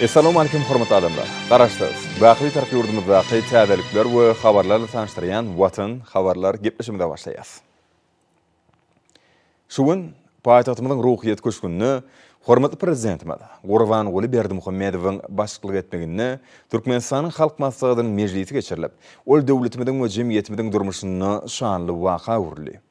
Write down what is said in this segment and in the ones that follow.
Essalawmalikim hormatly adamlar! Garaşsyz, baky Bitarap ýurdumyzdaky täzelikler we habarlar bilen tanyşdyrýan Watan habarlar gepleşigimize başlaýas. Şu gün paýtagtymyzyň Ruhyýet köşgünde hormatly Prezidentimiz Gurbanguly Berdimuhamedowyň başlyklyk etmeginde Türkmenistanyň Halk Maslahatynyň mejlisi geçirilip, ol döwletimiziň we jemgyýetimiziň durmuşynda şanly waka öwrüldi.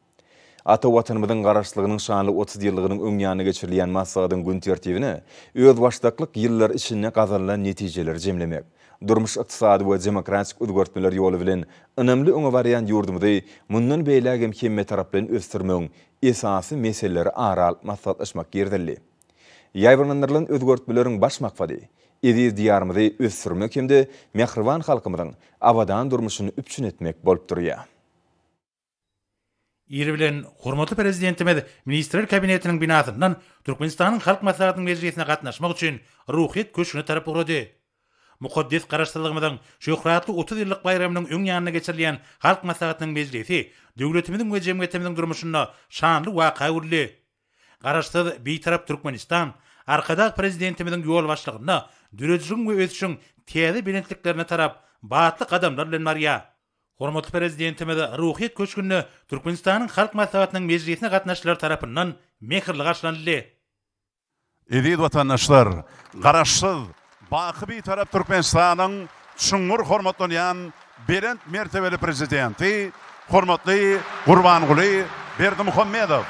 Ata Watanymyzyň Garaşsyzlygynyň şanly 30 ýyllygynyň öň ýanynda geçirilýän maslahatyň gün tertibine özbaşdaklyk ýyllary içinde gazanylan netijeleri jemlemek, durmuş-ykdysady we demokratik özgertmeler ýoly bilen ynamly öňe barýan ýurdumyzy mundan beýläk hem hemmetaraplaýyn ösdürmegiň esasy meseleleri ara alyp maslahatlaşmak girizildi. Ýaýbaňlandyrylan özgertmeleriň baş maksady, eziz Diýarymyzy ösdürmek hem-de mähriban halkymyzyň abadan durmuşyny üpjün etmek bolup durýar. Iri bilen hormatly Prezidentimiz Ministrler Kabinetiniň binasyndan Türkmenistanyň Halk Maslahatynyň mejlisine gatnaşmak üçin Ruhyýet köşgüne tarap ugrady. Mukaddes Garaşsyzlygymyzyň şöhratly 30 ýyllyk baýramynyň öň ýanynda geçirilýän Halk Maslahatynyň mejlisi döwletimiziň we jemgyýetimiziň durmuşynda şanly waka öwrüldi. Garaşsyz, Bitarap Türkmenistan Arkadag Prezidentimiziň ýolbaşçylygynda döredijiligiň we ösüşiň täze belentliklerine tarap batly gadamlar bilen barýar. Hormatly Prezidentimiz Ruhyýet köşgünde Türkmenistanyň Halk Maslahatynyň mejlisine gatnaşyjylar tarapyndan mähirli garşylanyldy. Eziz watandaşlar, Garaşsyz, baky Bitarap Türkmenistanyň çuňňur hormatlanýan belent mertebeli Prezidenti hormatly Gurbanguly Berdimuhamedow!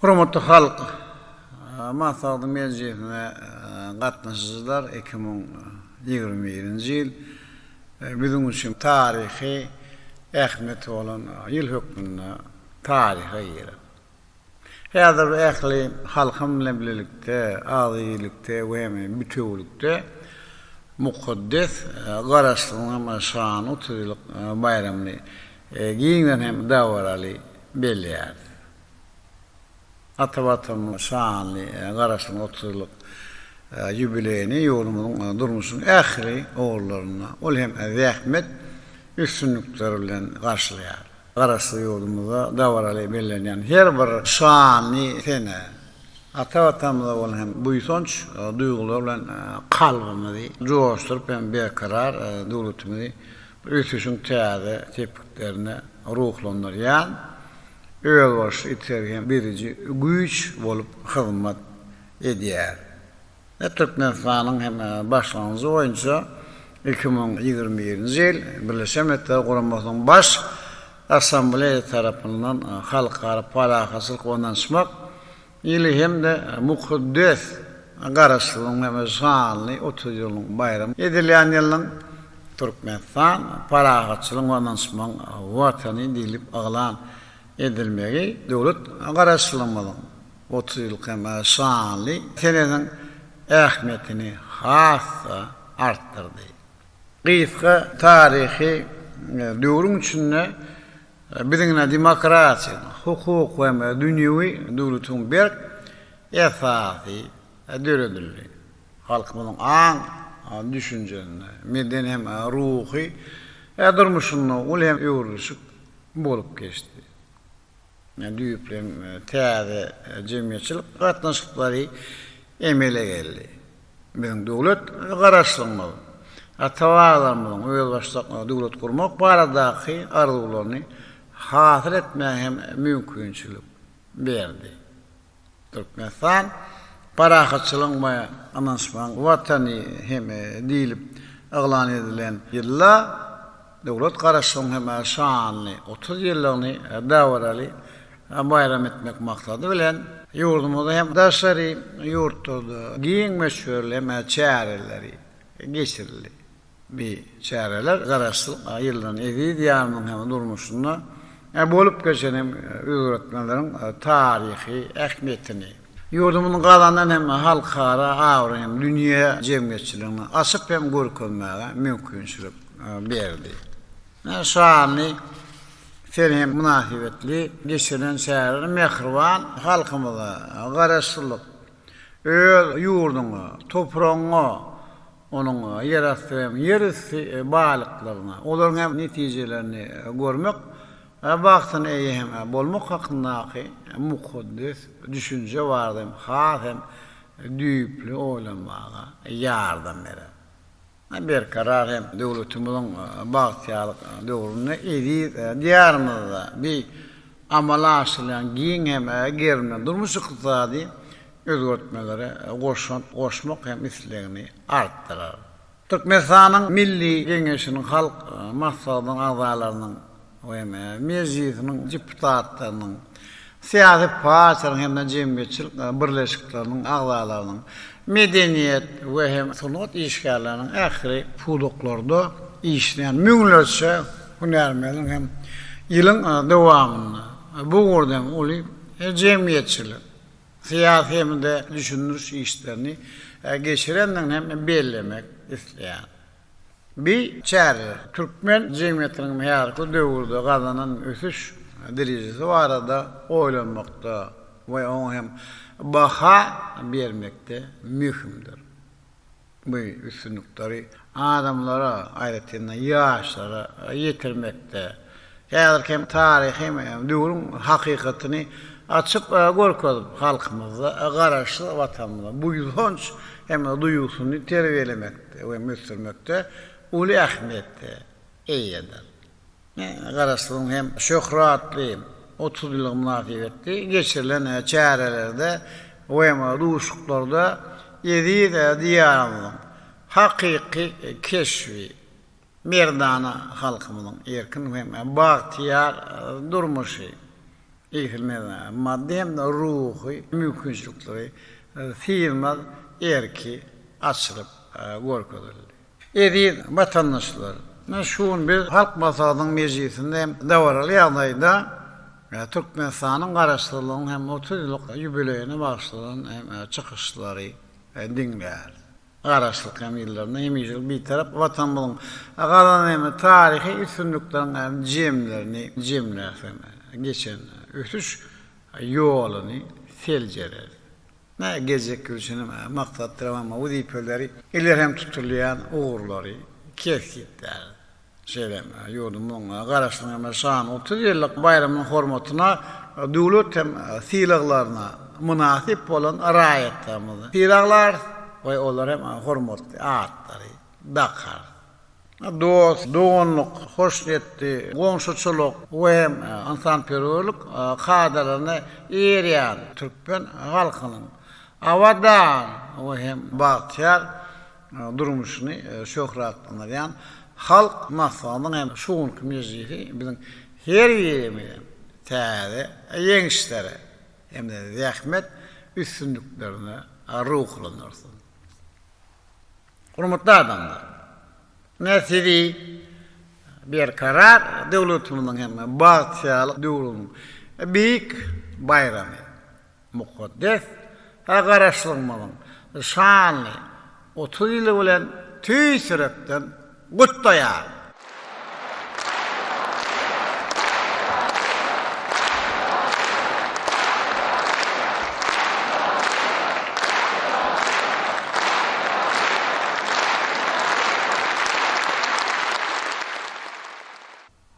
Hormatly Halk Maslahatynyň mejlisine gatnaşyjylar, 2021-nji ýyl biziň üçin taryhy ähmiýeti bolan ýyl hökmünde taryha girer. Häzir ähli halkym bilen bilelikde, agzybirlikde we hem bitewülikde mukaddes Garaşsyzlygyň hem şanly 30 ýyllyk baýramyny giňden hem dabaraly belleýäris. Ata Watanymyzyň şanly Garaşsyzlygyň 30 ýyllyk ýubileýini ýurdumyzyň durmuşynyň ähli ugurlarynda, ol hem zähmet üstünlikleri bilen garşylaýar. Garaşsyz ýurdumyzda dabaraly bellenýän her bir şanly sene ata Watanymyza bolan hem buýsanç duýgulary bilen kalbymyzy joşduryp hem berkarar döwletimizi ösüşiň täze sepgitlerine ruhlandyrýan özboluşly itergi hem beriji güýç bolup hyzmat edýär. Türkmenistanyň hem başlangyjy boýunça 2021-nji ýyl Birleşen Milletler Guramasynyň Baş Assambleýasy tarapyndan Halkara parahatçylyk we ynanyşmak ýyly hem-de mukaddes Garaşsyzlygyň hem şanly 30 ýyllyk baýram edilýän ýylyň Türkmenistan, parahatçylygyň we ynanyşmagyň Watany diýlip yglan edilmegi döwlet Garaşsyzlygymyzyň 30 ýyllyk hem şanly senesiniň ähmiýetini has-da artdyrdy. Gysga taryhy döwrüň içinde biziň ine demokratiýanyň, hukuk we dünýewi döwletiň berk esasy döredildi. Halkymyzyň aň düşünjesinde, medeni hem ruhy durmuşynda uly hem öwrülişik bolup geçdi. Düýpli hem täze jemgyýetçilik gatnaşyklary emele geldi. Biziň döwlet Garaşsyzlygymyz, ata-babalarymyzyň özbaşdak döwlet gurmak baradaky arzuwlaryny hasyl etmäge hem mümkinçilik berdi. Türkmenistan parahatçylygyň we ynanyşmagyň Watany hem diýlip yglan edilen ýylda döwlet Garaşsyzlygyň hem şanly 30 ýyllygyny dabaraly baýram etmek maksady bilen, ýurdumyzda hem daşary ýurtlarda giň möçberli hem çäreleri geçirildi. Bi çäreler Garaşsyzlyk ýyllaryň eziz Diýarymyzyň hem durmuşynda bolup geçen hem özgertmeleriň taryhy ähmiýetini, ýurdumyzyň gazanan hem halkara abraýyny hem dünýä jemgyýetçiligine açyp hem görkezmäge mümkinçilik berdi. Şanly sene hem mynasybetli geçirilen çäreler mähriban halkymyza Garaşsyzlyk. Öz ýurduňa, topragyňa, onuň ýerasty hem ýerüsti baýlyklaryna, olaryň hem netijelerini görmek bagtyna eýe hem bolmak hakyndaky mukaddes düşünje barada hem has hem düýpli oýlanmaga ýardam berer. Berkarar hem döwletimiziň bagtyýarlyk döwründe eziz Diýarymyzda bi amala aşyrylýan giň hem gerimli durmuş-ykdysady özgertmelere goşant goşmak hem islegini artdyrar. Türkmenistanyň Milli Geňeşiniň Halk Maslahatynyň agzalarynyň we Mejlisiniň deputatlarynyň, syýasy partiýalaryň hem-de jemgyýetçilik birleşikleriniň agzalarynyň, medeniýet we hem sungat işgärleriniň ähli pudaklarda işleýän müňlerçe hünärmeniň hem ýylyň dowamynda bu ugurda hem uly jemgyýetçilik, syýasy hem-de düşündiriş işlerini geçirendigini hem bellemek isleýän. Bi çäreler türkmen jemgyýetiniň häzirki döwürde gazanan ösüş derejesi barada oýlanmakda we oňa hem baha bermekde möhümdir. Bu üstünlikleri adamlara, aýratyn-da ýaşlara ýetirmekde, häzirki hem taryhy döwrüň hakykatyny açyp görkezip, halkymyzda Garaşsyz Watanymyza buýsanç hem duýgusyny terbiýelemekde we ösdürmekde uly ähmiýete eýedir. Garaşsyzlygyň hem şöhratly 30 ýyllygy mynasybetli geçirilen çärelerde we duşuşyklarda eziz Diýarymyzyň hakyky keşbi, merdana halkymyzyň erkin hem bagtyýar durmuşy, egsilmez maddy hem-de ruhy mümkinçilikleri syzmaz erki açylyp görkezildi. Eziz watandaşlar! Şu gün biz Halk Maslahatynyň mejlisinde hem dabaraly ýagdaýda Türkmenistanyň Garaşsyzlygynyň hem 30 ýyllyk ýubileýine bagyşlanan hem çykyşlary diňläris. Garaşsyzlyk hem ýyllarynda hemişelik Bitarap Watanymyzyň gazanan hem taryhy üstünlikleriň hem jemlerini jemläris hem geçen ösüş ýoluny seljereris. Nä geljekki üçin hem maksatlar hem wezipeleri, ileri hem tutulýan ugurlary kesgitläris. Şeýle hem ýurdumyzyň Garaşsyzlygynyň hem şanly 30 ýyllyk baýramynyň hormatyna döwlet hem sylaglaryna mynasyp bolan raýatlarymyzy sylaglarys we olara hem hormatly atlary dakarys. Dost, doganlyk, hoşniýetli goňşuçylyk we hem ynsanperwerlik kadalaryna eýerýän türkmen halkynyň abadan we hem bagtyýar durmuşyny şöhratlandyrýan Halk Maslahatynyň hem şu günki mejlisi biziň her birimizi täze ýeňişlere hem-de zähmet üstünliklerine ruhlandyrsyn. Hormatly adamlar! Men sizi Berkarar döwletimiziň hem bagtyýarlyk döwrüniň beýik baýramy, mukaddes Garaşsyzlygymyzyň şanly 30 ýyly bilen tüýs ýürekden gutlaýaryn!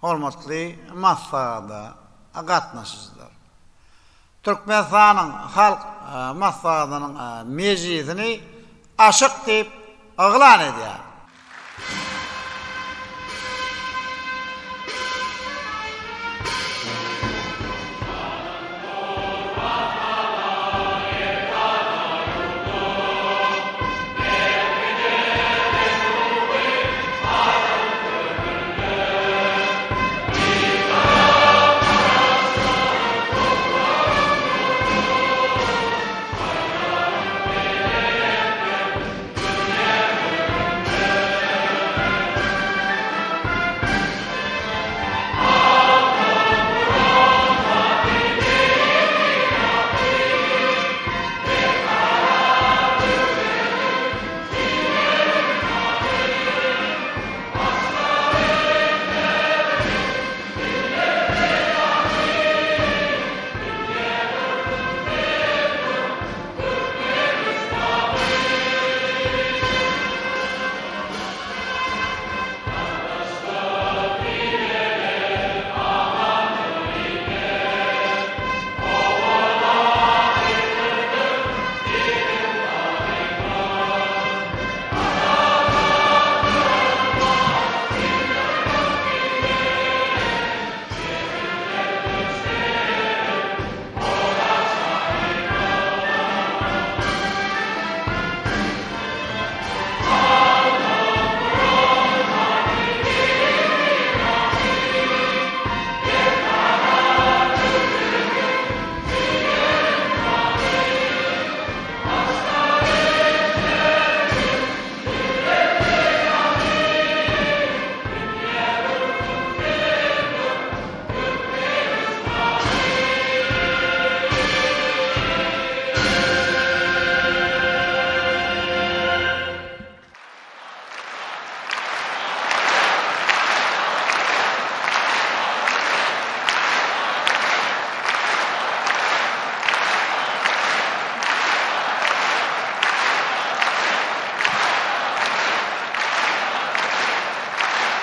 Hormatly maslahata gatnaşyjylar! Türkmenistanyň Halk Maslahatynyň mejlisini açyk diýip yglan edýär.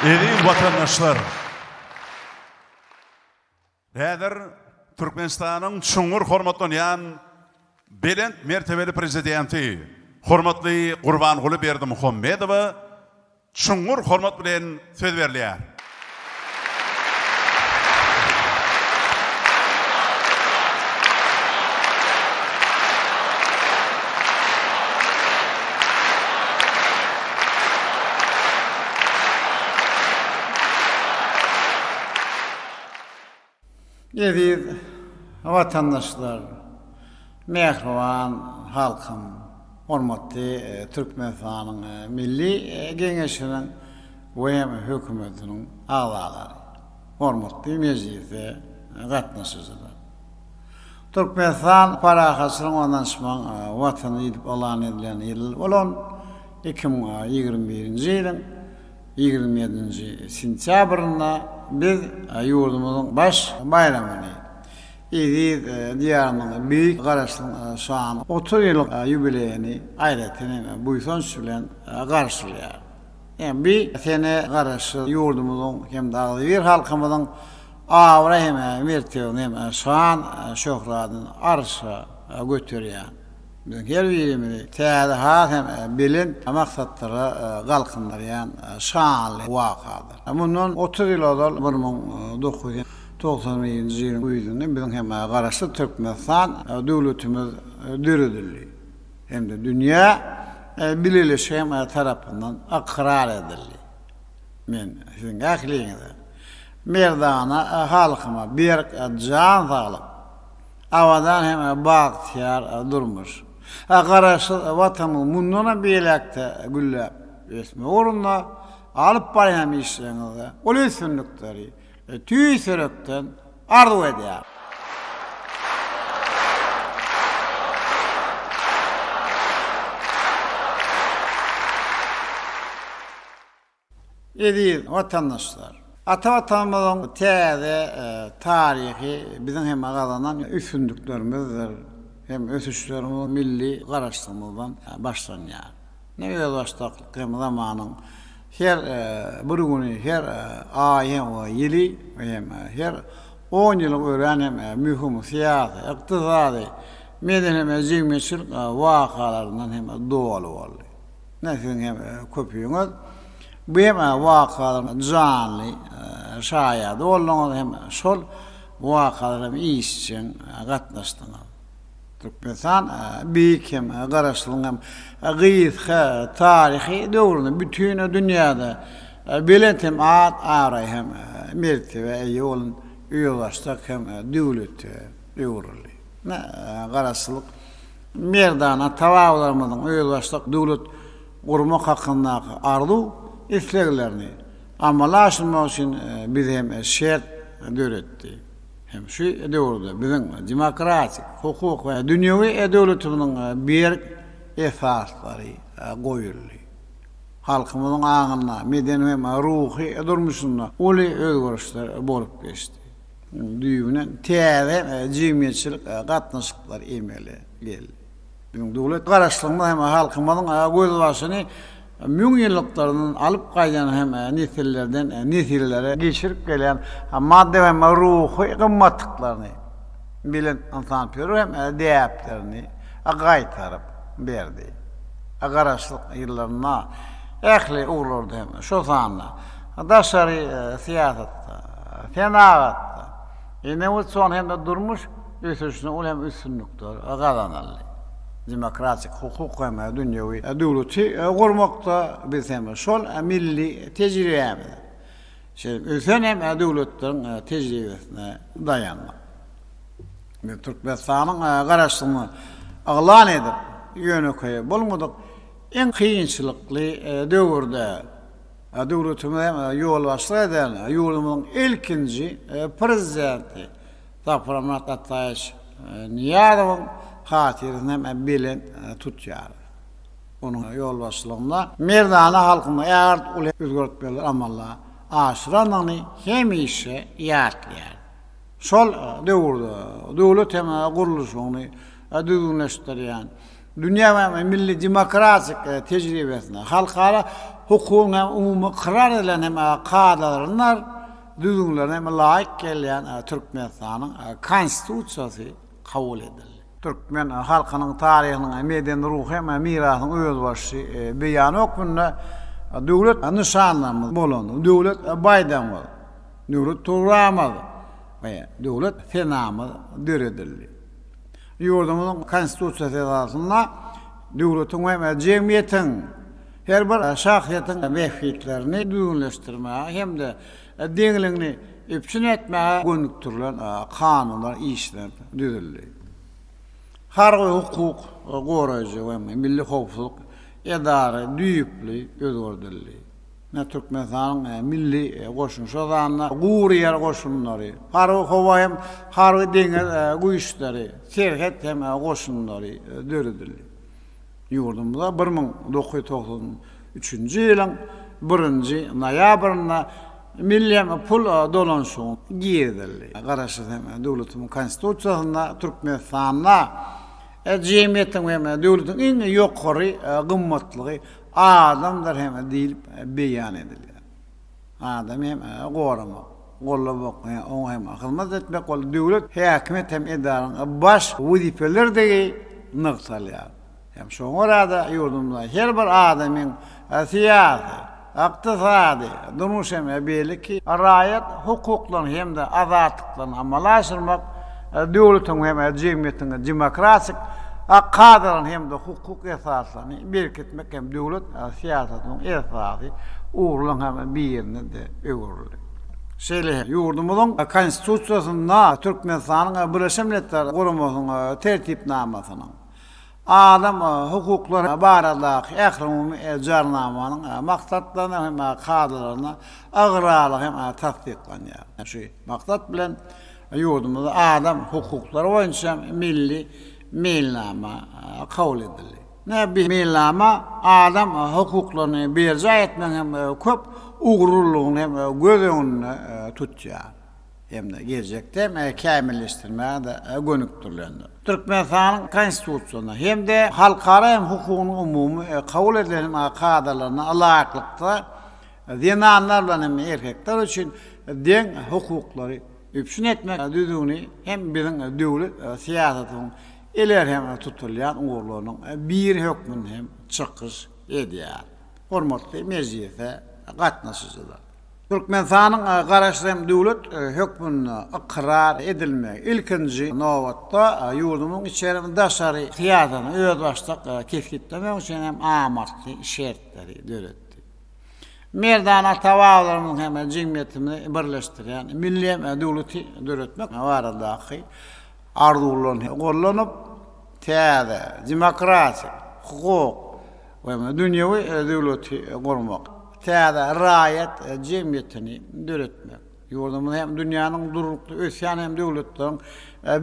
Eziz watandaşlar! Häzir Türkmenistanyň çuňňur hormatlanýan belent mertebeli Prezidenti hormatly Gurbanguly Berdimuhamedowa çuňňur hormat bilen söz berilýär. Eziz watandaşlar, mähriban halkym, hormatly Türkmenistanyň Milli Geňeşiniň we Hökümetiniň agzalary, hormatly mejlise gatnaşyjylar! Türkmenistan parahatçylygyň we ynanyşmagyň Watany diýlip yglan edilen ýyl bolan 2021-nji ýylyň 27-nji sentýabrynda biz ýurdumyzyň baş baýramyny, eziz Diýarymyzyň beýik Garaşsyzlygyň şanly 30 ýyllyk ýubileýini aýratyn hem buýsanç bilen garşylaýarys. Bu sene Garaşsyz ýurdumyzyň hem-de agzybir halkymyzyň abraý hem mertebesini hem şan-şöhratyny arşa göterýän, Biziň her birimizi täze, has hem belent maksatlara galkyndyrýan şanly wakadyr. Mundan 30 ýyl ozal, 1991-nji ýylyň güýzünde biziň hem Garaşsyz Türkmenistan döwletimiz döredildi hem-de dünýä bileleşigi hem tarapyndan ykrar edildi. Men siziň ähliňize, merdana halkyma berk jan saglyk, Abadan hem bagtyýar durmuş. Garaşsyz Watanymyz mundanam beýläk-de gülläp ösmegi ugrunda alyp barýan işleriňizde uly üstünlikleri tüýs ýürekden arzuw edýärin. Eziz watandaşlar! Ata Watanymyzyň täze taryhy biziň hem gazanan üstünliklerimizdir hem ösüşlerimiz milli Garaşsyzlygymyzdan başlanýar. Ne özbaşdaklyk hem zamanyň her bir güni, her aýy hem ýyly hem her on ýylyk örän hem möhüm syýasy, ykdysady, medeni hem jemgyýetçilik wakalaryndan hem doly boldy. Ine siziň hem köpüňiz bu hem wakalaryň janly şaýady bolduňyz hem şol wakalara hem işjeň gatnaşdyňyz. Türkmenistan beýik hem Garaşsyzlygyň hem gysga taryhy döwründe bütin dünýäde belent hem at-abraý hem mertebä eýe bolan özbaşdak hem döwlete öwrüldi. Ine Garaşsyzlyk Merdana ata-babalarymyzyň özbaşdak döwlet gurmak hakyndaky arzuw-isleglerini amala aşyrmak üçin bize hem şert döretdi. Hem şu döwürde biziň demokratik, hukuk we dünýewi döwletimiziň berk esaslary goýuldy. Halkymyzyň aňynda, medeni hem ruhy durmuşynda uly özgerişler bolup geçdi. Düýbünden täze jemgyýetçilik gatnaşyklary emele geldi. Biziň döwlet Garaşsyzlygymyz hem halkymyzyň gözbaşyny müňýyllyklardan alyp gaýdýan hem nesillerden nesillere geçirip gelýän maddy hem ruhy gymmatlyklaryny, belent ynsanperwer hem däplerini gaýtaryp berdi. Garaşsyzlyk ýyllarynda ähli ugurlarda hem, şol sanda daşary syýasatda, Senagatda, innowasion hem-de durmuş ösüşinde uly hem üstünlikler gazanyldy. Demokratik, hukuk hem dünýewi döwleti gurmakda biz hem şol milli tejribämize, şeýle ösen hem döwletleriň tejribesine daýandyk. Biz Türkmenistanyň Garaşsyzlygyny yglan edip, ýönekeý bolmadyk iň kynçylykly döwürde, Döwletimize ýolbaşçylyk eden ýurdumyzyň ilkinji Prezidenti Saparmyrat Ataýewiç Nyýazowyň hatyrasyny hem belent tutýarys. Onuň ýolbaşçylygynda merdana halkymyz ägirt uly özgertmeleri amala aşyrandygyny hemişe ýatlaýarys. Şol döwürde döwlet hem gurluşygyny düzgünleşdirýän. Dünýä we milli demokratik tejribesine, halkara hukugyň hem umumy ykrar edilen hem kadalaryna, düzgünlerine hem laýyk gelýän Türkmenistanyň Konstitusiýasy kabul edildi. Türkmen halkynyň taryhynyň, medeni-ruhy hem mirasynyň özboluşly beýany hökmünde döwlet nyşanlarymyz bolan Döwlet baýdagymyz, Döwlet tugramyz we Döwlet senamyz döredildi. Ýurdumyzyň Konstitusiýasy esasynda döwletiň we jemgyýetiň, her bir şahsyýetiň bähbitlerini düzgünleşdirmäge hem-de deňligini üpjün etmäge gönükdirilen kanunlar işlenip düzüldi. Harby hukuk goraýjy we milli howpsuzlyk edara düýpli özgerdildi. Türkmenistanyň milli goşuny, şol sanda gury ýer goşunlary, harby howa hem harby deňiz güýçleri, serhet hem goşunlary döredildi. Ýurdumyzda 1993-nji ýylyň birinji noýabrynda milli hem pul dolanyşygy girizildi. Garaşsyz hem döwletimiziň Konstitusiýasynda Türkmenistanda jemgyýetiň hem döwletiň iň ýokary gymmatlygy Adamdyr hem diýlip beýan edilýär. Adamy hem goramak, gollamak we oňa hem hyzmat etmek ol döwlet häkimiýet hem edaranyň baş wezipelerdigi nygtalýar. Hem şoňa görä-de ýurdumyzda her bir adamyň syýasy, ykdysady, durmuş hem beýleki raýat hukuklaryny hem-de azatlyklaryny amala aşyrmak döwletiň hem jemgyýetiň demokratik kadalaryny hem-de hukuk esaslaryny berkitmek hem döwlet syýasatynyň esasy ugurlarynyň hem birine-de öwrüldi. Şeýle hem ýurdumyzyň Konstitusiýasynda Türkmenistanyň Birleşen Milletler Guramasynyň Tertipnamasynyň, Adam hukuklary baradaky ählumumy Jarnamanyň maksatlaryna hem kadalaryna ygrarlygy hem tassyklanýar. Şu maksat bilen ýurdumyzda adam hukuklary boýunça milli meýilnama kabul edildi. Bu meýilnama adam hukuklaryny berjaý etmegiň hem köp ugurlylygyny hem göz öňünde tutýar. Hem-de geljekde kämilleşdirmäge-de gönükdirilendir. Türkmenistanyň Konstitusiýasyna hem-de halkara hem hukugynyň umumy kabul edilen kadalaryna laýyklykda zenanlar bilen hem erkekler üçin deň hukuklary üpjün etmek düzgüni hem biziň döwlet syýasatynyň ileri hem tutulýan ugurlarynyň biri hökmünde hem çykyş edýär. Hormatly mejlise gatnaşyjylar! Türkmenistanyň Garaşsyz hem döwlet hökmünde ykrar edilmegi, ilkinji nobatda, ýurdumyzyň içeri we daşary syýasatyny özbaşdak kesgitlemek üçin hem amatly şertleri döretdi. Merdana ata-babalarymyzyň hem jemgyýetimizi birleşdirýän milli hem döwleti döretmek baradaky arzuwlaryny gollanyp, täze demokratik, hukuk we dünýewi döwleti gurmak, täze raýat jemgyýetini döretmek, ýurdumyzy hem dünýäniň durnukly ösýän hem döwletleriň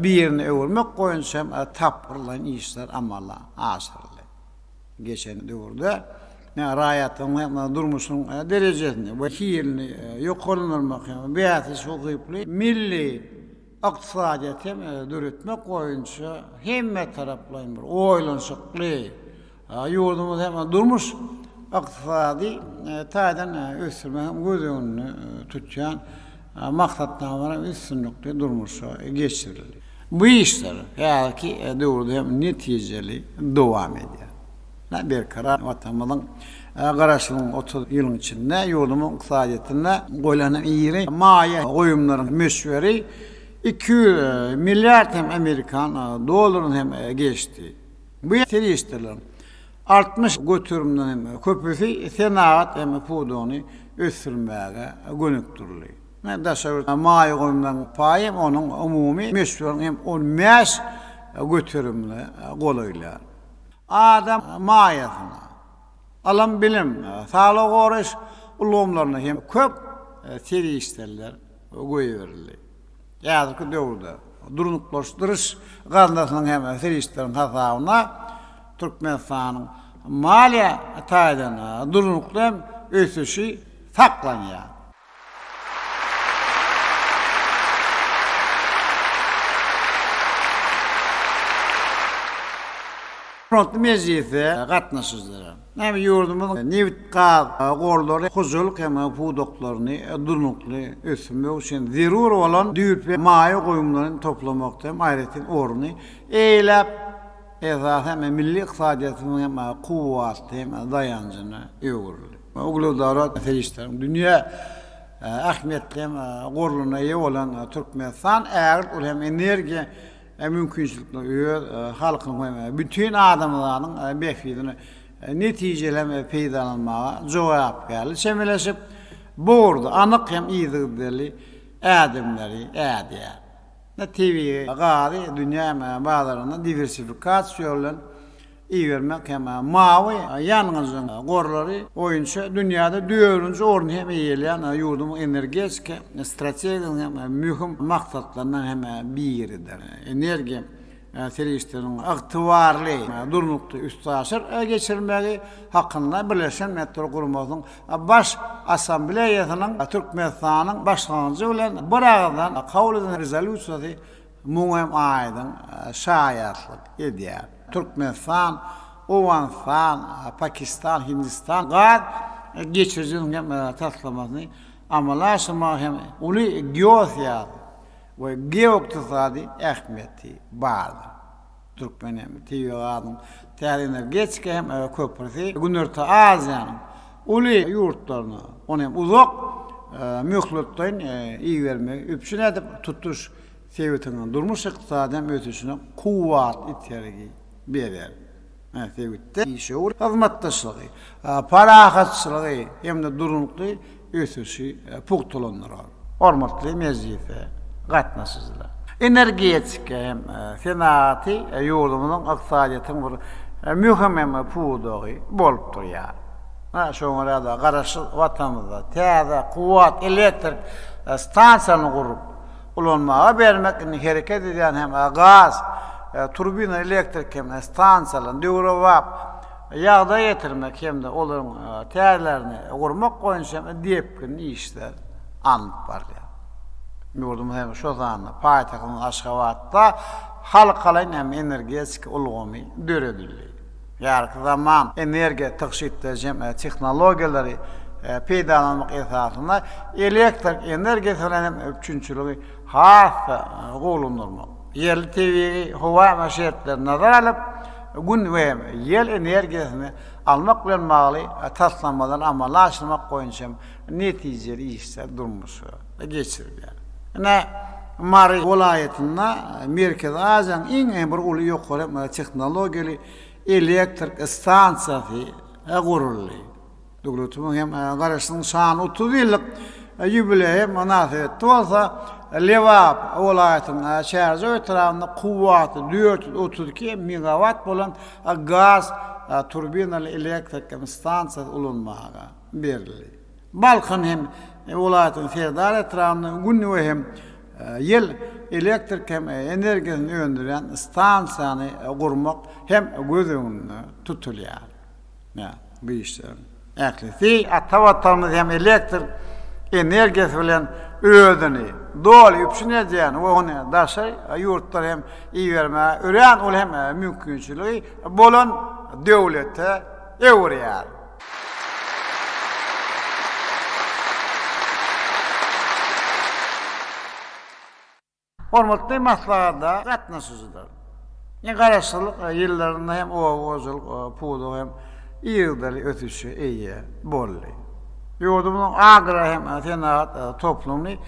birine öwürmek boýunça hem tapgyrlaýyn işler amala aşyryldy. Geçen döwürde raýatlaryň hem durmuşynyň derejesini we hilini ýokarlandyrmak hem bäsleşik ukyply milli ykdysadyýeti hem döretmek boýunça hemmetaraplaýyn bir oýlanyşykly Ýurdumyzy hem durmuş ykdysady taýdan ösdürmegi hem göz öňünde tutýan maksatnamalar hem üstünlikli durmuşa geçirildi. Bu işler häzirki döwürde hem netijeli dowam edýär. Berkarar Watanymyzyň Garaşsyzlygynyň 30 ýylyň içinde ýurdumyzyň ykdysadyýetinde goýlan iri maýa goýumlaryň möçberi 200 milliard hem amerikan dollaryny hem geçdi. Bu serişdeleriň 60 göterimden hem köpüsi senagat hem pudagyny ösdürmäge gönükdirildi. Daşary ýurt maýa goýumlaryň paýy hem onuň umumy möçberiniň hem 15 göterimine golaýlar. Adam maýasyna, ylym-bilim, saglygy goraýyş ulgamlaryna hem köp serişdeler goýberildi. Häzirki döwürde Durnuklaşdyryş gaznasynyň hem serişdeleriň hasabyna Türkmenistanyň maliýe taýdan durnukly hem ösüşi saklanýar. Hormatly mejlise gatnaşyjylara, hem ýurdumyzyň nebit-gaz gorlary hojalyk hem pudaklaryny durnukly ösdürmek üçin zerur bolan düýpli maýa goýumlaryny toplamakda hem aýratyn orny eýeläp, esasy hem milli ykdysadyýetimiziň hem kuwwatly hem daýanjyna öwrüldi. Uglewodorod serişdeleriň dünýä ähmiýetli hem gorlaryna eýe bolan Türkmenistan ägirt uly hem energiýa mümkinçilikleri öz halkynyň hem bütin adamzadyň bähbidine netijeli hem peýdalanmaga jogapkärli çemeleşip, bu ugurda anyk hem yzygiderli ädimleri ädýär. Tebigy gazy dünýä bazarynda diwersifikasiýa bilen ibermek hem mawy ýangyjyň gorlary boýunça dünýäde dördünji orny hem eýeleýän ýurdumyň energetika strategiýasynyň hem möhüm maksatlaryndan hem biridir. Energiýa serişdeleriniň ygtybarly, durnukly üstaşyr geçirilmegi hakynda Birleşen Milletler Guramasynyň Baş Assambleýasynyň Türkmenistanyň başlangyjy bilen biragyzdan kabul eden Rezolýusiýasy Muňa hem aýdyň şaýatlyk edýär. Türkmenistan, Owganystan, Pakistan, Hindistan gaz geçirijiniň hem taslamasyny amala aşyrmagyň hem uly geosyýasy we geoykdysady ähmiýeti bardyr. Türkmen hem tebigy gazyň täze energetika hem köprüsi Günorta Aziýanyň uly ýurtlaryna ony hem uzak möhletleýin ibermegi üpjün edip, tutuş sebitiň durmuş-ykdysady hem ösüşine kuwwatly itergi berer. Sebitde işewür hyzmatdaşlygy, parahatçylygy hem-de durnukly ösüşi pugtalandyrar. Hormatly mejlise gatnaşyjylar! Energetika hem senagaty ýurdumyzyň ykdysadyýetiniň bir möhüm hem pudagy bolup durýar. Şoňa görä-de, Garaşsyz Watanymyzda täze kuwwat elektrik stansiýalaryny gurup, ulanmaga bermek indi hereket edýän hem gaz turbina elektrik hem stansiýalaryny döwrebap ýagdaýa getirmek hem-de olaryň täzelerini gurmak boýunça hem depginli işler alnyp barylýar. Ýurdumyz hem şol sanda paýtagtymyz Aşgabatda halkalaýyn hem energetika ulgamy döredildi. Häzirki zaman energiýa tygşytlaýjy hem tehnologiýalary peýdalanmak esasynda elektrik energiýasy bilen hem üpjünçiligi has-da gowulandyrmak, ýerli tebigy howa şertlerini nazara alyp, Gün we ýel energiýasyny almak bilen bagly taslamalary amala aşyrmak boýunça hem netijeli işler durmuşa geçirilýär. Ine, Mary welaýatynda Merkezi Aziýanyň iň bir uly ýokary tehnologiýaly elektrik stansiýasy guruldy. Döwletimiziň hem Garaşsyzlygyň şanly 30 ýyllyk ýubileýi mynasybetli bolsa, Lebap welaýatynyň Çärjew etrabynda kuwwaty 432 megawat bolan gaz turbinaly elektrik stansiýasy ulanmaga berildi. Balkan hem welaýatynyň Serdar etrabynda Gün we hem ýel elektrik hem energiýasyny öndürýän stansiýany gurmak hem göz öňünde tutulýar. Bu işleriň ählisi ata Watanymyz hem elektrik energiýasy bilen özüni doly üpjün edýän we ony daşary ýurtlara hem ibermäge örän uly hem mümkinçiligi bolan döwlete öwürýär. Hormatly maslahata gatnaşyjylar! Garaşsyzlyk ýyllarynda hem oba hojalyk pudagy hem yzygiderli ösüşe eýe boldy. Ýurdumyzyň agrar hem senagat toplumyny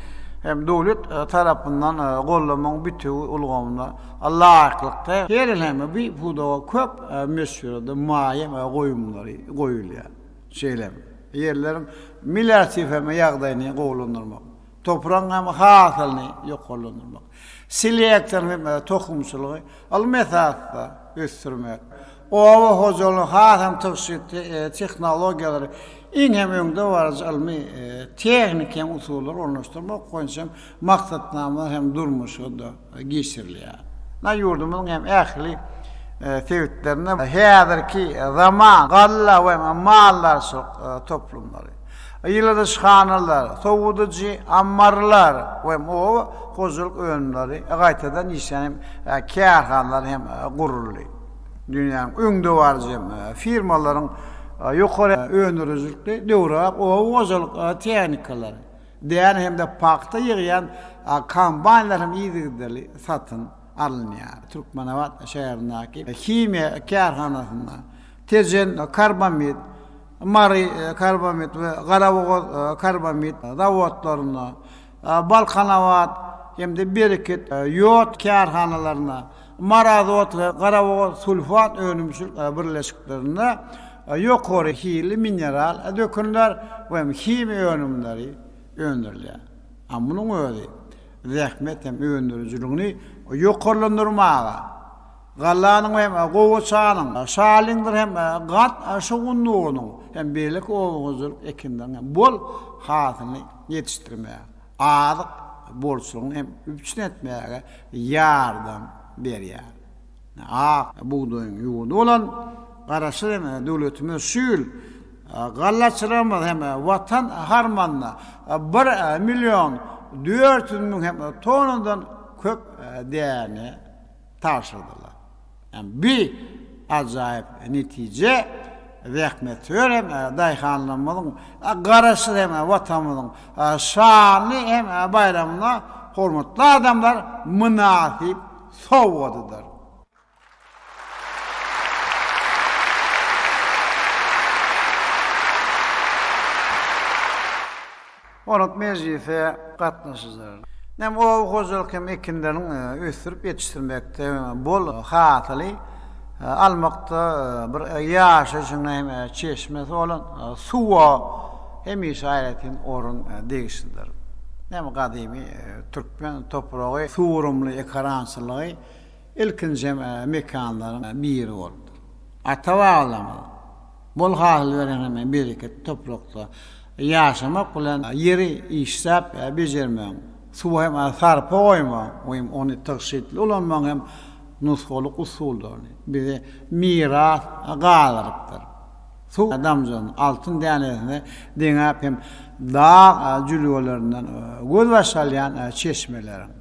hem döwlet tarapyndan goldamagyň bitewi ulgamyna laýyklykda her ýyl hem bu pudaga köp möçberde maýa goýumlary goýulýar. Şeýle hem ýerleriň melioratiw hem ýagdaýyny gowulandyrmak, Topragyň hem hasylyny ýokarlandyrmak, seleksiýany hem tohumçylygy ylmy esasda ösdürmek, oba hojalygyny has hem tygşytly tehnologiýalary, iň hem öňdebaryjy ylmy tehniki hem usullary ornaşdyrmak boýunça hem maksatnamalar hem durmuşa-da geçirilýär. Ýurdumyzyň hem ähli sebitlerinde häzirki zaman galla we maldarçylyk toplumlary, ýyladyşhanalar, sowadyjy ammarlar we oba hojalyk önümleri gaýtadan işleýän kärhanalar hem guruldy. Dünýäniň öňdebaryjy firmalaryň ýokary öndürijilikli döwrebap oba hojalyk tehnikalary, däne hem-de pagta ýygýan kombaýnlar hem yzygiderli satyn alynýar. Türkmenabat şäherindäki himiýa kärhanasynda Tejen karbamid, Mary karbamid we Garabogaz karbamid zawodlarynda, Balkanabat hem-de Bereket ýod kärhanalarynda, Marazot we Garabogaz sulfat önümçilik birleşiklerinde ýokary hilli mineral dökünler we himiýa önümleri öndürilýär. Munuň özi zähmet hem öndürijiligini ýokarlandyrmaga, gallanyň hem gowaçanyň, şalyňdyr hem gant şugundyrynyň hem beýleki oba hojalyk ekinleriniň hem bol hasylyny ýetişdirmäge, azyk bolçulygyny hem üpjün etmäge ýardam berýär. Ak bugdaýyň ýurdy bolan Garaşsyz hem döwletimiz şu ýyl gallaçylarymyz hem Watan harmanyna bir million 400 müň hem tonnadan köp däne tabşyrdylar. Bi ajaýyp netije zähmetsöýer hem daýhanlarymyzyň Garaşsyz hem Watanymyzyň şanly hem baýramyna hormatly adamlar mynasyp sowgadydyr. Hormatly mejlise gatnaşyjylar! Hem oba hojalyk hem ekinleriniň ösdürip ýetişdirmekde bol hasyly almakda bir ýaşaýşyň hem çeşmesi bolan suwa hemişe aýratyn orun degişlidir. Hem gadymy türkmen topragy suwrumly ekarançylygy ilkinji mekanlaryň biri bolupdyr. Ata-babalarymyz Bol hasyl beren hem bereketli toprakda ýaşamak bilen ýeri işläp bejermegiň, suwa hem sarpa goýmagyň we ony tygşytly ulanmagyň hem nusgalyk usullaryny bize miras galdyrypdyr. Suw damjasyny altyn dänesine deňäp hem dag jülgelerinden gözbaş alýan çeşmeleriň,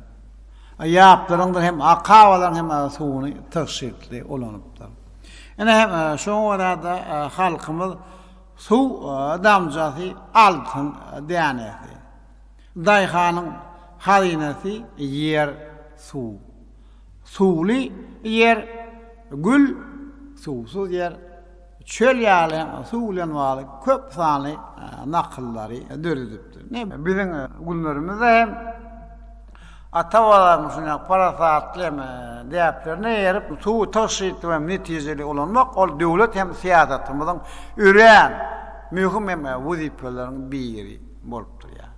ýaplaryňdyr hem akabalaryň hem suwuny tygşytly ulanypdyr. Ine hem şoňa görä-de halkymyz suw damjasy altyn dänesi, daýhanyň hazynasy ýer suw. Suwly ýer gül, suwsuz ýer çöl ýaly suw bilen bagly köp sanly nakyllary döredipdir. Biziň günlerimizde hem Ata-babalarymyzyň şunday parasatly hem däplerine eýerip, suwy tygşytly we netijeli ulanmak ol döwlet hem syýasatymyzyň örän möhüm hem wezipeleriniň biri bolup durýar.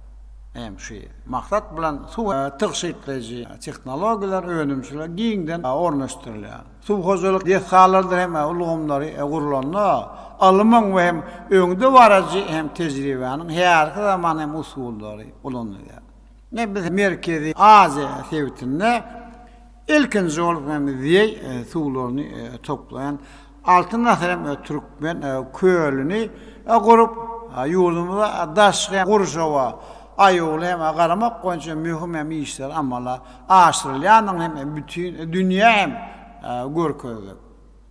Hem şu maksat bilen suw tygşytlaýjy tehnologiýalar önümçilige giňden ornaşdyrylýar. Suw hojalyk desgalarydyr hem ulgamlary gurlanda, ylmyň we hem öňdebaryjy hem tejribäniň häzirki zaman hem usullary ulanylýar. Ine biz Merkezi Aziýa sebitinde ilkinji bolup hem zeý suwlaryny toplaýan Altyn asyr hem Türkmen kölüni gurup, ýurdumyzda daşky gurşawa aýawly hem garamak boýunça möhüm hem işler amala aşyrylýandygyny hem bütin dünýä hem görkezdik.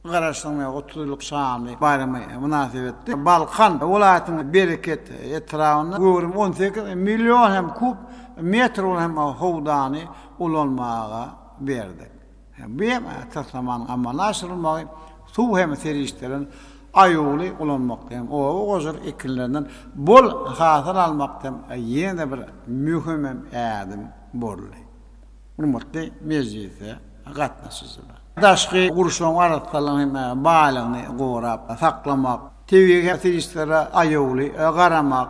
Garaşsyzlygyň 30 ýyllyk şanly baýramy mynasybetli Balkan welaýatynyň Bereket etrabynda göwrümi 18 million hem kub metr bolan hem howdany ulanmaga berdik. Bu hem taslamanyň amala aşyrylmagy suw hem serişdelerini aýawly ulanmakda hem oba hojalyk ekinlerinden bol hasyl almakda hem ýene-de bir möhüm hem ädim boldy. Hormatly mejlise gatnaşyjylar! Daşky gurşawyň arassalygyny hem baýlygyny gorap saklamak, tebigy serişdelere aýawly garamak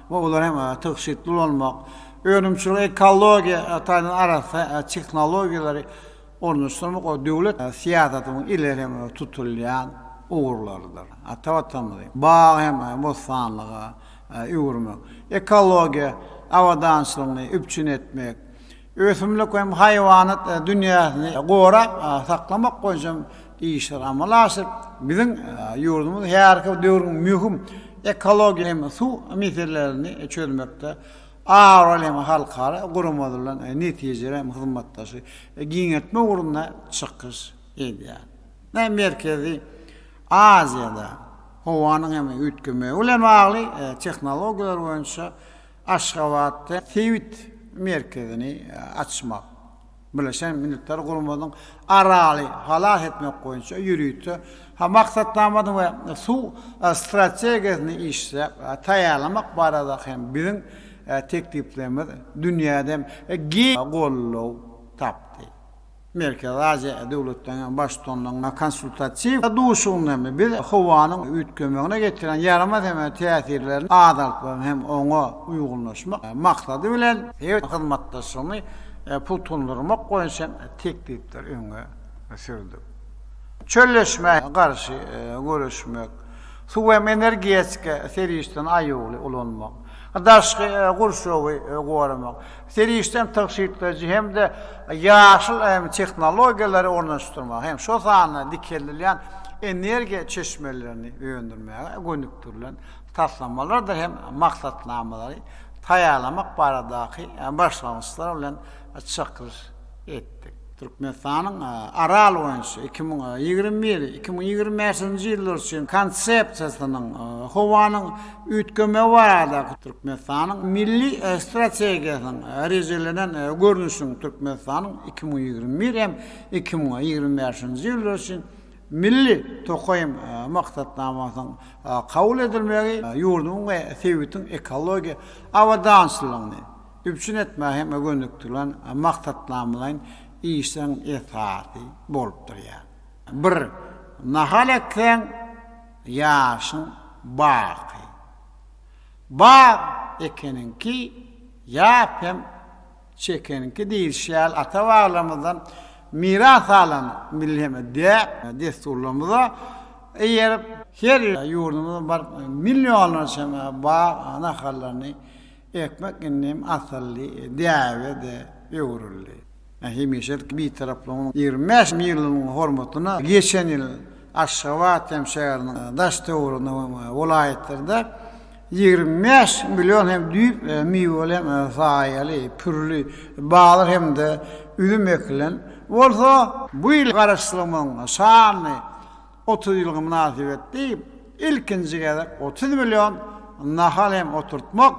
we olary hem tygşytly ulanmak, önümçilige ekologiýa taýdan arassa tehnologiýalary ornaşdyrmak döwlet syýasatynyň ileri tutulýan ugurlarydyr. Ata Watanymyzy bag hem bossanlyga öwürmek, ekologiýa abadançylygyny üpjün etmek, Ösümlik hem haýwanat dünýäsini gorap saklamak boýunça işler amala aşyryp, biziň ýurdumyz häzirki döwrüň möhüm ekologiýa hem suw meselelerini çözmekde abraýly hem halkara guramalar bilen netijeli hem hyzmatdaşlygy giňeltmek ugrunda çykyş edýär. Merkezi Aziýada howanyň hem üýtgemegi bilen bagly tehnologiýalar boýunça Aşgabatda sebit merkezini açmak, Birleşen Milletler Guramasynyň Araly halas etmek boýunça ýörite maksatnamasyny we suw strategiýasyny işläp taýýarlamak baradaky hem biziň tekliplerimiz dünýäde hem giň goldaw tapdy. Merkezi Aziýa döwletleriniň Baştutanlarynyň konsultatiw duşuşygynda hem biz howanyň üýtgemegine getirýän ýaramaz hem täsirlerini azaltmak hem oňa uýgunlaşmak maksady bilen sebit hyzmatdaşlygyny pugtalandyrmak boýunça hem teklipleri öňe sürdük. Çölleşmä garşy göreşmek, suw hem energetika serişdelerini aýawly ulanmak, daşky gurşawy goramak, Serişdäni tygşytlaýjy hem-de ýaşyl tehnologiýalary ornaşdyrmaga hem şol sanda dikeldilýän energiýa çeşmelerini öndürmäge gönükdirilen taslamalardyr hem maksatnamalary taýýarlamak baradaky başlangyçlar bilen çykyş etdik. Türkmenistanyň Aral boýunça 2021, 2025-nji ýyllar üçin Konsepsiýasynyň, howanyň üýtgemegi baradaky Türkmenistanyň Milli strategiýasynyň rejelenen görnüşiniň Türkmenistanyň 2021 hem 2025-nji ýyllar üçin Milli tokaý maksatnamasynyň kabul edilmegi ýurduň we sebitiň ekologiýa abadançylygyny, üpjün etmäge hem gönükdirilen maksatnamalaýyn işleriň esasy bolup durýar. Bir nahal ekseň, ýaşyň baky. Bag ekeniňki, ýap hem çekeniňki diýlişi ýaly ata-babalarymyzdan miras alan milli hem däp-dessurlarymyza eýerip, her ýyl ýurdumyzda baryp millionlarça bag nahallaryny Ekmek indem asylly däbe-de öwrüldi. Hemişelik Bitaraplygyň 25 ýyllygynyň hormatyna geçen ýyl Aşgabat hem şäheriniň daş-töwereginde we welaýatlarda 25 million hem düýp miweli hem saýaly, pürli baglar hem-de üzüm ekilen bolsa, bu ýyl Garaşsyzlygymyzyň şanly 30 ýyllygy mynasybetli ilkinji gezek 30 million nahal hem oturtmak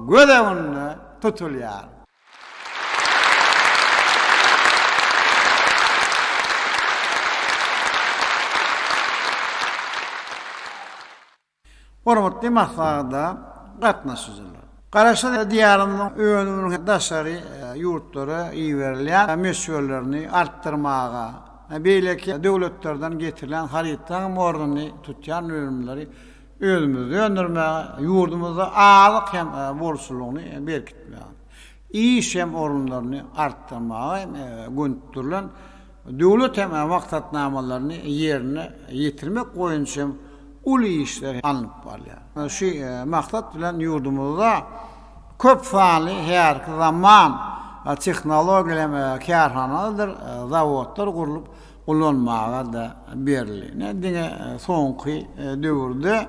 göz öňünde tutulýar. Hormatly maslahata gatnaşyjylar! Garaşsyz Diýarymyzyň önüminiň daşary ýurtlara iberilýän möçberlerini artdyrmaga, beýleki döwletlerden getirilýän harytlaryň ornuny tutýan önümleri özümizde öndürmäge, ýurdumyzda azyk hem bolçulygyny berkitmäge, iş hem orunlaryny artdyrmaga gönükdirilen Döwlet hem maksatnamalaryny ýerine ýetirmek boýunça hem uly işler alnyp barylýar. Şu maksat bilen ýurdumyzda köp sanly häzirki zaman tehnologiýaly hem kärhanalardyr zawodlar gurlup ulanmaga-da berildi. Ine, diňe soňky döwürde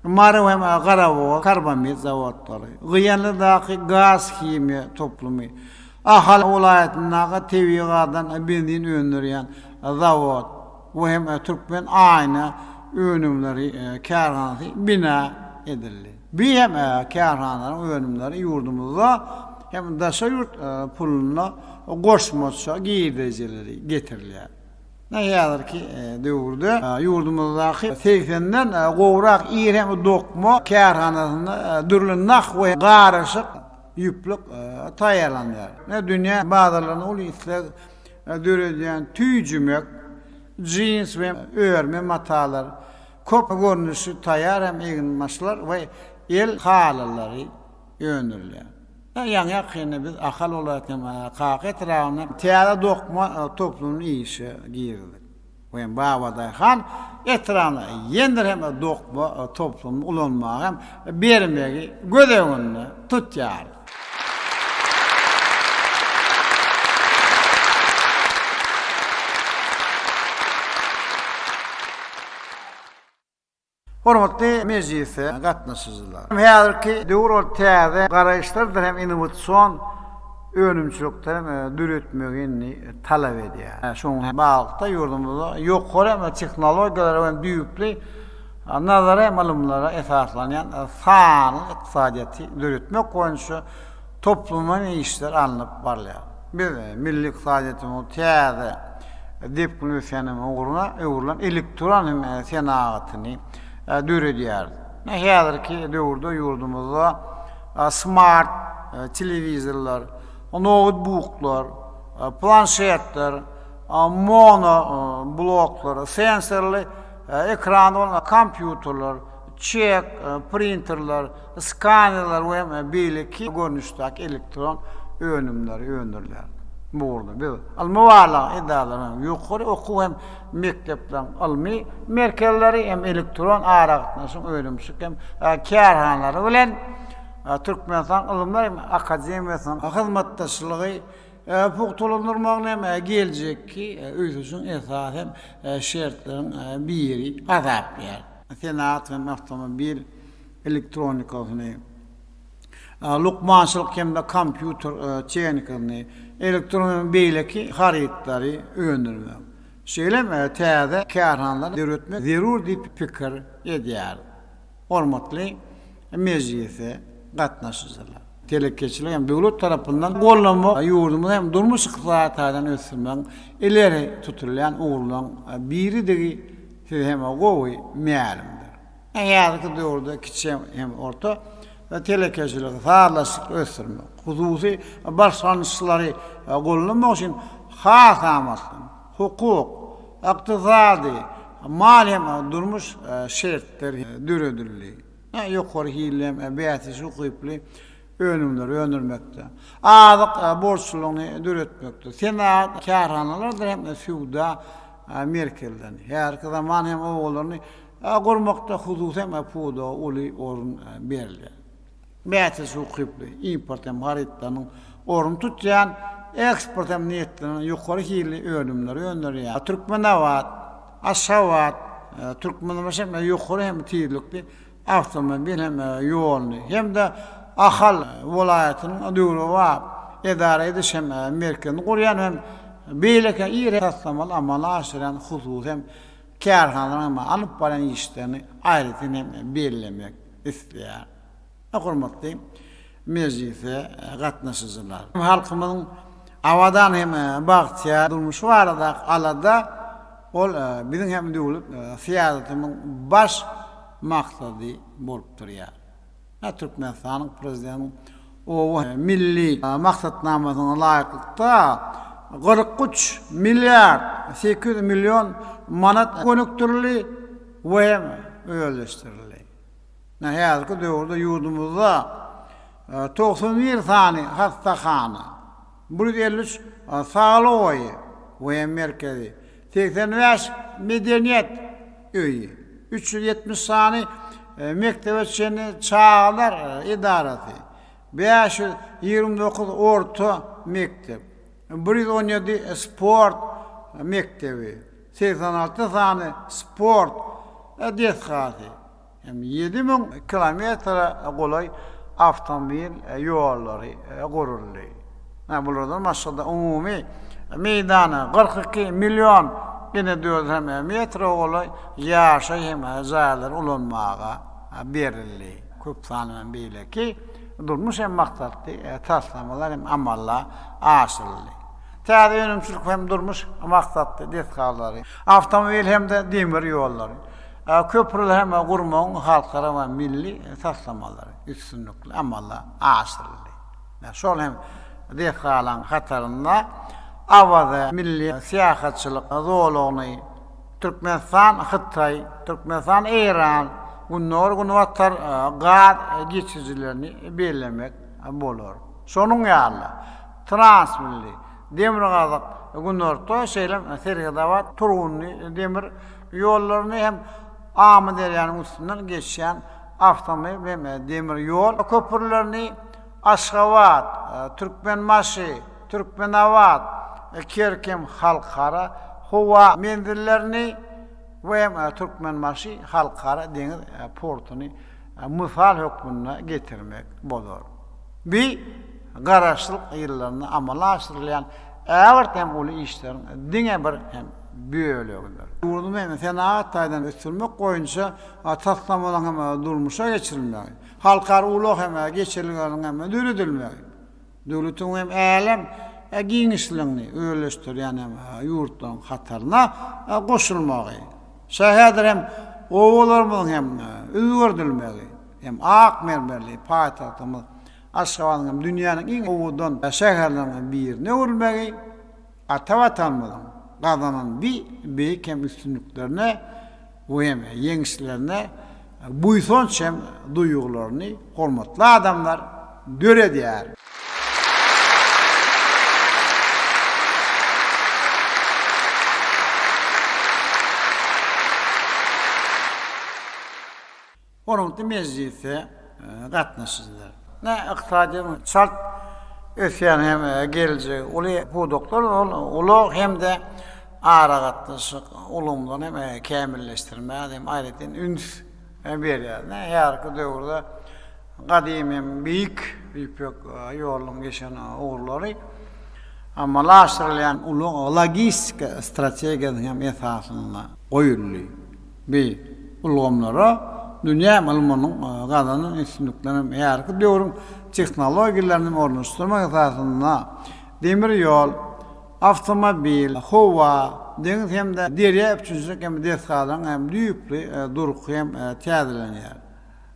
Mary hem Garabogaz karbamid zawodlary, Gyýanlydaky gaz-himiýa toplumy, Ahal welaýatyndaky tebigy gazdan benzin öndürýän zawod we hem Türkmen aýna önümleri kärhanasy bina edildi. Bu hem kärhanalaryň önümleri ýurdumyzda hem daşary ýurt pulunda goşmaça girdejileri getirilýär. Häzirki döwürde ýurdumyzdaky segsenden gowrak iri hem dokma kärhanasynda dürli nah we garyşyk ýüplük taýýarlanýar. Dünýä bazarlarynda uly isleg döredýän tüýjümek, jins we örme matalar, köp görnüşli taýýar hem eginbaşlar we el halylary öndürilýär. Ýaňy-ýakynda biz Ahal welaýatynyň Kaka etrabynda täze dokma toplumyny işe girizdik. We Babadaýhan etrabynda ýene hem dokma toplumyny ulanmaga hem bermegi göz öňünde tutýarys. Hormatly mejlise gatnaşyjylar! Häzirki döwür ol täze garaýyşlardyr hem innowasion. önümçilikde hem döretmegi indi talap edýär. Şonuň bilen baglylykda ýurdumyzda ýokary hem tehnologiýalara we düýpli nazary hem ylymlara esaslanýan sanly ykdysadyýeti döretmek boýunça toplumlaýyn işler alnyp barylýar. Biz milli ykdysadyýetimiziň täze depginli ösýän ugruna öwrülen elektron hem senagatyny döredýäris. Häzirki döwürde ýurdumyzda smart telewizorlar, noutbuklar, planşetler, mono bloklar, sensorly ekrany bolan kompýuterler, çek printerler, skanerler we beýleki görnüşdäki elektron önümleri öndürilýär. Bu ugurda biz ylmy-barlag edaralarynyň, ýokary okuw hem mekdepleriň ylmy merkezleri hem elektron aragatnaşyk önümçilik hem kärhanalary bilen Türkmenistan Ylymlar akademiýasynyň hyzmatdaşlygy pugtalandyrmagyny hem geljekki ösüşiň esasy hem şertleriň biri hasaplaýar. Senagat hem awtomobil elektronikasyny, lukmançylyk hem-de kompýuter tehnikasyny, elektron hem beýleki harytlary öndürmek, şeýle hem täze kärhanalary döretmek zerur diýip pikir edýäris. Hormatly mejlise gatnaşyjylar! Telekeçiligi hem döwlet tarapyndan goldamak ýurdumyzy hem durmuş-ykdysady taýdan ösdürmegiň ileri tutulýan ugurlaryň biridigi size hem gowy mälimdir. Häzirki döwürde kiçi hem orta telekeçiligi sazlaşykly ösdürmek, hususy başlangyçlary goldamak üçin has amatly hukuk, ykdysady, maliýe hem durmuş şertleri döredildi. Ýokary hilli hem bäsdeşlige ukyply önümleri öndürmekde, azyk bolçulygyny döretmekde, senagat kärhanalarydyr hem söwda merkezlerini, häzirki zaman hem obalaryny gurmakda hususy hem pudaga uly orun berilýär. Bäsdeşlige ukyply import hem harytlarynyň ornuny tutýan, eksport hem niýetlenen ýokary hilli önümleri öndürýär. Türkmenabat, Aşgabat, Türkmenbaşy hem ýokary hem tizlikli awtomobil hem ýoluny hem-de Ahal welaýatynyň döwrebap edara ediş hem merkezini gurýan hem beýleki iri taslamalary amala aşyrýan hususy hem kärhanalaryň hem alyp barýan işlerini aýratyn hem bellemek isleýär. Hormatly mejlise gatnaşyjylar! Halkymyzyň abadan hem bagtyýar durmuşy baradaky alada ol biziň hem döwlet syýasatymyzyň baş maksady bolup durýar. Türkmenistanyň Prezidentiniň Oba milli maksatnamasyna laýyklykda, 43 milliard 800 million manat gönükdirildi we hem özleşdirildi. Häzirki döwürde ýurdumyzda 91 sany hassahana, 153 saglyk oýy we merkezi, 85 medeniýet öýi, 370 sany mekdebe çenli çagalar edarasy, 529 orta mekdep, 117 sport mekdebi, 86 sany sport desgasy, hem 7000 kilometre golaý awtomobil ýollary guruldy. Bulardan başga-da umumy meýdany 42 million inedördül metre golaý ýaşaýyş hem jaýlar ulanmaga berildi. Köp sanly hem beýleki durmuş hem maksatly taslamalar hem amala aşyryldy. Täze önümçilik hem durmuş maksatly desgalary, awtomobil hem-de demir ýollary, Köprüleri hem gurmagyň halkara we milli taslamalary üstünlikli amala aşyryldy. Şol hem desgalaryň hatarynda Awaza milli syýahatçylyk zolagyny, Türkmenistan, Hytaý, Türkmenistan, Eýran, Gündogar-Günbatar gaz geçirijilerini bellemek bolar. Şonuň ýaly-da, Transmilli, Demirgazyk, Günorta, şeýle hem Serhetabat, Turgundy demir ýollaryny hem Amyderýanyň üstünden geçýän awtomobil hem demir ýol köprülerini Aşgabat, Türkmenbaşy, Türkmenabat, Kerkem halkara howa menzillerini we hem Türkmenbaşy halkara deňiz portuny mysal hökmünde getirmek bolar. Bi. Garaşsyzlyk ýyllarynda amala aşyrylýan ägirt hem uly işleriň diňe bir hem bölegidir. Ýurdumyzy hem senagat taýdan ösdürmek boýunça taslamalaryň hem durmuşa geçirilmegi, halkara ulag hem geçelgeleriniň hem döredilmegi, döwletiň hem älem giňişligini özleşdirýän hem ýurtlaryň hataryna goşulmagy, şäherdir hem obalarymyzyň hem özgerdilmegi hem ak mermerli paýtagtymyz Aşgabadyň hem dünýäniň iň owadan şäherleriniň birine öwrülmegi ata Watanymyzyň gazanan bi beýik hem üstünliklerine we hem ýeňişlerine buýsanç hem duýgularyny hormatly adamlar döredýär. Hormatly mejlise gatnaşyjylar! Ykdysadyýetiň çalt ösýän hem geljegi uly pudaklar ol ulag hem-de aragatnaşyk ulgamlaryny hem kämilleşdirmäge hem aýratyn üns berýär. Häzirki döwürde gadymy hem Beýik Ýüpek ýolunyň geçen ugurlary amala aşyrylýan ulag-logistika strategiýasynyň hem esasynda goýuldy. Bi ulgamlara dünýä ylmynyň gazanan üstünliklerini, häzirki döwrüň tehnologiýalaryny ornaşdyrmak esasynda demir ýol, awtomobil, howa, deňiz hem-de derýa üpjünçilik hem desgalaryň hem düýpli durky hem täzelenýär.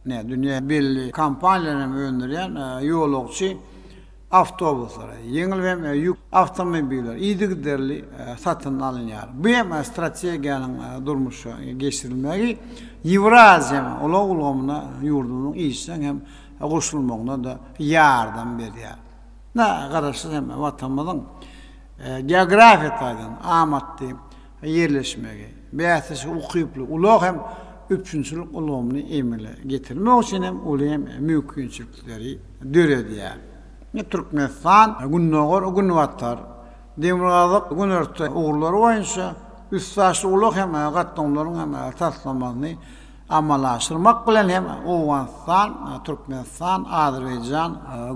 Ine, dünýä belli kompaniýalar hem öndürýän ýolagçy awtobuslary, ýeňil hem ýük awtomobiller yzygiderli satyn alynýar. Bu hem strategiýanyň durmuşa geçirilmegi Ýewraziýa ulag ulgamyna ýurdumyzyň işjeň hem goşulmagyna-da ýardam berýär. Garaşsyz hem Watanymyzyň geografiýa taýdan amatly ýerleşmegi, bäsleşige ukyply ulag hem üpjünçilik ulgamyny emele getirmek üçin hem uly hem mümkinçilikleri döredýär. Türkmenistan Gündogar, Günbatar, Demirgazyk, Günorta ugurlary boýunça üstaşyr ulag hem gatnawlaryň hem taslamasyny amala aşyrmak bilen hem Owganystan, Türkmenistan, Azerbaýjan,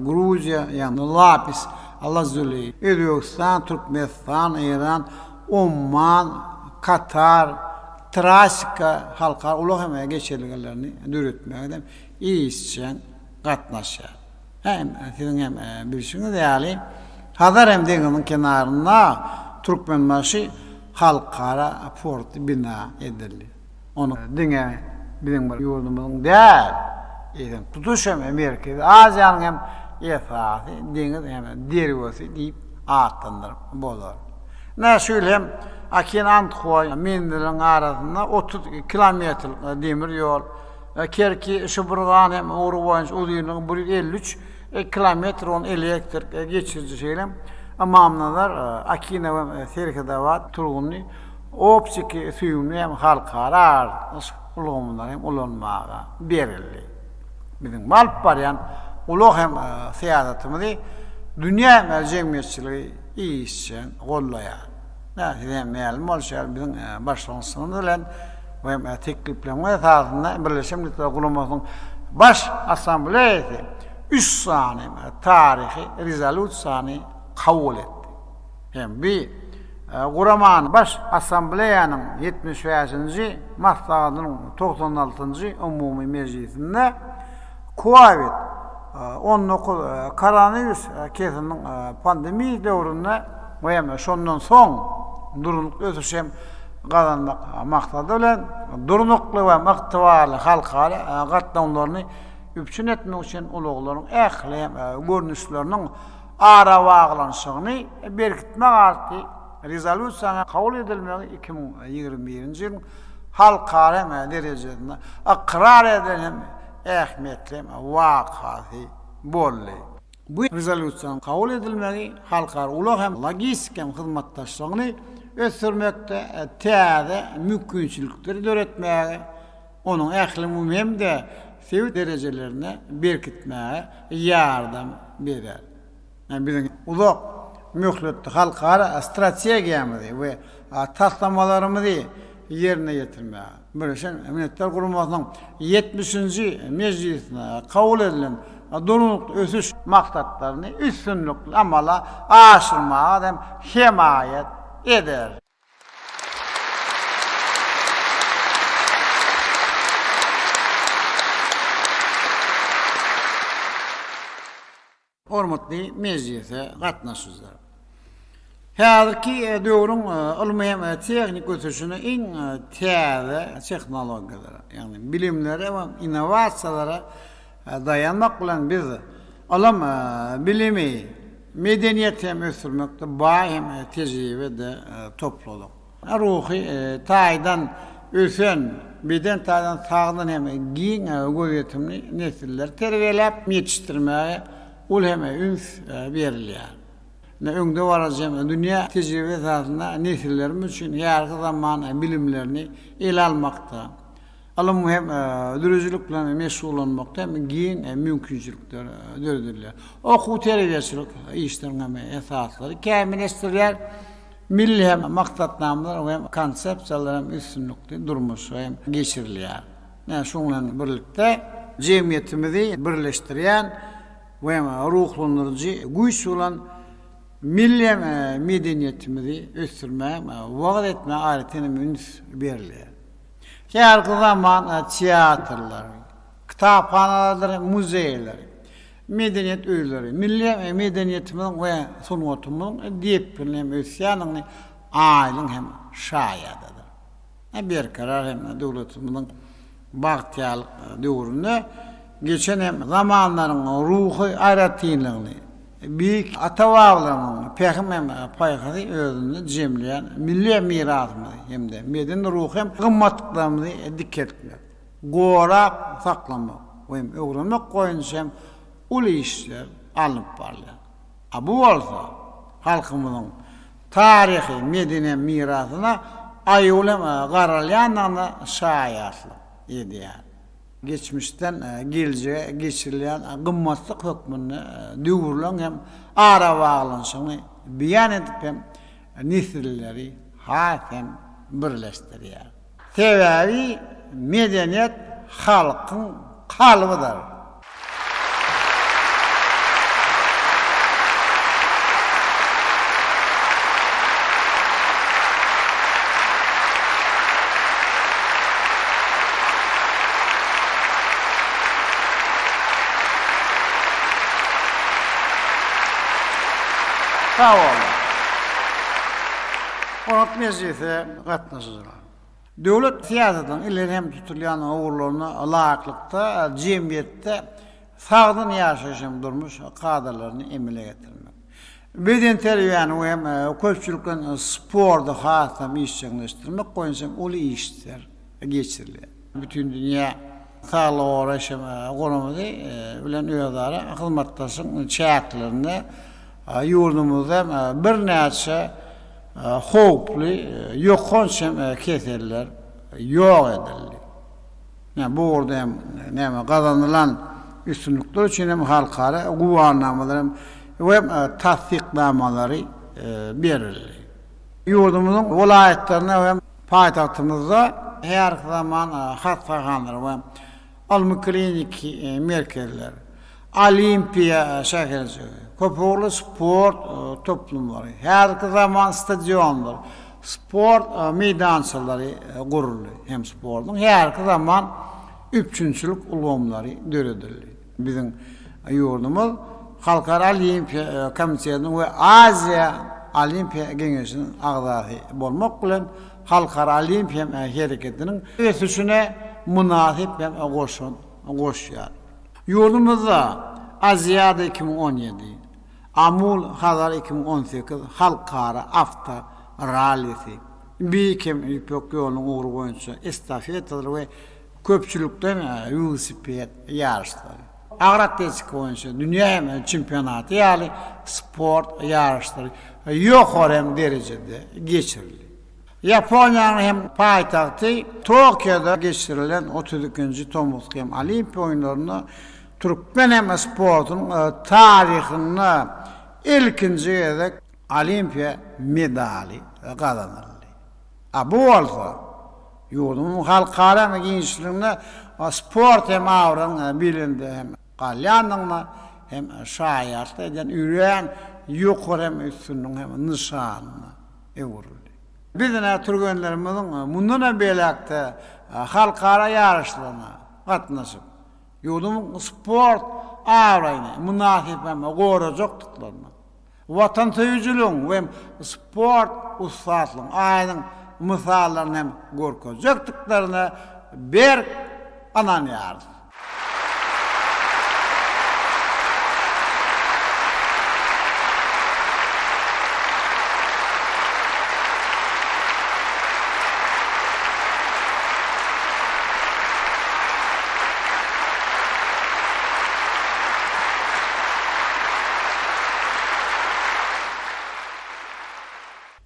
Gruziýa, ýagny Lapis Lazuli, Özbegistan, Türkmenistan, Eýran, Omman, Katar, Trasika halkara ulag hem geçelgelerini döretmäge hem işjeň gatnaşýar. Hem siziň hem bilşiňiz ýaly, Hazar hem deňziň kenarynda Türkmenbaşy halkara porty bina edildi. Ony diňe biziň bir ýurdumyzyň däl, eýsem tutuş hem Merkezi Aziýanyň hem esasy deňiz hem derwesi diýip atlandyryp bolar. Ine, şu ýyl hem Akin-Andhoý menziliniň arasynda 30 kilometrlik demir ýol, Kerki, Şuburgan hem ugry boýunça uzynlygy 153 kilometr bolan elektrik geçiriji, şeýle hem Ymamnazar, Akina we Serhetabat, Turgundy optiki süýümli hem halkara aragatnaşyk ulgamlary hem ulanmaga berildi. Biziň alyp barýan ulag hem syýasatymyzy dünýä jemgyýetçiligi işjeň goldaýar. Size hem mälim bolşy ýaly, biziň başlangyçlarymyz bilen we tekliplerimiz esasynda Birleşen Milletler Guramasynyň Baş Assambleýasy üç sany taryhy rezolýusiýany kabul etdi. Hem bi guramanyň Baş Assambleýanyň 75-nji maslahatynyň 96-njy umumy mejlisinde Covid, 19 koronawirus keseliniň pandemiýasy döwründe we hem şondan soň durnukly ösüş hem gazanmak maksady bilen durnukly we ygtybarly halkara gatnawlaryny üpjün etmek üçin ulaglaryň ähli görnüşleriniň arabaglanyşygyny berkitmek atly Rezolýusiýanyň kabul edilmegi 2021-nji ýylyň halkara hem derejesinde ykrar edilen hem ähmiýetli hem wakasy boldy. Bu Rezolýusiýanyň kabul edilmegi halkara ulag hem logistika hem hyzmatdaşlygyny ösdürmekde täze mümkinçilikleri döretmäge, onuň ählumumy hem-de sebit derejelerinde berkitmäge ýardam berer. Biziň uzak möhletli halkara strategiýamyzy we taslamalarymyzy ýerine ýetirmäge, Birleşen Milletler Guramasynyň ýetmişinji mejlisinde kabul edilen. Durnukly ösüş maksatlaryny üstünlikli amala aşyrmaga hem hemaýat eder. Hormatly mejlise gatnaşyjylar! Häzirki döwrüň ylmy hem tehniki ösüşine iň täze tehnologiýalara, ýagny bilimlere we innowasiýalara daýanmak bilen biz ylym, bilimi, medeniýeti hem ösdürmekde baý hem tejribe-de topladyk. Ruhy taýdan ösen, beden taýdan sagdyn hem giň gözýetimli nesilleri terbiýeläp ýetişdirmäge uly hem üns berilýär. Ine, öňdebaryjy hem dünýä tejribe esasynda nesillerimiz üçin häzirki zaman bilimlerini ele almakda, ylym hem döredijilik bilen meşgullanmakda hem giň mümkinçilikler döredilýär. Okuw-terbiýeçilik işleriniň hem esaslary kämilleşdirilýär. Milli hem maksatnamalar we konsepsiýalar hem üstünlikli durmuşa hem geçirilýär. Ine, şunuň bilen birlikde, jemgyýetimizi birleşdirýän we ruhlandyryjy güýç bolan milli hem medeniýetimizi ösdürmäge, wagyz etmäge aýratyn hem üns berilýär. Häzirki zaman teatrlary, kitaphanalardyr muzeýleri, Medeniýet öýleri, milli medeniýetimiziň we sungatymyzyň depginli hem ösýändigini aýdyň hem şaýadydyr. Berkarar hem döwletimiziň bagtyýarlyk döwründe geçen hem zamanlaryň ruhy aýratynlygyny, beýik ata-babalarymyzyň pähim hem paýhasy özünde jemleýän milli mirasymyzy hem-de medeni-ruhy hem gymmatlyklarymyzy dikeltmek, gorap saklamak we hem öwrenmek boýunça hem uly işler alnyp barylýar. A bu bolsa halkymyzyň taryhy, medeni mirasyna aýawly garalýandygyna şaýatlyk edýär. Geçmişden geljege geçirilýän gymmatlyk hökmünde döwürleň hem arabaglanyşygyny beýan edip hem nesilleri has hem birleşdirýär. Sebäbi medeniýet halkyň kalbydyr. Sag boluň. Hormatly mejlise gatnaşyjylar! Döwlet syýasatynyň ileri hem tutulýan ugurlaryna laýyklykda jemgyýetde sagdyn ýaşaýyş hem durmuş kadalaryny emele getirmek, bedenterbiýäni we hem köpçülikleýin sporty has hem işjeňleşdirmek boýunça uly işler geçirilýär. Bütindünýä Saglygy goraýyş guramasy bilen özara hyzmatdaşlygyň çäklerinde ýurdumyzda birnäçe howply ýokanç hem keseller ýok edildi. Bu ugurda hem näme gazanylan üstünlikler üçin hem halkara güwänamalar hem we tassyknamalary berildi. Ýurdumyzyň welaýatlarynda hem paýtagtymyzda häzirki zaman hassahanalar we ylmy-kliniki merkezler, Olimpiýa şäherjigi, köpugurly sport toplumlary, häzirki zaman stadionlar, sport meýdançalary guruldy hem sportuň häzirki zaman üpjünçilik ulgamlary döredildi. Biziň ýurdumyz Halkara Olimpiýa komitetiniň we Aziýa Olimpiýa geňeşiniň agzasy bolmak bilen, halkara olimpiýa hereketiniň ösüşine mynasyp hem goşant goşýar. Ýurdumyzda Aziada 2017, Amul Hazar 2018 halkara awto rallisi, Beýik hem Ýüpek ýolunyň ugry boýunça estafetalar we köpçülikden welosiped ýaryşlary, agyr atletika boýunça dünýä hem çempionaty ýaly sport ýaryşlary ýokary hem derejede geçirildi. Ýaponiýanyň hem paýtagty Tokioda geçirilen otuz ikinji tomusky hem Olimpiýa oýunlarynda türkmen hem sportunyň taryhynda ilkinji gezek olimpiýa medaly gazanyldy. A bu bolsa ýurdumyzyň halkara giňişliginde sport hem abraýyň belende hem. galýandygyna hem şaýatlyk edýän örän ýokary hem üstünligiň hem nyşanyna öwrüldi. Biz ine türgenlerimiziň mundan hem beýläk-de halkara ýaryşlaryna gatnaşyp, ýurdumyzyň sport abraýyny mynasyp hem gorajakdyklaryna, watansöýüjiligiň we sport ussatlygyň aýdyň mysallaryny hem görkezjekdiklerine berk ynanýarys.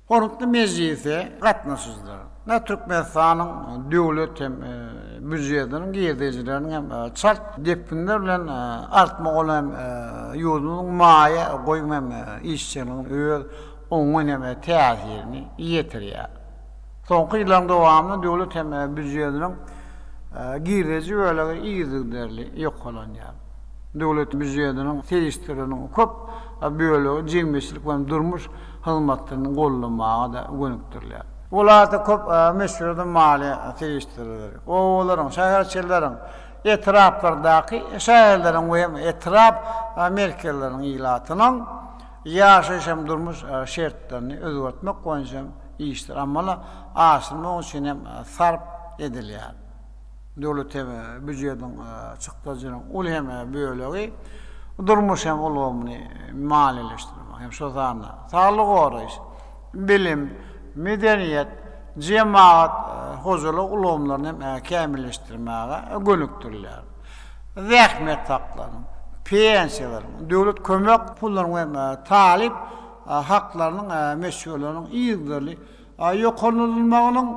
Hormatly mejlise gatnaşyjylar! Ine, Türkmenistanyň döwlet hem býujetiniň girdejileriniň hem çalt depginler bilen artmagy ol hem ýurdumyzyň maýa goýum hem işjeňligine öz oňyn hem täsirini ýetirýär. Soňky ýyllaryň dowamynda döwlet hem býujetiniň girdeji bölegi yzygiderli ýokarlanýar. Döwlet býujetiniň serişdeleriniň köp bölegi jemgyýetçilik we durmuş hyzmatlaryny goldamaga-da gönükdirilýär. Welaýatda köp möçberde maliýe serişdeleri obalaryň, şäherçeleriň, etraplardaky şäherleriň we hem etrap merkezleriniň ilatynyň ýaşaýyş hem durmuş şertlerini özgertmek boýunça işleri amala aşyrmak üçin hem sarp edilýär. Döwlet hem býujetiň çykdajynyň uly hem bölegi durmuş hem ulgamyny maliýeleşdirmek hem şol sanda saglygy goraýyş, bilim, medeniýet, jemagat hojalyk ulgamlaryny hem kämilleşdirmäge gönükdirilýär. Zähmet haklarynyň, pensiýalaryň, döwlet kömek pullarynyň we talyp haklarynyň möçberleriniň yzygiderli ýokarlandyrylmagynyň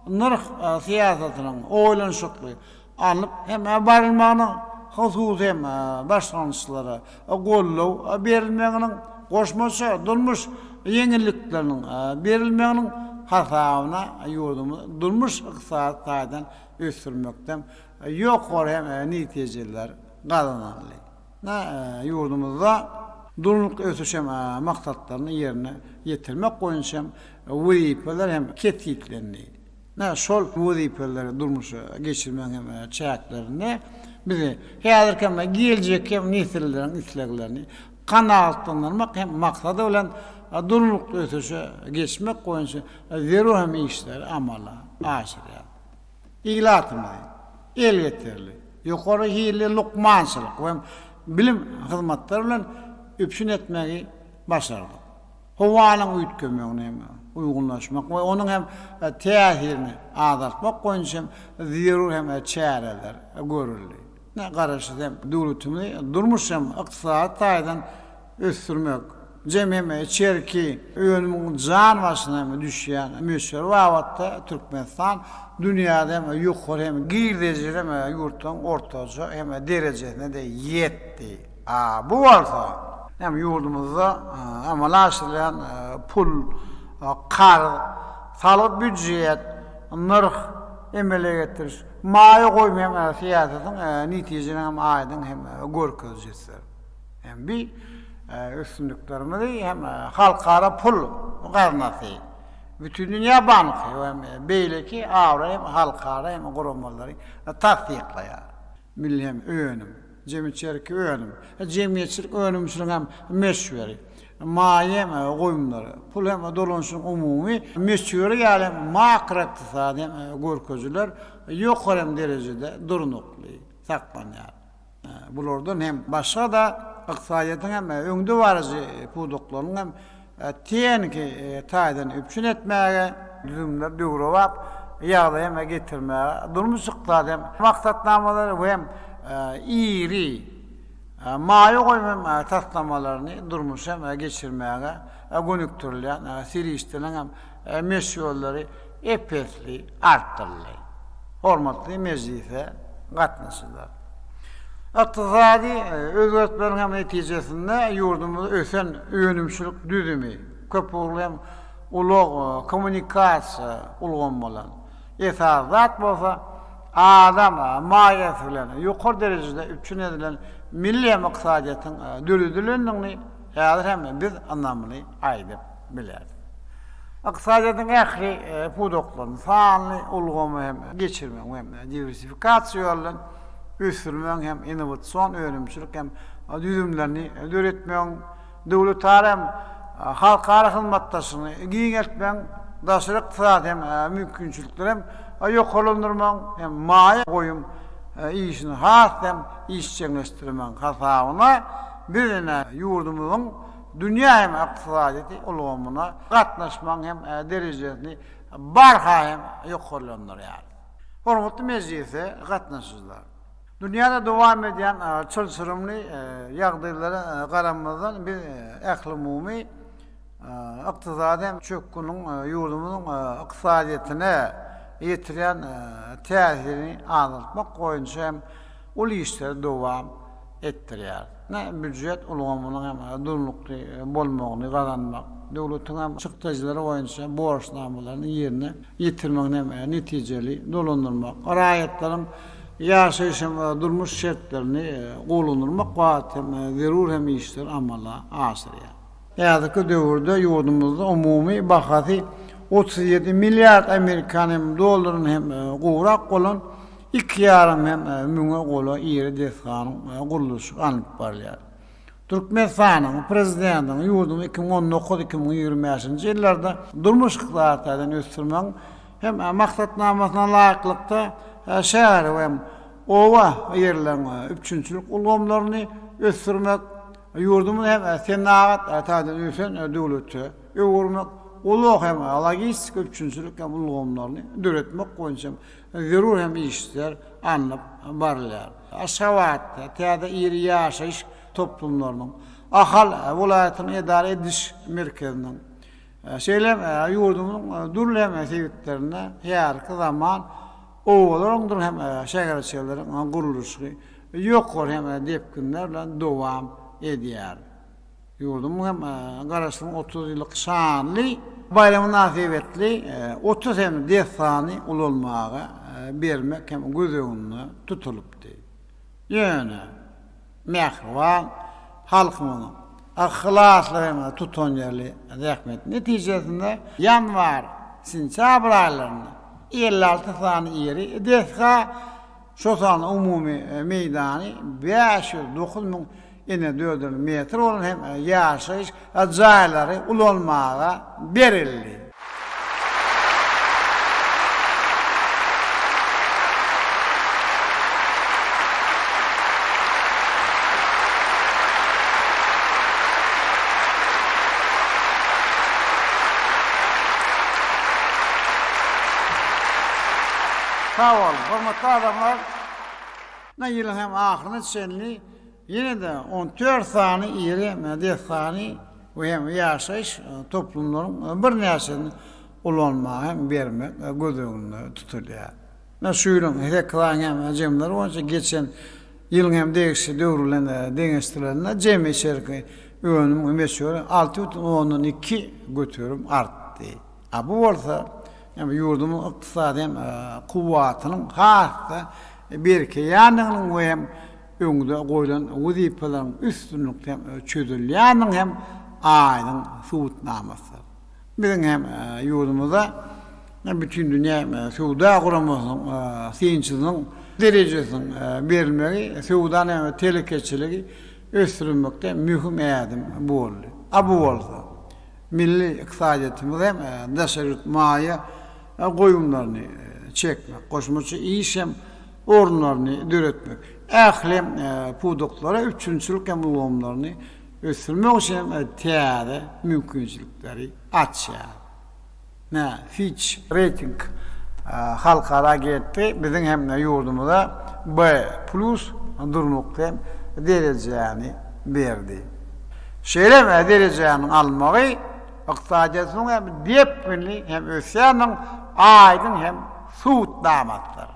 nyrh syýasatynyň oýlanyşykly alnyp hem barylmagynyň, hususy hem başlangyçlara goldaw berilmeginiň, goşmaça durmuş ýeňillikleriniň berilmeginiň hasabyna ýurdumyzy durmuş-ykdysady taýdan ösdürmekde ýokary hem netijeler gazanyldy. Ýurdumyzda Durnukly ösüş hem maksatlaryny ýerine ýetirmek boýunça hem wezipeler hem kesgitlendi. Şol wezipeleri durmuşa geçirmegiň hem çäklerinde bizi häzirki hem geljekki hem nesilleriň isleglerini kanagatlandyrmak hem maksady bilen durnukly ösüşe geçmek boýunça zerur hem işleri amala aşyrýar. Ilatymyzy elýeterli, ýokary hilli lukmançylyk we bilim hyzmatlary bilen üpjün etmegi başardyk. Howanyň üýtgemegine hem uýgunlaşmak we onuň hem täsirini azaltmak boýunça hem zerur hem çäreler görüldi. Garaşsyz hem döwletimizi durmuş hem ykdysady taýdan ösdürmek, jem hem içerki önümiň jan başyna hem düşýän möçberi babatda Türkmenistan dünýäde hem ýokary hem girdejili hem ýurtlaryň ortaça hem derejesine-de ýetdi. A bu bolsa hem ýurdumyzda amala aşyrylýan pul, karz, salgyt býujet, nyrh emele getiriş, maýa goýum hem syýasatyň netijesiniň hem aýdyň hem görkezijisidir. Hem bi üstünliklerimizi hem Halkara pul gaznasy, Bütindünýä banky we hem beýleki abraý hem halkara hem guramalary tassyklaýar. Milli hem önüm, jemi içerki önüm, jemgyýetçilik önümçiligiň hem möçberi, maýa hem goýumlary, pul hem dolanyşygyň umumy möçberi ýaly hem makroykdysady hem görkezijiler ýokary hem derejede durnukly saklanýar. Bulardan hem başga-da ykdysadyýetiň hem öňdebaryjy pudaklarynyň hem tehniki taýdan üpjün etmäge, düzümleri döwrebap ýagdaýa hem getirmäge, durmuş-ykdysady hem maksatnamalary we hem iri maýa goýum hem taslamalaryny durmuşa hem geçirmäge gönükdirilýän serişdeleriň hem möçberleri ep-esli artdyryldy. Hormatly mejlise gatnaşyjylar! Ykdysady özgertmeleriň hem netijesinde ýurdumyzda ösen önümçilik düzümi, köpugurly hem ulag, kommunikasiýa ulgamy bolan, esasy zat bolsa adam maýasy bilen ýokary derejede üpjün edilen. milli hem ykdysadyýetiň döredilendigini häzir hem biz ynamly aýdyp bileris. Ykdysadyýetiň ähli pudaklaryny sanly ulgama hem geçirmegiň hem diwersifikasiýa ýoly bilen ösdürmegiň hem innowasion önümçilik hem düzümlerini döretmegiň, döwletara hem halkara hyzmatdaşlygyny giňeltmegiň, daşary ykdysady hem mümkinçilikleri hem ýokarlandyrmagyň hem maýa goýum işini has hem işjeňleşdirmegiň hasabyna biz ine ýurdumyzyň dünýä hem ykdysadyýeti ulgamyna gatnaşmagyň hem derejesini barha hem ýokarlandyrýarys. Hormatly mejlise gatnaşyjylar! Dünýäde dowam edýän çylşyrymly ýagdaýlara garamazdan, biz ählumumy ykdysady hem çökgünligiň ýurdumyzyň ykdysadyýetine ýetirýän täsirini azaltmak boýunça hem uly işleri dowam etdirýäris. Býujet ulgamynyň hem durnukly bolmagyny gazanmak, döwletiň hem çykdajylary boýunça borçnamalaryny ýerine ýetirmegini hem netijeli dolandyrmak, raýatlaryň ýaşaýyş hem durmuş şertlerini gowulandyrmak babatda hem zerur hem işler amala aşyrýar. Häzirki döwürde ýurdumyzda umumy bahasy 37 milliard amerikan hem dollaryndan hem gowrak bolan iki ýarym hem müňe golaý iri desganyň gurluşygy alnyp barylýar. Türkmenistanyň Prezidentiniň ýurduň 2019, 2025-nji ýyllarda durmuş-ykdysady taýdan ösdürmegiň hem maksatnamasyna laýyklykda şäher we oba ýerleriniň üpjünçilik ulgamlaryny ösdürmek, ýurdumyzy hem senagat taýdan ösen döwlete öwürmek, ulag hem logistika üpjünçilik hem ulgamlaryny döretmek boýunça zerur hem işler alnyp barylýar. Aşgabatda täze iri ýaşaýyş toplumlarynyň, Ahal welaýatynyň edara ediş merkeziniň, şeýle hem ýurdumyzyň dürli hem sebitlerinde häzirki zaman obalaryňdyr hem şäherçeleriň gurluşygy ýokary hem depginler bilen dowam edýär. Ýurdumyň hem Garaşsyzlygyň 30 ýyllyk şanly baýramy mynasybetli 30 hem desgany ulanmaga bermek hem göz öňünde tutulypdy. Ýöne mähriban halkymyzyň yhlasly hem tutanýerli zähmeti netijesinde ýanwar, sentýabr aýlarynda 56 sany iri desga Şol sanda umumy meýdany 509 müň inedördül metr bolan hem ýaşaýyş jaýlary ulanmaga berildi. Sag boluň, hormatly adamlar! Ine, ýylyň hem ahyryna çenli ýene-de 14 sany iri desgany we hem ýaşaýyş toplumlaryň birnäçesini ulanmaga hem bermek göz öňünde tutulýar. Ine, şu ýylyň sekiz aýyň hem jemleri boýunça geçen ýylyň hem degişli döwri bilen deňeşdirilende jemi içerki önümiň möçberi 6,2 göterim artdy. A bu bolsa hem ýurdumyzyň ykdysady hem kuwwatynyň has-da berkeýändiginiň we hem öňde goýlan wezipeleriň üstünlikli hem çözülýändiginiň hem aýdyň subutnamasydyr. Biziň hem ýurdumyzda Bütindünýä söwda guramasynyň synçysynyň derejesiniň berilmegi söwdany hem telekeçiligi ösdürmekde möhüm ädim boldy. A bu bolsa Milli ykdysadyýetimize hem daşary ýurt maýa goýumlaryny çekmek, goşmaça iş hem orunlaryny döretmek, ähli pudaklara üpjünçilik hem ulgamlaryny ösdürmek üçin hem täze mümkinçilikleri açýar. Nä, Fitch Rating halkara agentligi biziň hem ýurdumyza B plus durnukly derejäni berdi. Şeýle hem derejäniň alynmagy ykdysadyýetimiziň hem depginli hem ösýändiginiň aýdyň hem subutnamasydyr.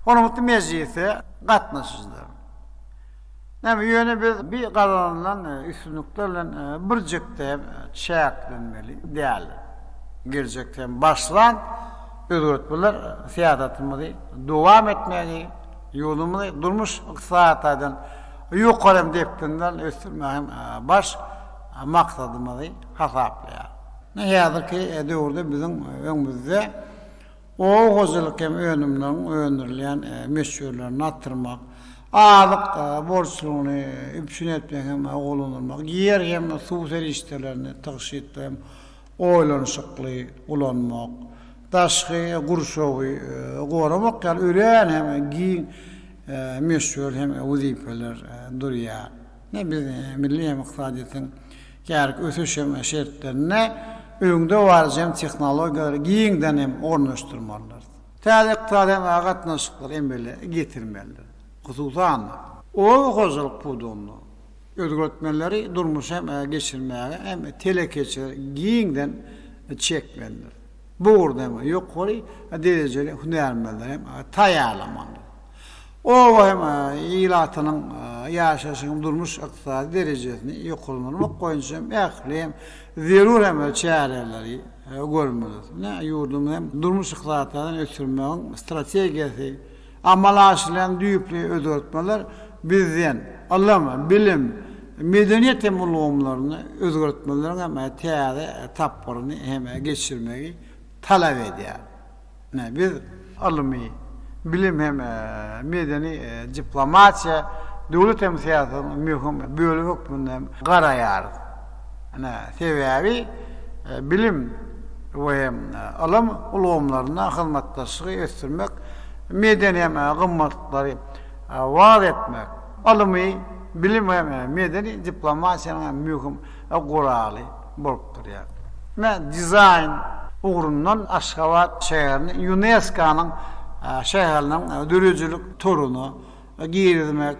Hormatly mejlise gatnaşyjylar! Näme, ýöne biz bi gazanylan üstünlikler bilen birjikde hem çäklenmeli däl. Geljekde hem başlan özgertmeler syýasatymyzy dowam etmegi, ýurdumyzy durmuş-ykdysady taýdan ýokary hem depginler ösdürmegi hem baş maksadymyzy hasaplaýar. Häzirki döwürde biziň öňümizde Oba hojalyk hem önümleriň öndürilýän möçberlerini artdyrmak, azyk bolçulygyny üpjün etmek hem ulandyrmak, ýer hem suw serişdelerini tygşytly hem oýlanyşykly ulanmak, daşky gurşawy goramak ýaly örän hem giň möçberli hem wezipeler durýar. Biz milli hem ykdysadyýetiň Häzirki ösüş hem şertlerinde öňdebaryjy hem tehnologiýalary giňden hem ornaşdyrmalydyrys. Täze ykdysady hem gatnaşyklary emele getirmelidir. Hususan-da, oba hojalyk pudagynda özgertmeleri durmuşa hem geçirmäge hem telekeçileri giňden çekmelidir. Bu ugurda hem ýokary derejeli hünärmenleri hem taýýarlamalydyr. Oba hem ilatynyň ýaşaýşyň hem durmuş-ykdysady derejesini ýokarlandyrmak boýunça hem ähli hem zerur hem çäreleri görmelidir. Ine, ýurdumyzy hem durmuş-ykdysady taýdan ösdürmegiň strategiýasy, amala aşyrylýan düýpli özgertmeler bizden ylym, bilim, medeniýet hem ulgamlarynda özgertmeleriň hem täze tapgyryny hem geçirmegi talap edýär. Ine, biz ylmy, bilim hem medeni diplomatiýa döwlet hem syýasatynyň möhüm bölegi hökmünde hem garaýarys. Ine, sebäbi bilim we hem ylym ulgamlarynda hyzmatdaşlygy ösdürmek, medeni hem gymmatlyklary wagyz etmek, ylmy, bilim hem medeni diplomatiýanyň hem möhüm guraly bolup durýar. Ine, dizaýn ugrundan Aşgabat şäherini ÝUNESKO-nyň şäheriniň döredijilik toruna girizmek,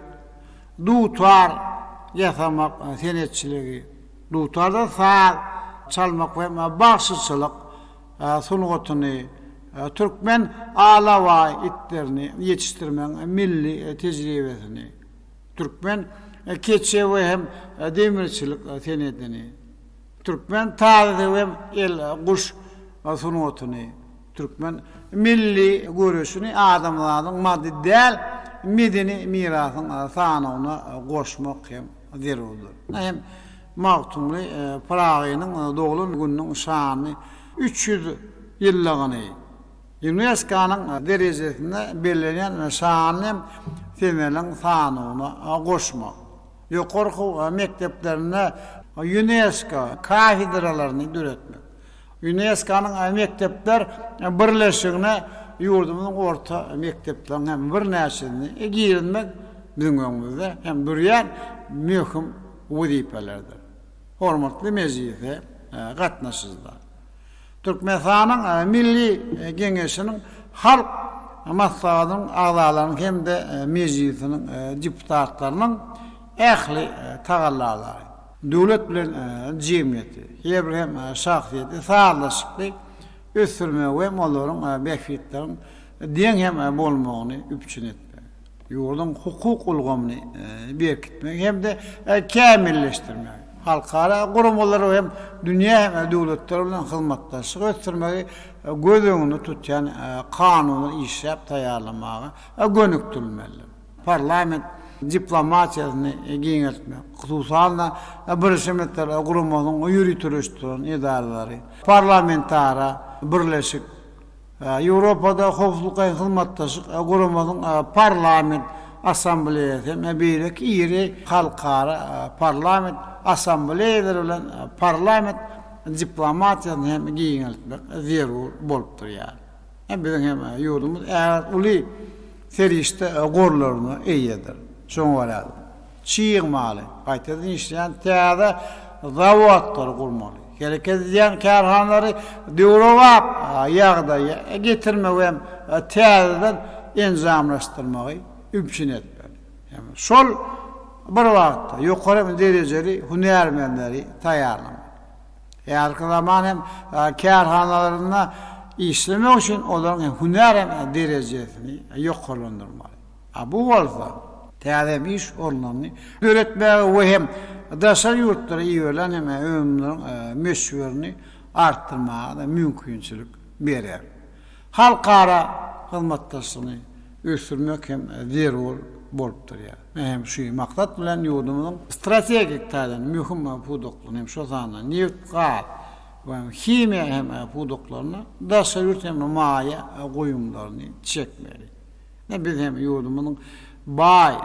dutar ýasamak senetçiligi, dutarda saz çalmak we bagşyçylyk sungatyny, türkmen alabaý itlerini ýetişdirmegiň milli tejribesini, türkmen keçe we hem demirçilik senedini, türkmen tazy we hem el guş sungatyny, türkmen milli göreşini adamzadyň maddy däl medeni mirasyň sanawyna goşmak hem zerurdyr. Hem Magtymguly Pyragynyň doglan gününiň şanly 300 ýyllygyny Ýunesko-nyň derejesinde bellenýän şanly seneleriň sanawyna goşmak, ýokary okuw mekdeplerinde Ýunesko kafedralaryny döretmek, Ýunesko-nyň mekdepler birleşigine ýurdumyzyň orta mekdepleriniň hem birnäçesini girizmek biziň öňümizde hem durýan möhüm wezipelerdir. Hormatly mejlise gatnaşyjylar! Türkmenistanyň Milli Geňeşiniň Halk Maslahatynyň agzalarynyň hem-de Mejlisiniň deputatlarynyň ähli tagallalary, döwlet bilen jemgyýeti, her bir hem şahsyýeti sazlaşykly ösdürmegi we olaryň bähbitleriniň deň hem bolmagyny üpjün etmek. Ýurduň hukuk ulgamyny berkitmek hem-de kämilleşdirmek, halkara guramalary hem dünýä döwletleri bilen hyzmatdaşlygy ösdürmegi göz öňünde tutýan kanunlary işläp taýýarlamaga gönükdirilmelidir. Parlament diplomatiýasyny giňeltmek, hususan-da, Birleşen Milletler Guramasynyň ýöriteleşdirilen edaralary, Parlamentara birleşik, Ýewropada Howpsuzlyk we Hyzmatdaşlyk Guramasynyň Parlament Assambleýasy hem beýleki iri halkara parlament assambleýalary bilen parlament diplomatiýasyny hem giňeltmek zerur bolup durýar. Biziň hem ýurdumyz ägirt uly serişde gorlaryna eýedir. Şoňa görä-de, çig maly gaýtadan işleýän täze zawodlary gurmaly, hereket edýän kärhanalary döwrebap ýagdaýa getirmegi hem täzeden enjamlaşdyrmagy üpjün etmeli. Hem şol bir wagtda ýokary derejeli hünärmenleri taýýarlamaly. Häzirki zaman hem kärhanalarynda işlemek üçin olaryň hem hünär hem derejesini ýokarlandyrmaly. A bu bolsa täze hem iş orunlaryny döretmäge we hem daşary ýurtlara iberilen hem önümleriň möçberini artdyrmaga-da mümkinçilik berer. Halkara hyzmatdaşlygyny ösdürmek hem zerur bolup durýar. Hem şu maksat bilen ýurdumyzyň strategik taýdan möhüm pudaklaryny hem şol sanda nebit-gaz we himiýa hem pudaklaryna daşary ýurt hem maýa goýumlaryny çekmeli. Biz hem ýurdumyzyň baý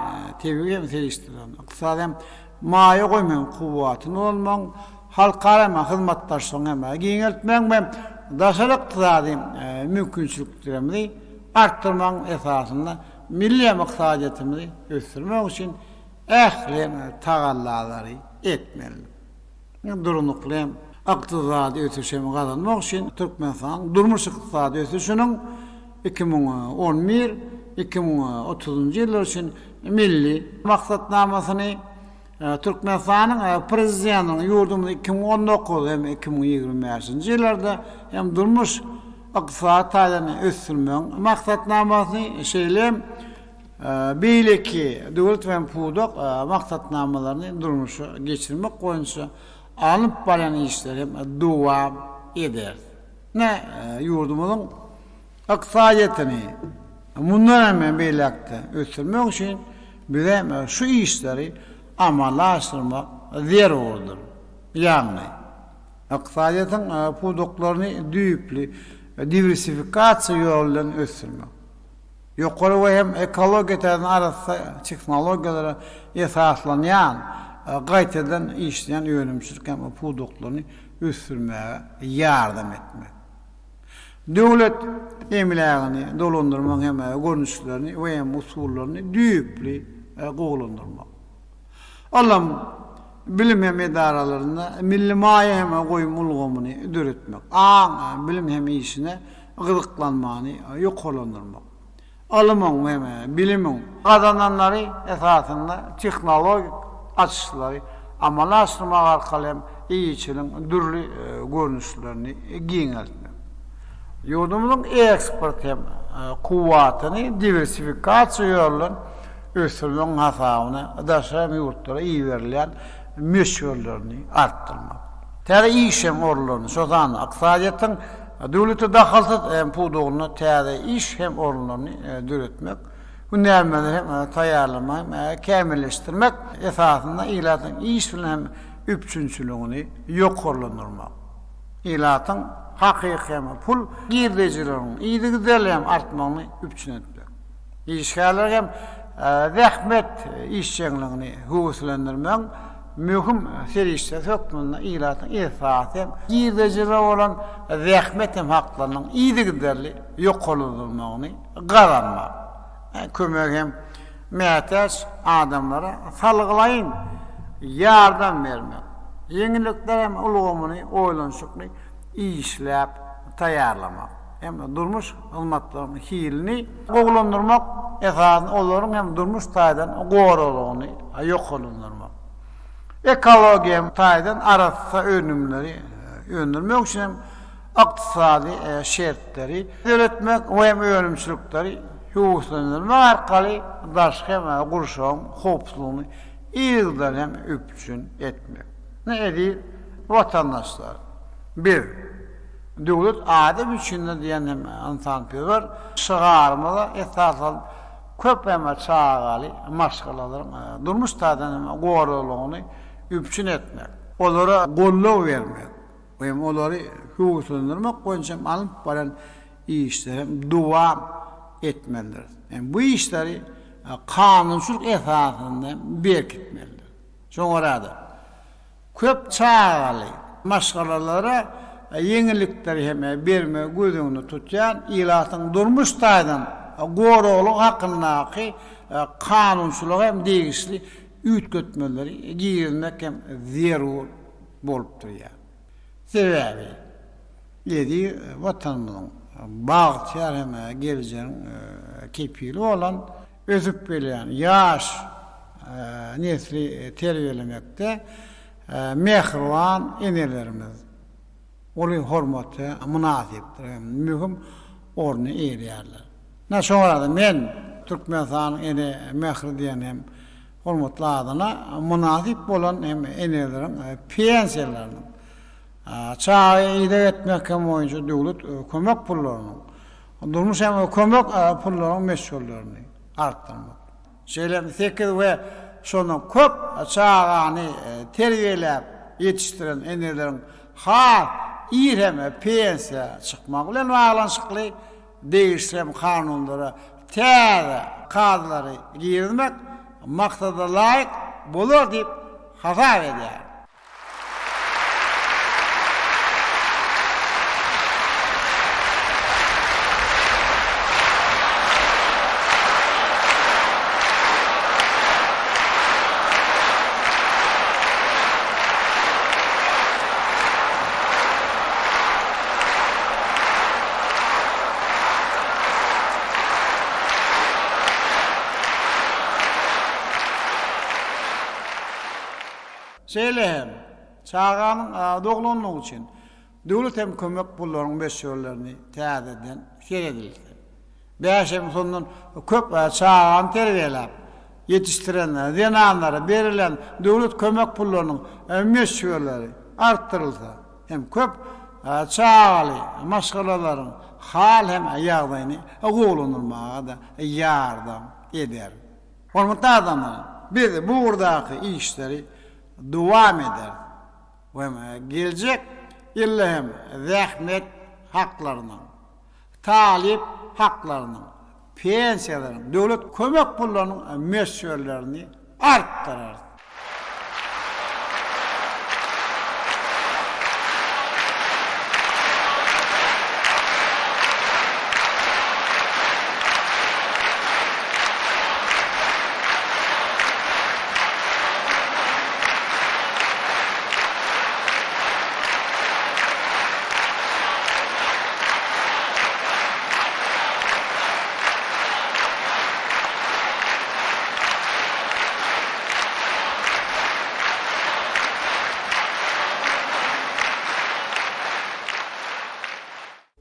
tebigy hem serişdelerini, ykdysady hem maýa goýum hem kuwwatyny ulanmagyň, halkara hem hyzmatdaşlygyny hem giňeltmegiň we daşary ykdysady mümkinçiliklerimizi artdyrmagyň esasynda milli hem ykdysadyýetimizi ösdürmek üçin ähli tagallalary etmelidir. Durnukly hem ykdysady ösüşi hem gazanmak üçin Türkmenistanyň durmuş-ykdysady ösüşiniň 2011, 2030-njy ýyllar üçin Milli maksatnamasyny, Türkmenistanyň Prezidentiniň ýurdumyzy 2019 hem 2025-nji ýyllarda hem durmuş ykdysady taýdan ösdürmegiň maksatnamasyny, şeýle hem beýleki döwlet we pudak maksatnamalaryny durmuşa geçirmek boýunça alnyp barýan işleri hem dowam ederis. Ine, ýurdumyzyň ykdysadyýetini mundan hem beýläk-de ösdürmek üçin bize şu işleri amala aşyrmak zerurdyr. Ýagny, ykdysadyýetiň pudaklaryny düýpli diwersifikasiýa ýoly bilen ösdürmek. Ýokary we hem ekologiýa taýdan arassa tehnologiýalara esaslanýan gaýtadan işleýän önümçilik hem pudaklaryny ösdürmäge ýardam etmek. Döwlet emlägini dolandyrmagyň hem görnüşlerini we hem usullaryny düýpli gowulandyrmak. Ylym, bilim hem edaralarynda milli maýa hem goýum ulgamyny döretmek. Aň, bilim hem işine gyzyklanmany ýokarlandyrmak, ylmyň we bilimiň gazananlary esasynda tehnologik açyşlary amala aşyrmak arkaly hem eýeçiligiň dürli görnüşlerini giňeltmek, ýurdumyzyň eksport hem kuwwatyny diwersifikasiýa ýoly bilen ösdürmegiň hasabyna daşary ýurtlara iberilýän möçberlerini artdyrmak, täze iş hem orunlaryny, şol sanda ykdysadyýetiň Döwlete dahylsyz pudagynda täze iş hem orunlaryny döretmek, hünärmenleri hem taýýarlamak hem kämilleşdirmek esasynda ilatyň iş bilen hem üpjünçiligini ýokarlandyrmak, ilatyň hakyky hem pul girdejileriniň yzygiderli hem artmagyny üpjün etmek, işgärleriň hem zähmet işjeňligini höweslendirmegiň möhüm serişdesi hökmünde ilatyň esasy hem girdejileri bolan zähmet hem haklarynyň yzygiderli ýokarlandyrylmagyny gazanmak, kömege hem mätäç adamlara salgylaýyn ýardam bermek, ýeňillikler hem ulgamyny oýlanyşykly işläp taýýarlamak hem durmuş hyzmatlarynyň hilini gowulandyrmak esasynda olaryň hem durmuş taýdan goraglygyny ýokarlandyrmak. Ekologiýa taýdan arassa önümleri öndürmek üçin hem ykdysady şertleri döretmek we hem önümçilikleri höweslendirmek arkaly daşky hem gurşawyň howpsuzlygyny yzygiderli hem üpjün etmek. Eziz watandaşlar, biz Döwlet adam üçindir diýen hem ynsanperwer şygarymyza esaslanyp, köp hem çagaly maşgalalaryň durmuş taýdan hem goraglygyny üpjün etmek, olara goldaw bermek we hem olary höweslendirmek boýunça hem alnyp barýan işleri hem dowam etmelidiris. Hem bu işleri kanunçylyk esasynda hem berkitmelidir. Şoňa görä-de, Köp çagaly maşgalalara ýeňillikleri hem bermegi göz öňünde tutýan ilatyň durmuş taýdan goraglygy hakyndaky kanunçylyga hem degişli üýtgetmeleri girizmek hem zerur bolup durýar. Sebäbi eziz Watanymyzyň bagtyýar hem geljegiň kepili bolan Ösüp gelýän ýaş nesli terbiýelemekde mähriban enelerimiz. uly hormata mynasypdyr hem möhüm orny eýeleýärler. Ine, şoňa görä-de men Türkmenistanyň Ene mähri diýen hem hormatly adyna mynasyp bolan hem eneleriň pensiýalarynyň, çaga ideg etmek hem boýunça döwlet kömek pullarynyň, durmuş hem kömek pullaryň möçberlerini artdyrmak. Şeýle hem sekiz we şondan köp çagany terbiýeläp ýetişdiren eneleriň has ir hem pensiýa çykmagy bilen baglanyşykly degişli hem kanunlara täze kadalary girizmek maksada laýyk bolar diýip hasap edýärin. Şeýle hem, çaganyň doglanlygy üçin döwlet hem kömek pullaryň möçberlerini täzeden seredilse, bäş hem şondan köp çagany terbiýeläp ýetişdiren zenanlara berilen döwlet kömek pullarynyň möçberleri artdyrylsa hem köp çagaly maşgalalaryň hal hem ýagdaýyny gowulandyrmaga-da ýardam eder. Hormatly adamlar, biz bu ugurdaky işleri dowam ederis we geljek ýylda hem zähmet haklarynyň, talyp haklarynyň, pensiýalaryň, döwlet kömek pullarynyň möçberlerini artdyrarys.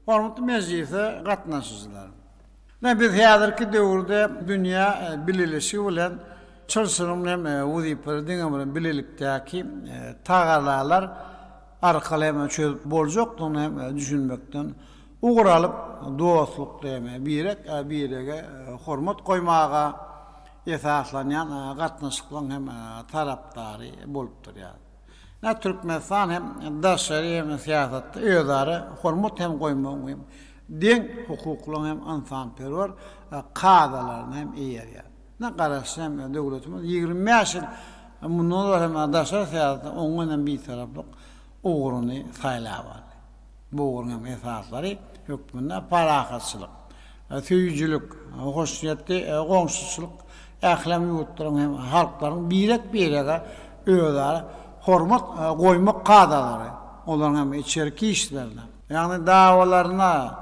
Hormatly mejlise gatnaşyjylar! Ine, biz häzirki döwürde dünýä bileleşigi bilen çylşyrymly hem wezipeleri diňe bir bilelikdäki tagallalar arkaly hem çözüp boljakdygyny hem düşünmekden ugur alyp, dostlukly hem birek-birege hormat goýmaga esaslanýan gatnaşyklaryň hem tarapdary bolup durýar. Ine, Türkmenistan hem daşary hem syýasatda özara hormat hem goýmagyň hem deň hukuklygyň hem ynsanperwer kadalaryna hem eýerýär. Ine, Garaşsyz hem döwletimiz 25 ýyl mundan ozal hem daşary syýasatda oňyn hem bitaraplyk ugruny saýlap aldy. Bu ugruň hem esaslary hökmünde parahatçylyk, söýüjilik, hoşniýetli goňşuçylyk, ähli ýurtlaryň hem halklaryň birek-birege özara hormat goýmak kadalary, olaryň hem içerki işlerine, ýagny dawalaryna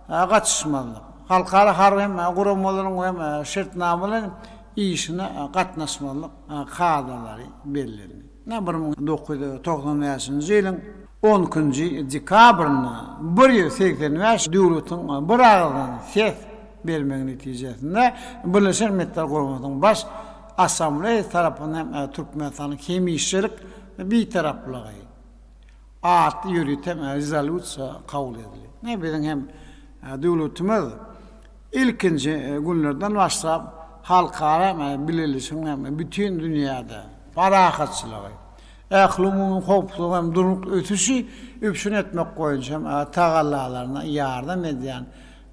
gatyşmazlyk, halkara harby hem guramalaryň hem şertnamalaryň işine gatnaşmazlyk kadalary bellendi. 1995-nji ýylyň on ikinji dekabrynda 185 döwletiň bir agyzdan ses bermegi netijesinde Birleşen Milletler Guramasynyň Baş Assambleýasy tarapyndan hem Türkmenistanyň hemişelik Bitaraplygy atly ýörite rezolýusiýa kabul edildi. Biziň hem döwletimiz Ilkinji günlerden başlap halkara bileleşigiň hem bütin dünýäde parahatçylygy, ählumumy howpsuzlygy hem durnukly ösüşi üpjün etmek boýunça hem tagallalaryna ýardam edýän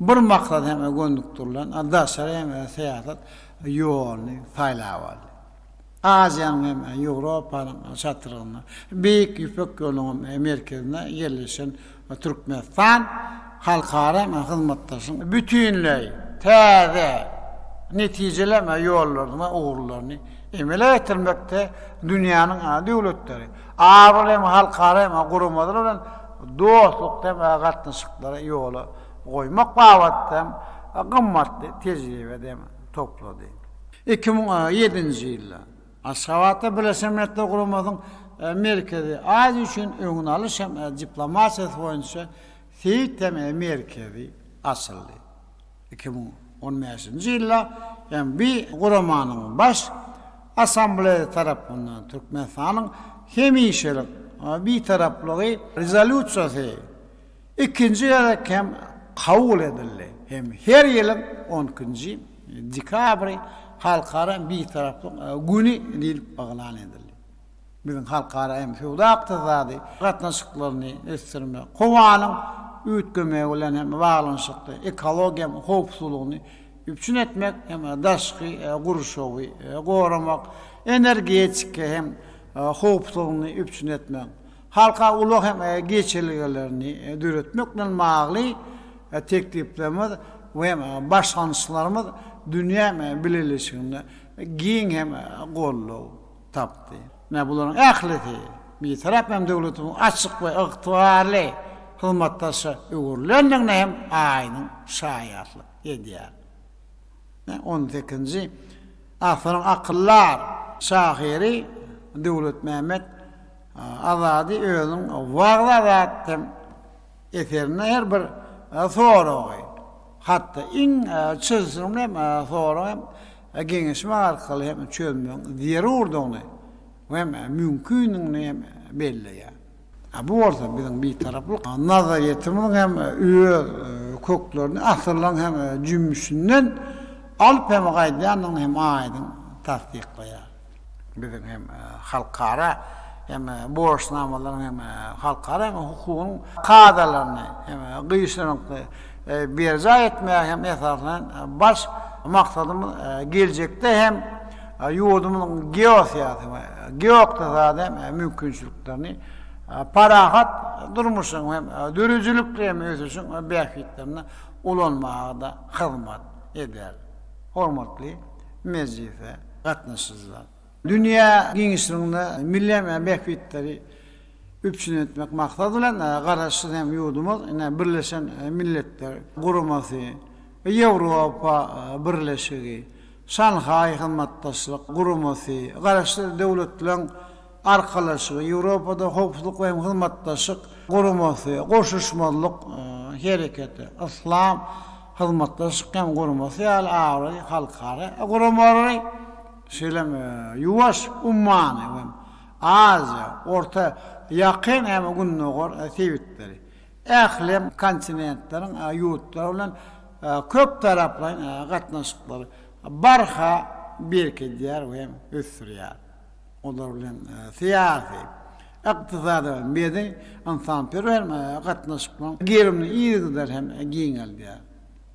bir maksada hem gönükdirilen daşary hem syýasat ýoluny saýlap aldy. Aziýanyň hem Ýewropanyň çatrygynda, Beýik Ýüpek ýolunyň merkezinde ýerleşen Türkmenistan halkara hyzmatdaşlygyň bütinleý täze, netijeli ýollaryny we ugurlaryny emele getirmekde dünýäniň döwletleri, abraýly hem halkara hem guramalar bilen dostlukly hem gatnaşyklary ýola goýmak babatda hem gymmatly tejribe toplady. 2007-nji ýylda Aşgabatda Birleşen Milletler Guramasynyň. Merkezi Aziýa üçin öňüni alyş hem diplomatiýasy boýunça sebit hem merkezi açyldy. 2015-nji ýylda hem bu guramanyň Baş Assambleýasy tarapyndan Türkmenistanyň hemişelik Bitaraplygy Rezolýusiýasy ikinji gezek hem kabul edildi hem her ýylyň on ikinji dekabry Halkara Bitaraplyk güni diýlip yglan edildi. Biziň halkara hem söwda-ykdysady gatnaşyklaryny ösdürmek, howanyň üýtgemegi bilen hem baglanyşykly ekologiýa howpsuzlygyny üpjün etmek hem daşky gurşawy goramak, energetika hem howpsuzlygyny üpjün etmek, halkara ulag hem geçelgelerini döretmek bilen bagly tekliplerimiz we hem başlangyçlarymyz dünýä bileleşiginde giň hem goldaw tapdy. Ine, bularyň ählisi Bitarap hem döwletimiziň açyk we ygtybarly hyzmatdaşa öwrülendigine hem aýdyň şaýatlyk edýär. Ine, on sekizinji asyryň akyldar şahyry Döwletmämmet Azady özüniň Wagzy-Azat hem eserinde her bir soragy, hatda iň çylşyrymly hem soragy hem geňeşmek arkaly hem çözmegiň zerurdygyny we hem mümkindigini hem belleýär. Bu bolsa biziň Bitaraplyk nazaryýetimiziň hem öz köklerini asyrlaryň hem jümmüşinden alyp hem gaýdýandygyny hem aýdyň tassyklaýar. Biziň hem halkara hem borçnamalaryň hem halkara hem hukugyň kadalaryny hem gyşarnykly berjaý etmäge hem esaslanan baş maksadymyz geljekde hem ýurdumyzyň geosyýasy we geoykdysady hem mümkinçiliklerini parahat durmuşyň hem döredijilikli hem ösüşiň bähbitlerine ulanmaga-da hyzmat eder. Hormatly mejlise gatnaşyjylar! Dünýä giňişliginde milli bähbitleri üpjün etmek maksady bilen, Garaşsyz hem ýurdumyz ine Birleşen Milletler Guramasy, Ýewropa Birleşigi, Şanhaý Hyzmatdaşlyk Guramasy, Garaşsyz Döwletleriň Arkalaşygy, Ýewropada Howpsuzlyk we Hyzmatdaşlyk Guramasy, Goşulyşmazlyk Hereketi, Yslam Hyzmatdaşlyk hem Guramasy ýaly abraýly halkara guramalary, şeýle hem Ýuwaş ummany we Aziýa, Orta Ýakyn hem Gündogar sebitleri, ähli kontinentleriň ýurtlary bilen köptaraplaýyn gatnaşyklary barha berkidýär we ösdürýär. Olar bilen syýasy, ykdysady we medeni ynsanperwer gatnaşyklaryň gerimini yzygider hem giňeldýär.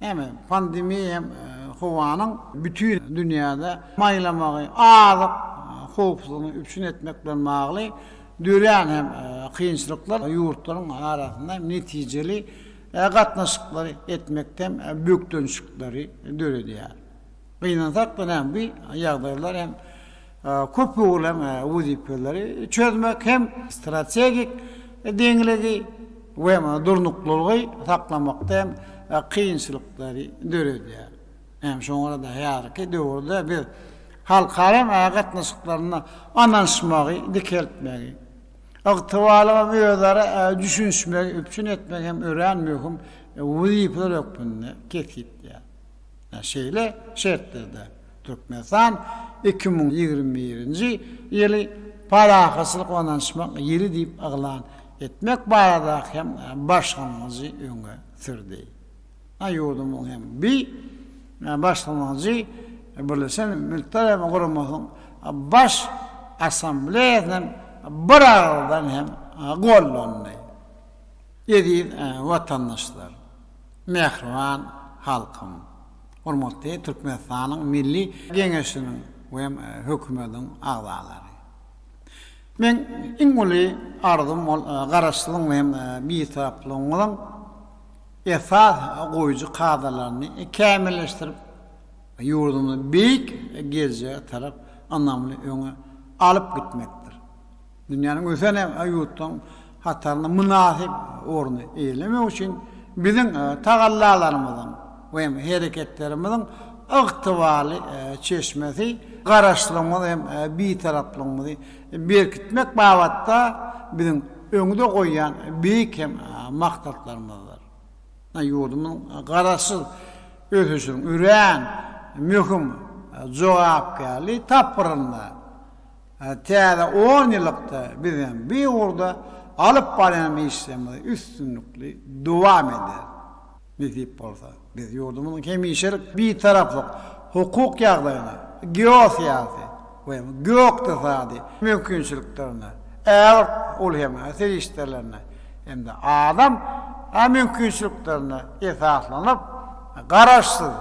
Näme, pandemiýa hem howanyň bütin dünýäde maýlamagy, azyk howpsuzlygyny üpjün etmek bilen bagly dörän hem kynçylyklar ýurtlaryň arasynda netijeli gatnaşyklary etmekde hem bökdençlikleri döredýär. Gynansak-da näme, bu ýagdaýlar hem köpugurly hem wezipeleri çözmek hem strategik deňligi we durnuklylygy saklamakda hem kynçylyklary döredýär. Hem şoňa görä-de häzirki döwürde biz halkara gatnaşyklarynda ynanyşmagy dikeltmegi, ygtybarly we özara düşünişmegi üpjün etmegi hem örän möhüm wezipeler hökmünde kesgitleýär. Şeýle şertlerde Türkmenistan 2021-nji ýyly Parahatçylyk we ynanyşmak ýyly diýip yglan etmek baradaky hem başlangyjy öňe sürdi. Ýurdumyzyň hem bi başlangyjy Birleşen Milletler Guramasynyň Baş Assambleýasyndan biragyzdan hem gollandy. Eziz watandaşlar! Mähriban halkym! Hormatly Türkmenistanyň Milli Geňeşiniň we Hökümetiniň agzalary! Meň iň uly arzym ol Garaşsyzlygyň we Bitaraplygyňyzyň esas goýujy kadalaryny kämilleşdirip, ýurdumyzy beýik geljege tarap ynamly öňe alyp gitmekdir. Dünýäniň ösen ýurtlaryň hatarynda mynasyp orny eýelemek üçin biziň tagallalarymyzyň we hereketlerimiziň ygtybarly çeşmesi, Garaşsyzlygymyzy hem Bitaraplygymyzy berkitmek babatda biziň öňde goýýan beýik hem maksatlarymyzdyr. Ýurdumyzyň garaşsyz ösüşiniň örän möhüm jogapkärli tapgyrynda täze onýyllykda biz hem bu ugurda alyp barýan işlerimizi üstünlikli dowam ederis. Nesip bolsa, biz ýurdumyzyň hemişelik Bitaraplyk hukuk ýagdaýyna, geosyýasy we geoykdysady mümkinçiliklerine, ägirt uly hemra serişdelerine hem-de adam mümkinçiliklerine esaslanyp, Garaşsyz,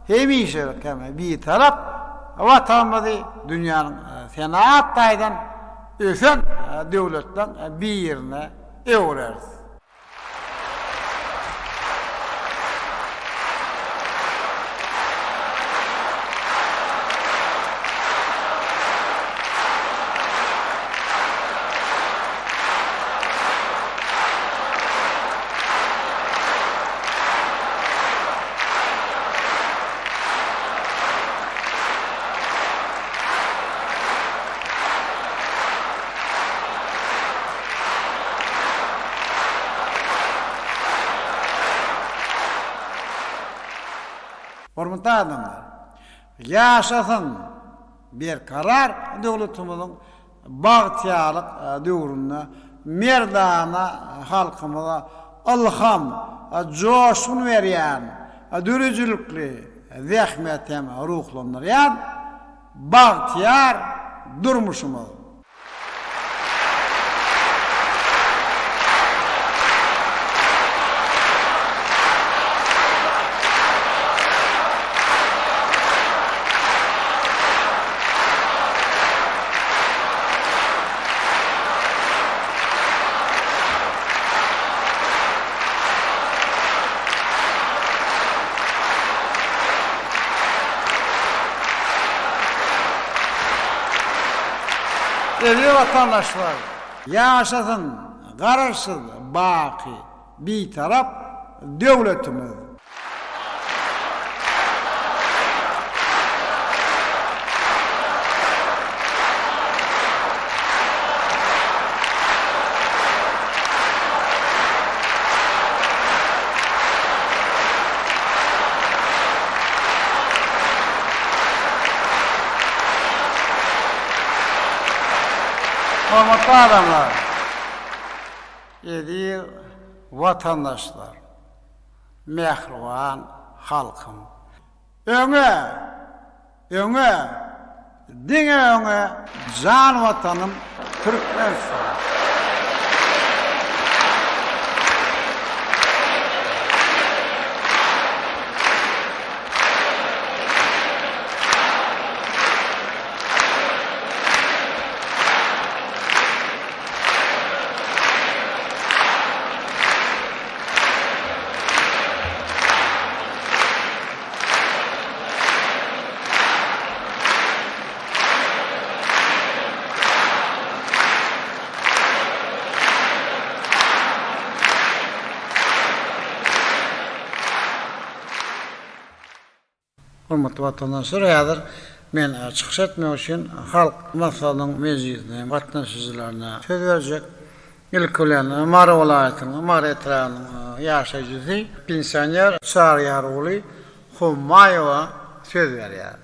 hemişelik hem Bitarap Watanymyzy dünýäniň senagat taýdan ösen döwletleriň birine öwreris. Hormatly adamlar! Ýaşasyn Berkarar döwletimiziň bagtyýarlyk döwründe merdana halkymyza ylham, joşgun berýän, döredijilikli zähmet hem ruhlandyrýan bagtyýar durmuşymyz! Eziz watandaşlar! Ýaşasyn Garaşsyz, baky Bitarap döwletimiz! Hormatly adamlar! Eziz watandaşlar! Mähriban halkym! Öňe! Öňe! Diňe öňe jan Watanym Türkmenistan! Hormatly watandaşlar, häzir men çykyş etmek üçin Halk Maslahatynyň mejlisine gatnaşyjylaryna söz berjek. Ilki bilen Mary welaýatynyň Mary etrabynyň ýaşaýjysy, pensioner Çaryýarguly Hommaýewa söz berýär.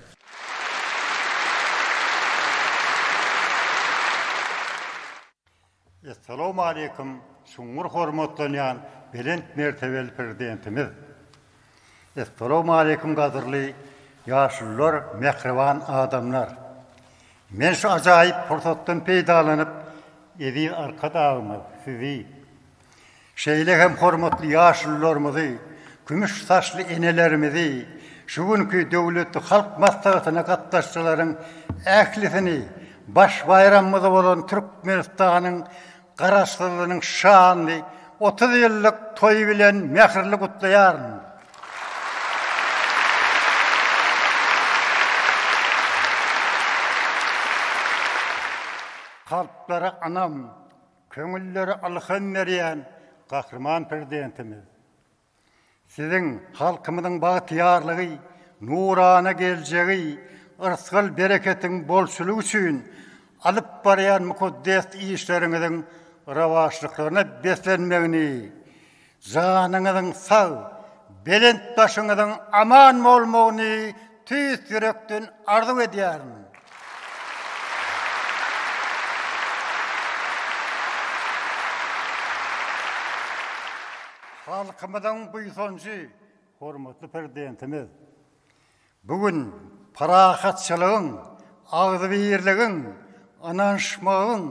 Essalawmaleýkim çuňňur hormatlanýan belent mertebeli Prezidentimiz! Essalawmaleýkim gadyrly ýaşulular, mähriban adamlar! Men şu ajaýyp pursatdan peýdalanyp, eziz Arkadagymyz sizi, şeýle hem hormatly ýaşulularymyzy, kümüş saçly enelerimizi, şu günki döwletli Halk Maslahatyna gatnaşyjylaryň ählisini baş baýramymyz bolan Türkmenistanyň Garaşsyzlygynyň şanly 30 ýyllyk toýy bilen mähirli gutlaýaryn. Kalplara ynam, köňüllere ylham berýän Gahryman Prezidentimiz! Siziň halkymyzyň bagtyýarlygy. nurana geljegi, yrsgal-bereketiň bolçulygy üçin alyp barýan mukaddes işleriňiziň rowaçlyklaryna beslenmegini, janyňyzyň sag, belent başyňyzyň aman bolmagyny tüýs ýürekden arzuw edýärin. Halkymyzyň buýsanjy hormatly Prezidentimiz bu gün parahatçylygyň, agzybirligiň, ynanyşmagyň,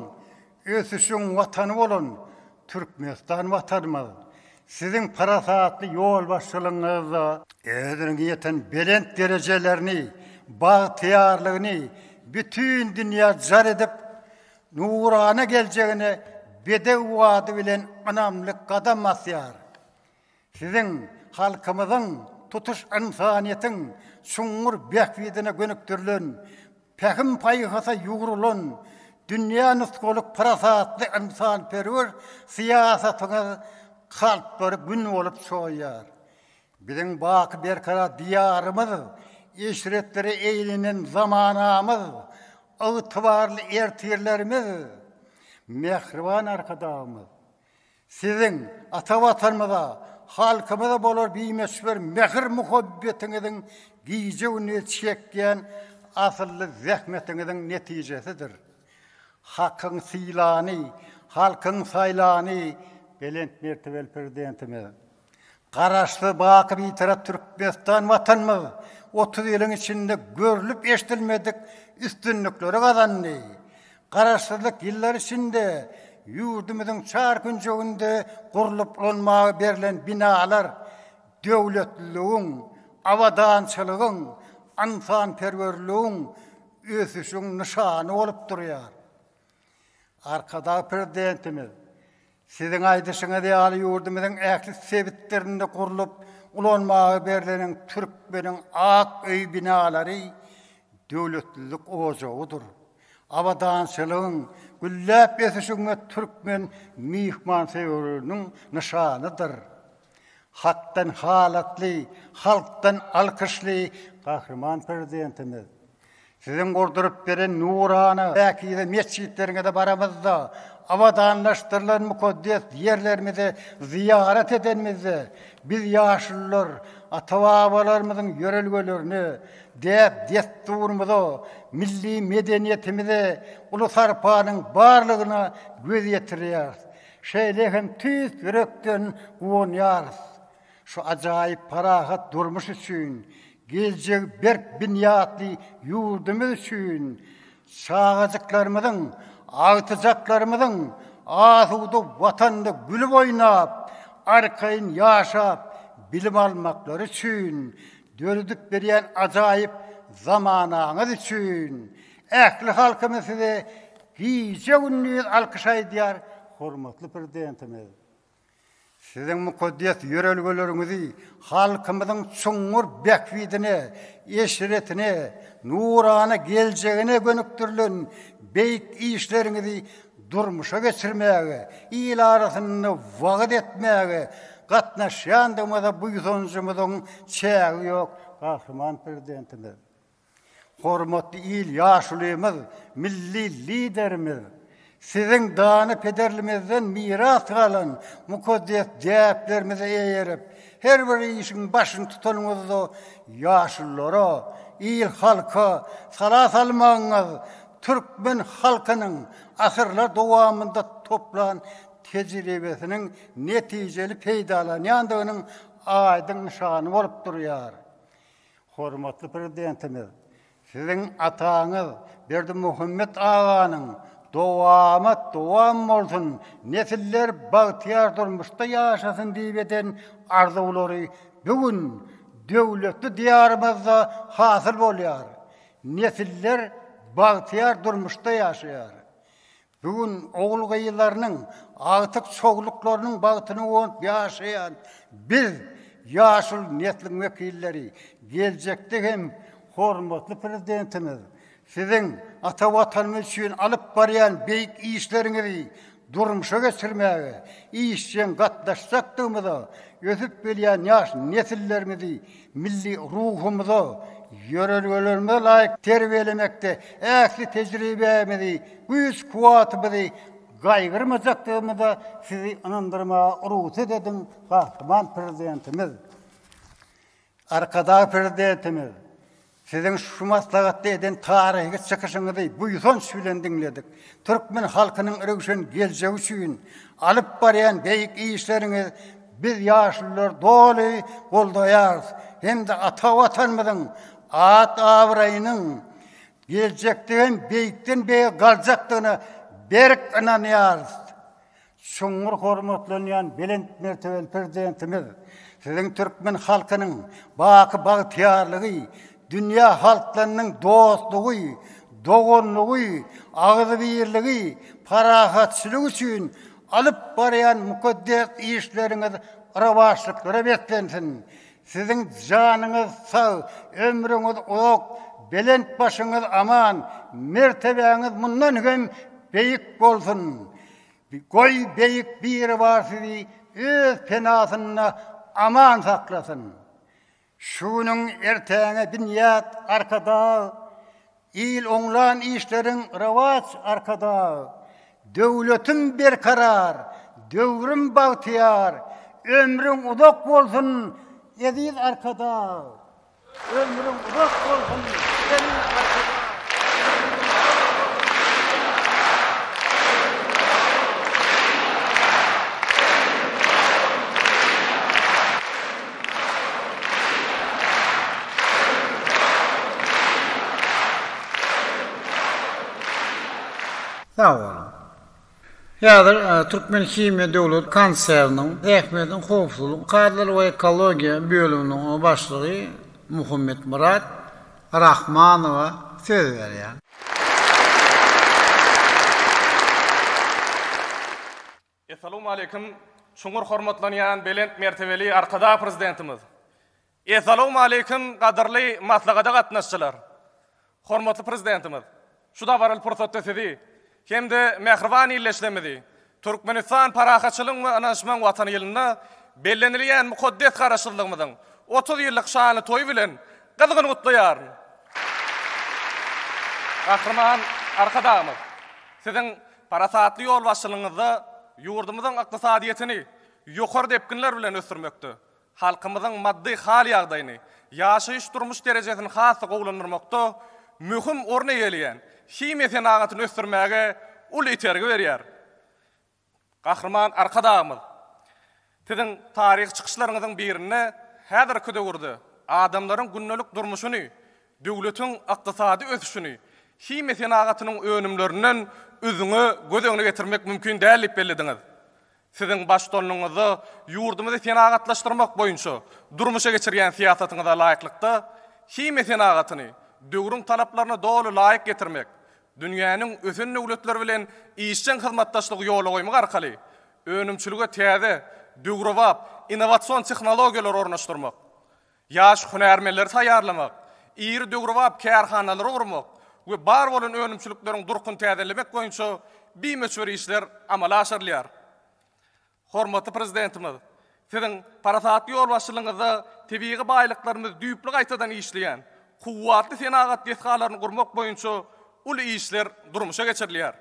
ösüşiň Watany bolan Türkmenistan Watanymyz Siziň parasatly ýolbaşçylygyňyzda özüniň ýeten belent derejelerini, bagtyýarlygyny bütin dünýä jar edip, nurana geljegine bedew bady bilen ynamly gadam basýar. Siziň halkymyzyň, tutuş ynsanyýetiň çuňňur bähbidine gönükdirilen, pähim-paýhasa ýugrulan, dünýä nusgalyk parasatly ynsanperwer syýasatyňyz kalplary Gün bolup çoýýar. Biziň baky berkarar Diýarymyz, eşretlere eýlenen zamanamyz, ygtybarly ertirlerimiz, mähriban Arkadagymyz, Siziň ata Watanymyza, halkymyza bolar bimöçber mähir-muhabbetiňiziň gije-gündiz çekýän asylly zähmetiňiziň netijesidir. Hakyň sylany, halkyň saýlany belent mertebeli Prezidentimiz Garaşsyz, baky Bitarap Türkmenistan Watanymyz 30 ýylyň içinde görlüp-eşidilmedik üstünlikleri gazandy. Garaşsyzlyk ýyllary içinde ýurdumyzyň çar künjeginde gurlup ulanmaga berlen binalar döwletliligiň, abadançylygyň, ynsanperwerligiň, ösüşiň nyşany bolup durýar. Arkadag Prezidentimiz, Siziň aýdyşyňyz ýaly, ýurdumyzyň ähli sebitlerinde gurlup ulanmaga berleniň Türkmeniň ak öýi binalary döwletlilik ojagydyr. Abadançylygyň, gülläp ösüşiň we türkmen myhmansöýerliginiň nyşanydyr. Hakdan halatly, halkdan alkyşly Gahryman Prezidentimiz, Siziň gurduryp beren nurana päkize metjitleriňize baramyzda, abadanlaşdyrylan mukaddes ýerlerimize zyýarat edenimizde, biz ýaşulular ata-babalarymyzyň ýörelgelerine, däp-dessurymyza, milli medeniýetimize uly sarpanyň barlygyna göz ýetirýäris. Şeýle hem tüýs ýürekden guwanýarys. Şu ajaýyp parahat durmuş üçin, geljegi berk binýatly ýurdumyz üçin, çagajyklarymyzyň, agtyjaklarymyzyň asuda Watanda gülüp oýnap, arkaýyn ýaşap, bilim almaklary üçin döredip berýän ajaýyp zamanaňyz üçin ähli halkymyz size gije-gündiz alkyş aýdýar, hormatly Prezidentimiz! Siziň mukaddes ýörelgeleriňizi halkymyzyň çuňňur bähbidine, eşretine, nurana geljegine gönükdirilen beýik işleriňizi durmuşa geçirmäge, il arasynda wagyz etmäge gatnaşýandygymyza buýsanjymyzyň çägi ýok, Gahryman Prezidentimiz! Hormatly il ýaşulymyz, milli Liderimiz, Siziň dana pederlimizden miras galan mukaddes däplerimize eýerip, her bir işiň başyny tutanyňyzda ýaşululara, il-halka sala salmagyňyz türkmen halkynyň asyrlar dowamynda toplan tejribesiniň netijeli peýdalanýandygynyň aýdyň nyşany bolup durýar. Hormatly Prezidentimiz, Siziň ataňyz Berdimuhamet aganyň Dowamat dowam bolsun, nesiller bagtyýar durmuşda ýaşasyn diýip eden arzuwlary bu gün döwletli Diýarymyzda hasyl bolýar. Nesiller bagtyýar durmuşda ýaşaýar. Bu gün ogul-gyzlarynyň, agtyk-çowluklarynyň bagtyna guwanyp ýaşaýan biz, ýaşuly nesliň wekilleri, geljekde hem hormatly Prezidentimiz Siziň ata Watanymyz üçin alyp barýan beýik işleriňizi. durmuşa geçirmäge işjeň gatnaşjakdygymyza, ösüp gelýän ýaş nesillerimizi milli ruhumyza, ýörelgelerimize laýyk terbiýelemekde ähli tejribämizi, güýç-kuwwatymyzy gaýgyrmajakdygymyza sizi ynandyrmaga rugsat ediň, Gahryman Prezidentimiz! Arkadag Prezidentimiz, Siziň şu maslahatda eden taryhy çykyşyňyzy buýsanç bilen diňledik. Türkmen halkynyň röwşen geljegi üçin alyp barýan beýik işleriňiz biz ýaşulular doly goldaýarys hem-de ata Watanymyzyň at-abraýynyň geljekde hem beýikden-beýige galjakdygyna berk ynanýarys. Çuňňur hormatlanýan belent mertebeli Prezidentimiz, Siziň türkmen halkynyň baky bagtyýarlygy, dünýä halklarynyň dostlugy, doganlygy, agzybirligi, parahatçylygy üçin alyp barýan mukaddes işleriňiz rowaçlyklara beslensin! Siziň janyňyz sag, ömrüňiz uzak, belent başyňyz aman, mertebäňiz mundan hem beýik bolsun! Goý, Beýik Biribar sizi öz penasynda aman saklasyn! Şu günüň ertäňe binýat, Arkadag! Il oňlan işleriň rowaç, Arkadag! Döwletim berkarar, döwrüm bagtyýar, Ömrüň uzak bolsun, eziz Arkadag! Ömrüň uzak bolsun eziz Arkadag. Sag boluň. Häzir Türkmenhimiýa döwlet konserniniň zähmetiň howpsuzlyk kadalary we ekologiýa bölüminiň başlygy Muhammetmyrat Rahmanowa söz berýär. Essalawmaleýkim, çuňňur hormatlanýan belent mertebeli Arkadag Prezidentimiz! Essalawmaleýkim, gadyrly maslahata gatnaşyjylar! Hormatly Prezidentimiz, şu dabaraly pursatda Sizi hem-de mähriban ildeşlerimizi Türkmenistan parahatçylygyň we ynanyşmagyň Watany ýylynda bellenilýän mukaddes Garaşsyzlygymyzyň 30 ýyllyk şanly toýy bilen gyzgyn gutlaýaryn. Gahryman Arkadagymyz, Siziň parasatly ýolbaşçylygyňyzda ýurdumyzyň ykdysadyýetini ýokary depginler bilen ösdürmekde, halkymyzyň maddy hal-ýagdaýyny, ýaşaýyş-durmuş derejesini has-da gowulandyrmakda möhüm orun eýeleýän himiýa senagatyny ösdürmäge uly itergi berýär. Gahryman Arkadagymyz, Siziň taryhy çykyşlaryňyzyň birinde häzirki döwürde adamlaryň gündelik durmuşyny, döwletiň ykdysady ösüşini himiýa senagatynyň önümlerinden üzňe göz öňüne getirmek mümkin däl diýip bellediňiz. Siziň baştutanlygyňyzda ýurdumyzy senagatlaşdyrmak boýunça durmuşa geçirýän syýasatyňyza laýyklykda, himiýa senagatyny döwrüň talaplaryna doly laýyk getirmek, dünýäniň ösen döwletleri bilen işjeň hyzmatdaşlygy ýola goýmak arkaly önümçilige täze, döwrebap innowasion tehnologiýalary ornaşdyrmak, Ýaş hünärmenleri taýýarlamak, iri döwrebap kärhanalary gurmak we bar bolan önümçilikleriň durkuny täzelemek boýunça bimöçber işler amala aşyrylýar. Hormatly Prezidentimiz, Siziň parasatly ýolbaşçylygyňyzda tebigy baýlyklarymyzy düýpli gaýtadan işleýän kuwwatly senagat desgalaryny gurmak boýunça uly işler durmuşa geçirilýär.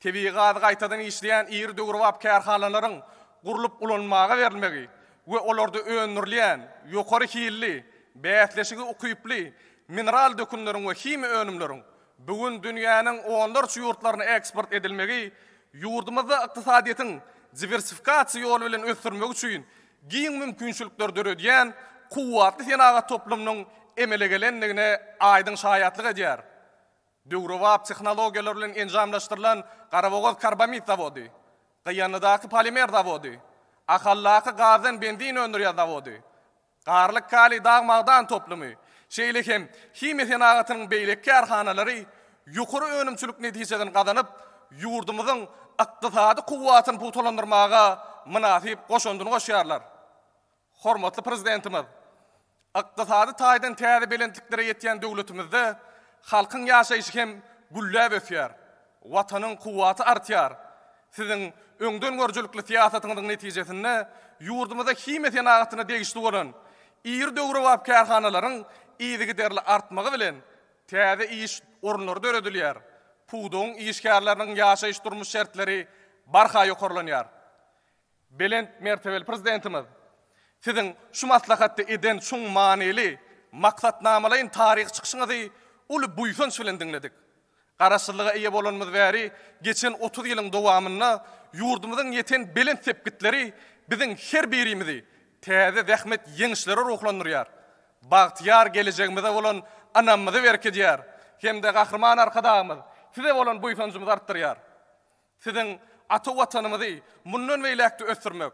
Tebigy gazy gaýtadan işleýän iri döwrebap kärhanalaryň gurlup ulanmaga berilmegi we olarda öndürilýän ýokary hilli, bäsleşige ukyply mineral dökünleriň we himiýa önümleriň bu gün dünýäniň onlarça ýurtlaryna eksport edilmegi ýurdumyzda ykdysadyýetiň diwersifikasiýa ýoly bilen ösdürmegi üçin giň mümkinçilikleri döredýän kuwwatly senagat toplumynyň emele gelendigine aýdyň şaýatlyk edýär. Döwrebap tehnologiýalar bilen enjamlaşdyrylan Garabogaz karbamid zawody, Gyýanlydaky polimer zawody, Ahaldaky gazdan benzin öndürýän zawody, Garlyk kaliý dag-magdan toplumy, şeýle hem himiýa senagatynyň beýleki kärhanalary ýokary önümçilik netijesini gazanyp, ýurdumyzyň ykdysady kuwwatyny pugtalandyrmaga mynasyp goşandyny goşýarlar. Hormatly Prezidentimiz ykdysady taýdan täze belentliklere ýetýän döwletimizde halkyň ýaşaýşy hem gülläp ösýär, Watanyň kuwwaty artýar. Siziň öňdengörüjilikli syýasatyňyzyň netijesinde ýurdumyzda himiýa senagatyna degişli bolan iri döwrebap kärhanalaryň yzygiderli artmagy bilen täze iş orunlary döredilýär, pudagyň işgärleriniň ýaşaýyş-durmuş şertleri barha ýokarlanýar. Belent mertebeli Prezidentimiz Siziň şu maslahatda eden çuň manyly, maksatnamalaýyn taryhy çykyşyňyzy uly buýsanç bilen diňledik. Garaşsyzlyga eýe bolanymyz bäri geçen 30 ýylyň dowamynda ýurdumyzyň ýeten belent sepgitleri biziň her birimizi täze zähmet ýeňişlere ruhlandyrýar, bagtyýar gelejegimize bolan ynamymyzy berkidýär hem-de Gahryman Arkadagymyz Size bolan buýsanjymyzy artdyrýar. Siziň ata Watanymyzy mundan beýläk-de ösdürmek,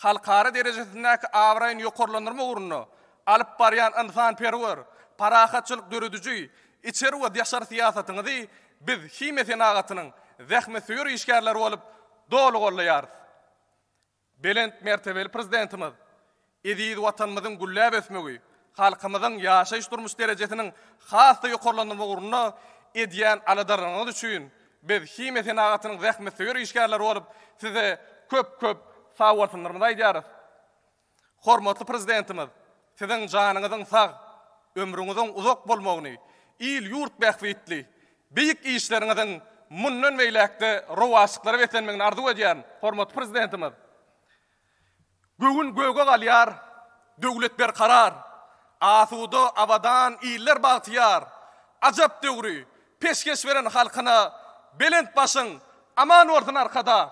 halkara derejesindäki abraýyny ýokarlandyrmak ugrunda alyp barýan ynsanperwer, parahatçylyk dörediji içeri we daşary syýasatyňyzy biz himiýa senagatynyň zähmetsöýer işgärleri bolup doly goldaýarys. Belent mertebeli Prezidentimiz eziz Watanymyzyň gülläp ösmegi, halkymyzyň ýaşaýyş-durmuş derejesiniň has-da ýokarlandyrmak ugrunda edýän aladalaryňyz üçin biz himiýa senagatynyň zähmetsöýer işgärleri bolup size köp-köp sagbolsunlarymyzy aýdýarys. Hormatly Prezidentimiz, siziň janyňyzyň sag, ömrüňiziň uzak bolmagyny, il-ýurt bähbitli beýik işleriňiziň mundan beýläk-de rowaçlyklara beslenmegini arzuw edýärin. Hormatly Prezidentimiz, göwün göge galýar, döwlet berkarar, asuda, abadan iller bagtyýar, ajap döwri peşgeş beren halkyna belent başyň aman bolsun Arkadag!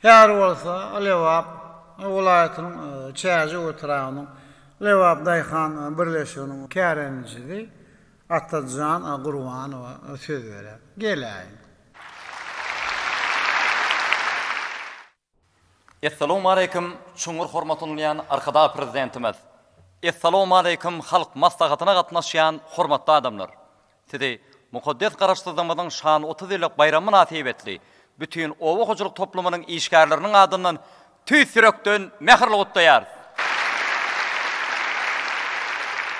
Häzir bolsa Lebap welaýatynyň Çärjew etrabynyň Lebap daýhan birleşiginiň kärendeçisi Atajan Gurbanowa söz berýär. Geläýiň. Essalawmaleýkim çuňňur hormatlanylýan Arkadag Prezidentimiz! Essalawmaleýkim Halk Maslahatyna gatnaşýan hormatly adamlar! Sizi mukaddes Garaşsyzlygymyzyň şanly 30 ýyllyk baýramy mynasybetli bütin oba hojalyk toplumynyň işgärleriniň adyndan tüýs ýürekden mähirli gutlaýarys!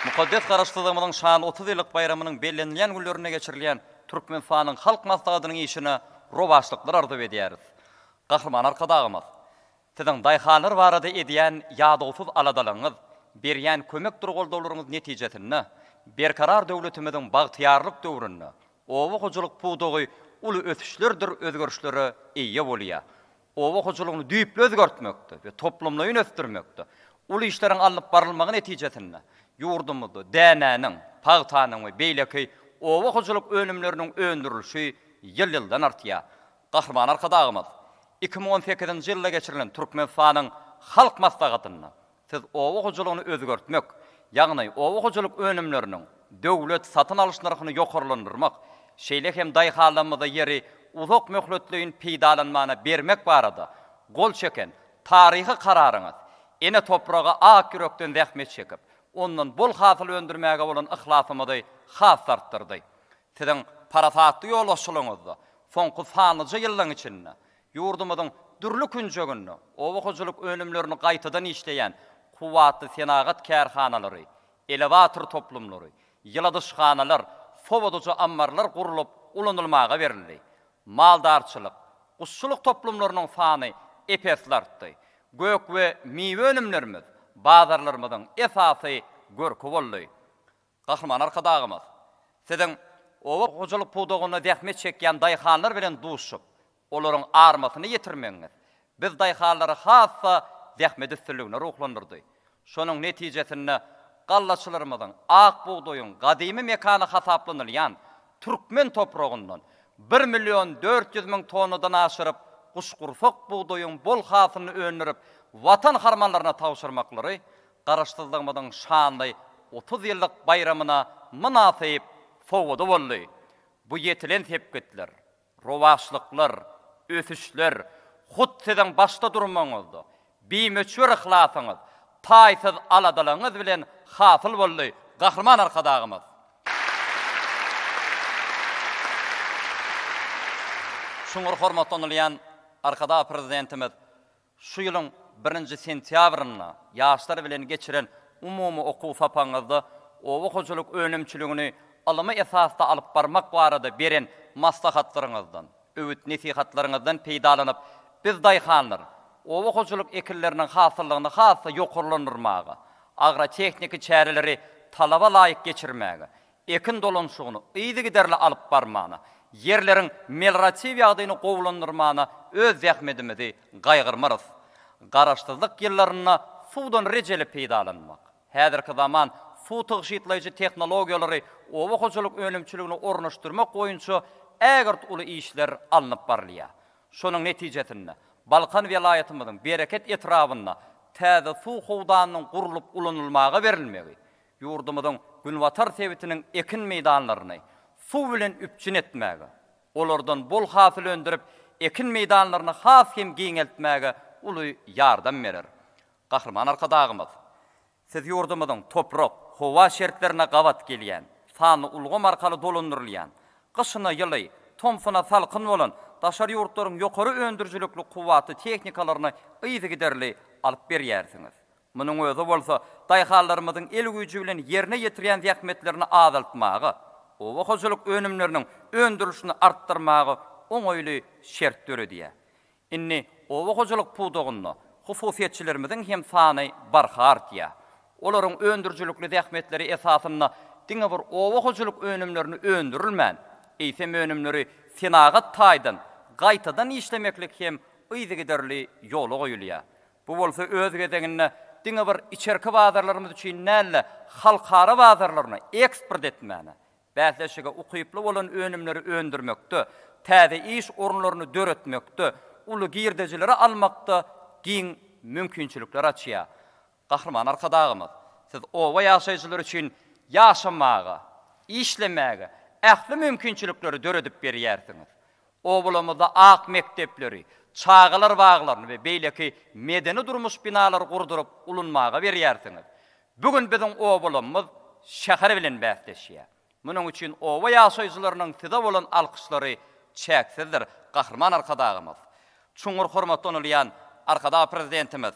Mukaddes Garaşsyzlygymyzyň şanly 30 ýyllyk baýramynyň bellenilýän günlerinde geçirilýän Türkmenistanyň Halk Maslahatynyň işine rowaçlyklar arzuw edýäris. Gahryman Arkadagymyz, Siziň daýhanlar barada edýän ýadawsyz aladalaryňyz, berýän kömekdir goldawlaryňyz netijesinde Berkarar döwletimiziň bagtyýarlyk döwründe oba hojalyk pudagy uly ösüşlerdir özgerişlere eýe bolýar. Oba hojalygyny düýpli özgertmekde we toplumlaýyn ösdürmekde uly işleriň alnyp barylmagy netijesinde ýurdumyzda dänäniň, pagtanyň we beýleki oba hojalyk önümleriniň öndürilişi ýyl-ýyldan artýar. Gahryman Arkadagymyz 2018-nji ýylda geçirilen Türkmenistanyň Halk Maslahatynda Siz oba hojalygyny özgertmek, ýagny oba hojalyk önümleriniň döwlet satyn alyş nyrhyny ýokarlandyrmak, şeýle hem daýhanlarymyza ýeri uzak möhletleýin peýdalanmana bermek barada gol çeken taryhy Kararyňyz ene topraga ak ýürekden zähmet çekip, ondan bol hasyl öndürmäge bolan yhlasymyzy has-da artdyrdy. Siziň parasatly ýolbaşçylygyňyzda soňky sanlyja ýyllaryň içinde Ýurdumyzyň dürli künjeginde oba hojalyk önümlerini gaýtadan işleýän kuwwatly senagat kärhanalary, elewator toplumlary, ýyladyşhanalar, sowadyjy ammarlar gurlup ulanylmaga berildi. Maldarçylyk, guşçulyk toplumlarynyň sany ep-esli artdy. Gök we miwe önümlerimiz bazarlarymyzyň esasy görki boldy. Gahryman Arkadagymyz, Siziň oba hojalyk pudagynda zähmet çekýän daýhanlar bilen duşup, olaryň armasyny ýetirmegiňiz biz daýhanlary has-da zähmet üstünligine ruhlandyrdy. Şonuň netijesinde gallaçylarymyzyň ak bugdaýyň gadymy mekany hasaplanylýan türkmen topragyndan bir million 400 müň tonnadan aşyryp guşgursak bugdaýyň bol hasylyny öndürip, Watan harmanlaryna tabşyrmaklary Garaşsyzlygymyzyň şanly 30 ýyllyk baýramyna mynasyp sowgady boldy. Bu ýetilen sepgitler, rowaçlyklar, ösüşler hut siziň başda durmagyňyzda, bimöçber yhlasyňyz, taýsyz aladalaryňyz bilen hasyl boldy, Gahryman Arkadagymyz! Çuňňur hormatlanylýan Arkadag Prezidentimiz şu ýylyň birinji sentýabrynda ýaşlar bilen geçiren umumy okuw sapagyňyzda oba hojalyk önümçiligini ylmy esasda alyp barmak barada beren maslahatlaryňyzdan, öwüt-nesihatlaryňyzdan peýdalanyp, biz daýhanlar oba hojalyk ekinleriniň hasyllygyny has-da ýokarlandyrmaga, agrotehniki çäreleri talaba laýyk geçirmäge, ekin dolanyşygyny yzygiderli alyp barmana, ýerleriň melioratiw ýagdaýyny gowulandyrmana öz zähmedimizi gaýgyrmarys. Garaşsyzlyk ýyllarynda suwdan rejeli peýdalanmak, häzirki zaman suw tygşytlaýjy tehnologiýalary oba hojalyk önümçiligine ornaşdyrmak boýunça ägirt uly işler alnyp barylýar. Şonuň netijesinde, Balkan welaýatymyzyň Bereket etrabynda täze suw howdanynyň gurlup ulanylmaga berilmegi, ýurdumyzyň günbatar sebitiniň ekin meýdanlaryny suw bilen üpjün etmäge, olardan bol hasyl öndürip, ekin meýdanlaryny has hem giňeltmäge uly ýardam berer. Gahryman Arkadagymyz, Siz ýurdumyzyň toprak, howa şertlerine gabat gelýän, sanly ulgam arkaly dolandyrylýan, gyşyna ýyly, tomsuna salkyn bolan daşary ýurtlaryň ýokary öndürijilikli kuwwatly tehnikalaryny yzygiderli alyp berýärsiňiz. Munuň özi bolsa daýhanlarymyzyň el güýji bilen ýerine ýetirýän zähmetlerini azaltmaga, oba hojalyk önümleriniň öndürilişini artdyrmaga oňaýly şert döredýär. Indi oba hojalyk pudagynda hususyýetçilerimiziň hem sany barha artýar. Olaryň öndürijilikli zähmetleri esasynda diňe bir oba hojalyk önümlerini öndürilmän, eýsem önümleri senagat taýdan gaýtadan işlemeklik hem yzygiderli ýola goýulýar. Bu bolsa öz gezeginde diňe bir içerki bazarlarymyz üçin däl-de, halkara bazarlaryna eksport etmäne, bäsleşige ukyply bolan önümleri öndürmekde, täze iş orunlaryny döretmekde, uly girdejileri almakda giň mümkinçilikler açýar. Gahryman Arkadagymyz, Siz oba ýaşaýjylary üçin ýaşamaga, işlemäge ähli mümkinçilikleri döredip berýärsiňiz. Obalarymyzda ak mekdepleri, çagalar baglaryny we beýleki medeni-durmuş binalary gurduryp ulanmaga berýärsiňiz. Bu gün biziň obalarymyz şäher bilen bäsleşýär. Munuň üçin oba ýaşaýjylarynyň size bolan alkyşlary çäksizdir, Gahryman Arkadagymyz! Çuňňur hormatlanylýan Arkadag Prezidentimiz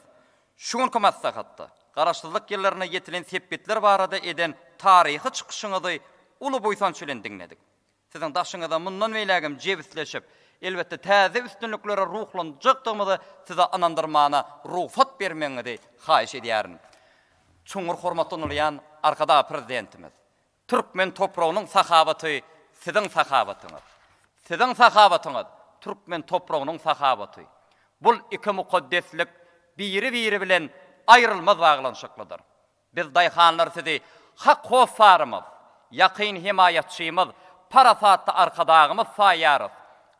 şu günki maslahatda Garaşsyzlyk ýyllarynda ýetilen sepgitler barada eden taryhy çykyşyňyzy uly buýsanç bilen diňledik. Siziň daşyňyzda mundan beýlägem jebisleşip, elbetde, täze üstünliklere ruhlanjakdygymyzy size ynandyrmana rugsat bermegiňizi haýyş edýärin. Çuňňur hormatlanylýan Arkadag Prezidentimiz, türkmen topragynyň sahawaty Siziň sahawatyňyz. Siziň sahawatyňyz, türkmen topragynyň sahawaty. Bul iki mukaddeslik biri-biri bilen aýrylmaz baglanyşyklydyr. Biz daýhanlar sizi hak hossarymyz, ýakyn hemaýatçymyz, parasatly Arkadagymyz saýýarys.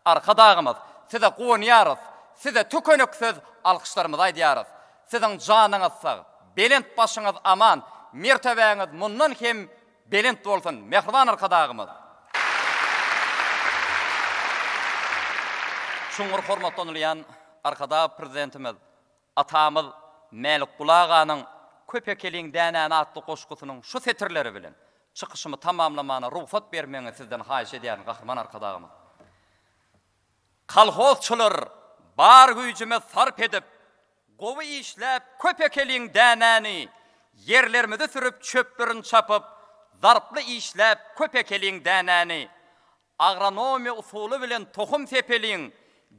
Arkadagymyz, size guwanýarys, size tükeniksiz alkyşlarymyzy aýdýarys. Siziň janyňyz sag, belent başyňyz aman, mertebäňiz mundan hem belent bolsun, mähriban Arkadagymyz! Çuňňur hormatlanylýan Arkadag Prezidentimiz Atamyz Mälikguly aganyň Köp ekeliň dänäni atly goşgusynyň şu setirleri bilen çykyşymy tamamlamana rugsat bermegiňizi sizden haýyş edýärin, Gahryman Arkadagymyz. Kolhozçylar bar güýjümiz sarp edip, gowy işläp köp ekeliň dänäni, ýerlerimizi sürüp çöplerini çapyp, zarply işläp köp ekeliň dänäni. Agronomiýa usuly bilen tohum sepeliň,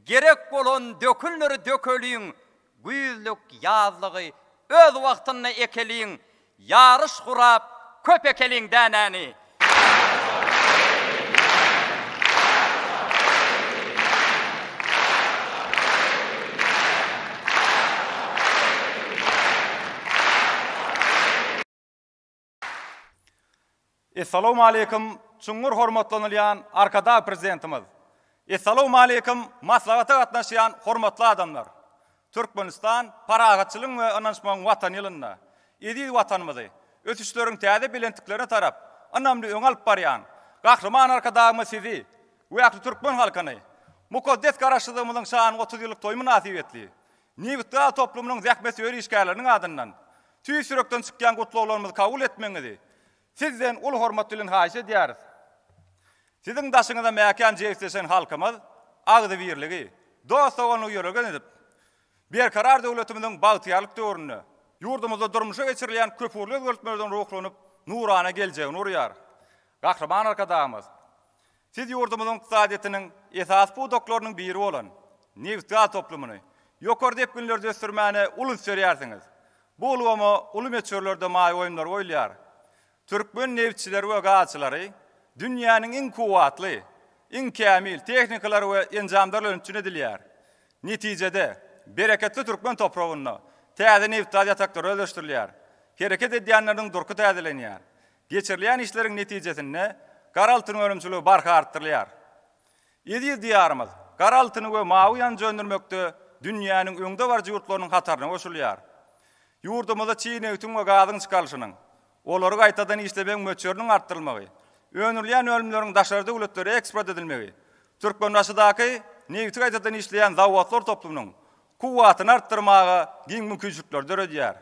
gerek bolan dökünleri dökeliň, güýzlük, ýazlygy öz wagtynda ekeliň, ýaryş gurap, köp ekeliň dänäni. Essalawmaleýkim çuňňur hormatlanylýan Arkadag Prezidentimiz! Essalawmaleýkim maslahata gatnaşýan hormatly adamlar! Türkmenistan parahatçylygyň we ynanyşmagyň Watany ýylynda eziz Watanymyzy ösüşleriň täze belentliklerine tarap ynamly öňe alyp barýan Gahryman Arkadagymyz Sizi we ähli türkmen halkyny mukaddes Garaşsyzlygymyzyň şanly 30 ýyllyk toýy mynasybetli nebitgaz toplumynyň zähmetsöýer işgärleriniň adyndan tüýs ýürekden çykýan gutlaglarymyzy kabul etmegiňizi Sizden uly hormat bilen haýyş edýäris. Siziň daşyňyza mäkäm jebisleşen halkymyz. agzybirligi, dost-doganlygy ýörelge edinip, Berkarar döwletimiziň bagtyýarlyk döwründe ýurdumyzda durmuşa geçirilýän köpugurly özgertmelerden ruhlanyp, nurana geljegini gurýar. Gahryman Arkadagymyz, Siz ýurdumyzyň ykdysadyýetiniň esasy pudaklarynyň biri bolan nebitgaz toplumyny ýokary depginlerde ösdürmäne uly üns berýärsiňiz. Bu ulgama uly möçberlerde maýa goýumlar goýulýar. Türkmen nebitçileri we gazçylary dünýäniň iň kuwwatly, iň kämil tehnikalary we enjamlary bilen üpjün edilýär. Netijede, bereketli türkmen topragynda täze nebitgaz ýataklary özleşdirilýär, hereket edýänleriniň durky täzelenýär. Geçirilýän işleriň netijesinde gara altyn önümçiligi barha artdyrylýar. Eziz Diýarymyz gara altyny we mawy ýanjy öndürmekde dünýäniň öňdebaryjy ýurtlarynyň hataryna goşulýar. Ýurdumyzda çig nebitiň we gazyň çykarylyşynyň, olary gaýtadan işlemegiň möçberiniň artdyrylmagy, öndürilýän önümleriň daşary döwletlere eksport edilmegi Türkmenbaşydaky nebiti gaýtadan işleýän zawodlar toplumynyň kuwwatyny artdyrmaga giň mümkinçilikleri döredýär.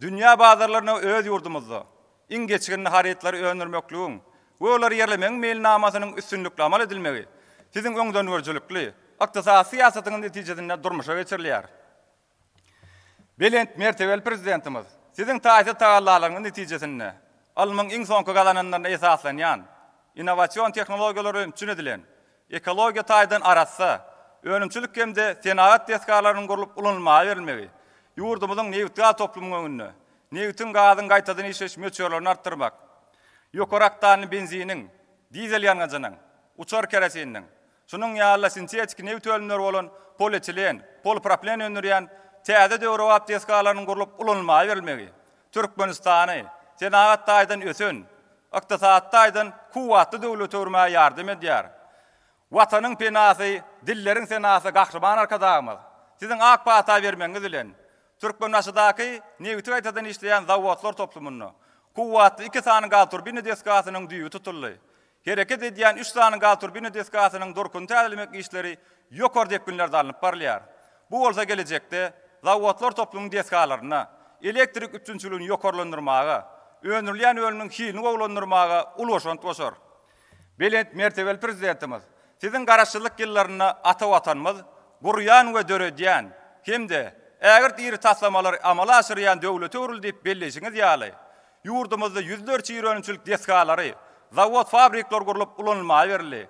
Dünýä bazarlaryna öz ýurdumyzda iň geçginli harytlary öndürmekligiň we olary ýerlemegiň meýilnamasynyň üstünlikli amal edilmegi siziň öňdengörüjilikli ykdysady syýasatyňyz netijesinde durmuşa geçirilýär. Belent mertebeli Prezidentimiz, Siziň taýsyz tagallalaryňyz netijesinde ylmyň iň soňky gazananlaryna esaslanýan, innowasion tehnologiýalar bilen üpjün edilen, ekologiýa taýdan arassa, önümçilik hem-de senagat desgalarynyň gurlup ulanylmaga berilmegi ýurdumyzyň nebitgaz toplumynyň öňünde nebitiň, gazyň gaýtadan işleýiş möçberlerini artdyrmak, ýokary oktanly benziniň, dizel ýangyjynyň, uçar kerosininiň, Şunuň ýaly-da sintetiki nebit önümleri bolan polietilen, polipropilen öndürýän täze döwrebap desgalarynyň gurlup ulanylmaga berilmegi Türkmenistany senagat taýdan ösen, ykdysady taýdan kuwwatly döwlete öwürmäge ýardam edýär. Watanyň penasy, dilleriň senasy Gahryman Arkadagymyz, Siziň ak pata bermegiňiz bilen, Türkmenbaşydaky nebiti gaýtadan işleýän zawodlar toplumynda kuwwatly iki sany gazturbina desgasynyň düýbi tutuldy. Hereket edýän üç sany gazturbina desgasynyň durkuny täzelemek işleri ýokary depginlerde alnyp barylýar. Bu bolsa gelejekde zawodlar toplumynyň desgalarynda elektrik üpjünçiligini ýokarlandyrmaga, öndürilýän önümiň hilini gowulandyrmaga uly goşant goşar. Belent mertebeli Prezidentimiz, Siziň Garaşsyzlyk ýyllarynda ata Watanymyz gurýan we döredýän hem-de ägirt iri taslamalary amala aşyrýan döwlete öwrüldi diýip belleýşiňiz ýaly, Ýurdumyzda ýüzlerçe iri önümçilik desgalary, zawod-fabrikler gurlup ulanylmaga berildi.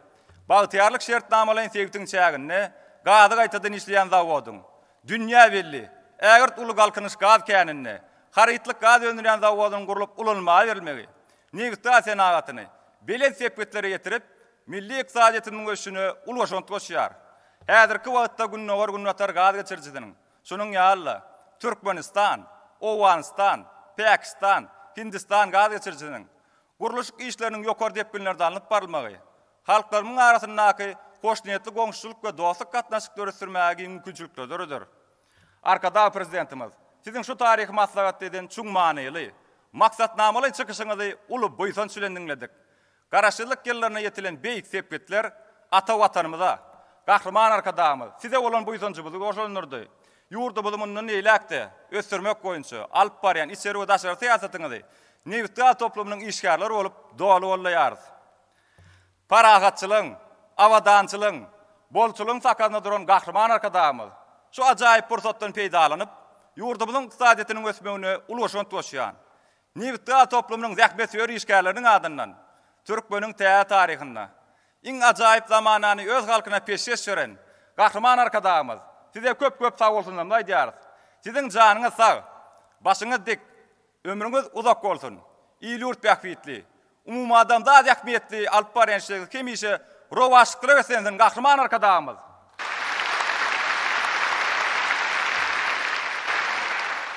Bagtyýarlyk şertnamalaýyn sebitiň çäginde gazy gaýtadan işleýän zawodyň, dünýä belli, ägirt uly Galkynyş gaz käninde harytlyk gaz öndürýän zawodynyň gurlup ulanylmaga berilmegi nebitgaz senagatyny belent sepgitlere ýetirip, milli ykdysadyýetimiziň ösüşine uly goşant goşýar. Häzirki wagtda Gündogar-Günbatar gaz geçirijisiniň Şunuň ýaly-da, Türkmenistan, Owganystan, Päkistan, Hindistan gaz geçirijisiniň gurluşyk işleriniň ýokary depginlerde alnyp barylmagy, halklarymyň arasyndaky hoşniýetli goňşuçylyk we dostluk gatnaşyklary ösdürmäge giň mümkinçilikleri döreder. Arkadag Prezidentimiz, Siziň şu taryhy maslahatda eden çuň manyly, maksatnamaly çykyşyňyzy uly buýsanç bilen diňledik. Garaşsyzlyk ýyllarynda ýetilen beýik sepgitler ata Watanymyza, Gahryman Arkadagymyz, Size bolan buýsanjymyzy goşalandyrdy. Ýurdumyzy mundan beýläk-de ösdürmek boýunça alyp barýan içeri we daşary syýasatyňyzy nebitgaz toplumynyň işgärleri bolup doly goldaýarys. Parahatçylygyň, abadançylygyň, bolçulygyň sakasynda duran Gahryman Arkadagymyz şu ajaýyp pursatdan peýdalanyp, ýurdumyzyň ykdysadyýetiniň ösmegine uly goşant goşýan, Nebitgaz toplumynyň zähmetsöýer işgärleriniň adyndan türkmeniň täze taryhynda iň ajaýyp zamanany öz halkyna peşgeş beren Gahryman Arkadagymyz, Size köp-köp sagbolsunlarymyzy aýdýarys. Siziň janyňyz sag, başyňyz dik, ömrüňiz uzak bolsun! Il-ýurt bähbitli, Umumadamzat ähmiýetli alyp barýan işleriňiz hemişe rowaçlyklara beslensin, Gahryman Arkadagymyz!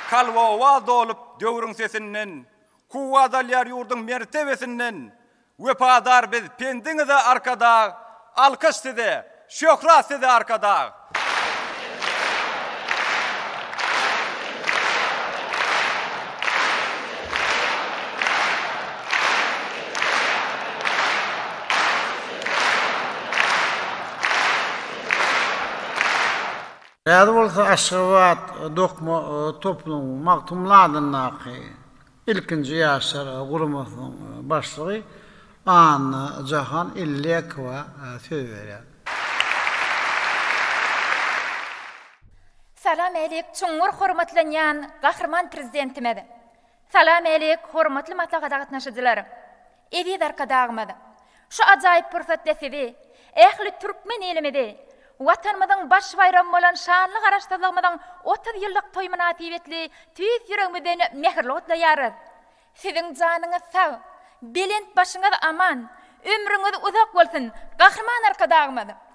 Kalba owaz dolup döwrüň sesinden, Kuwwat alýar ýurduň mertebesinden. Wepadar biz pendiňize Arkadag, Alkyş size, şöhrat size Arkadag! Häzir bolsa Aşgabat dokma toplumynyň Magtymguly adyndaky ilkinji ýaşlar guramasynyň başlygy Annajahan Illekowa söz berýär. Salam-älik, çuňňur hormatlanýan Gahryman Prezidentimiz! Salam-älik, hormatly maslahata gatnaşyjylar! Eziz Arkadagymyz! Şu ajaýyp pursatda Sizi, ähli türkmen ilimizi Watanymyzyň baş baýramy bolan şanly Garaşsyzlygymyzyň 30 ýyllyk toýy mynasybetli tüýs ýüregimizden mähirli gutlaýarys. Siziň janyňyz sag, belent başyňyz aman, ömrüňiz uzak bolsun, Gahryman Arkadagymyz!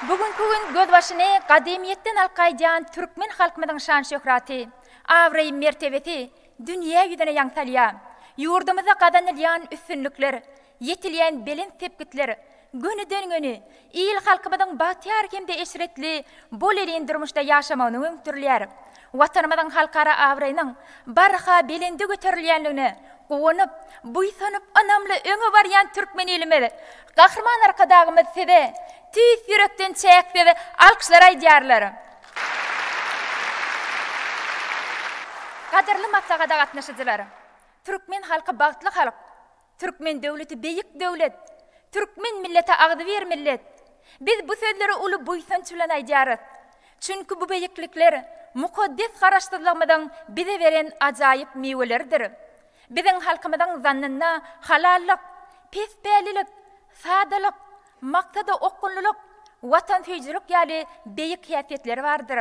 Bu günki gün gözbaşyny gadymyýetden alyp gaýdýan türkmen halkymyzyň şan-şöhraty, abraý-mertebesi dünýä ýüzüne ýaň salýar. Ýurdumyzda gazanylýan üstünlikler, ýetilýän belent sepgitler gönüden-göni il-halkymyzyň bagtyýar hem-de eşretli, bolelin durmuşda ýaşamagyna gönükdirilýär. Watanymyzyň halkara abraýynyň barha belende göterilýändigine guwanyp, buýsanyp, ynamly öňe barýan türkmen ilimiz, Gahryman Arkadagymyz Size tüýs ýürekden çäksiz alkyşlar aýdýarlar. Gadyrly maslahata gatnaşyjylar! Türkmen halky bagtly halk. Türkmen döwleti beýik döwlet. Türkmen milleti agzybir millet. Biz bu sözleri uly buýsanç bilen aýdýarys. Çünki bu beýiklikler mukaddes Garaşsyzlygymyzyň bize beren ajaýyp miweleridir. Biziň halkymyzyň zannynda halallyk, pespälilik, sadalyk, maksada okgunlylyk, watansöýüjilik ýaly beýik häsiýetleri bardyr.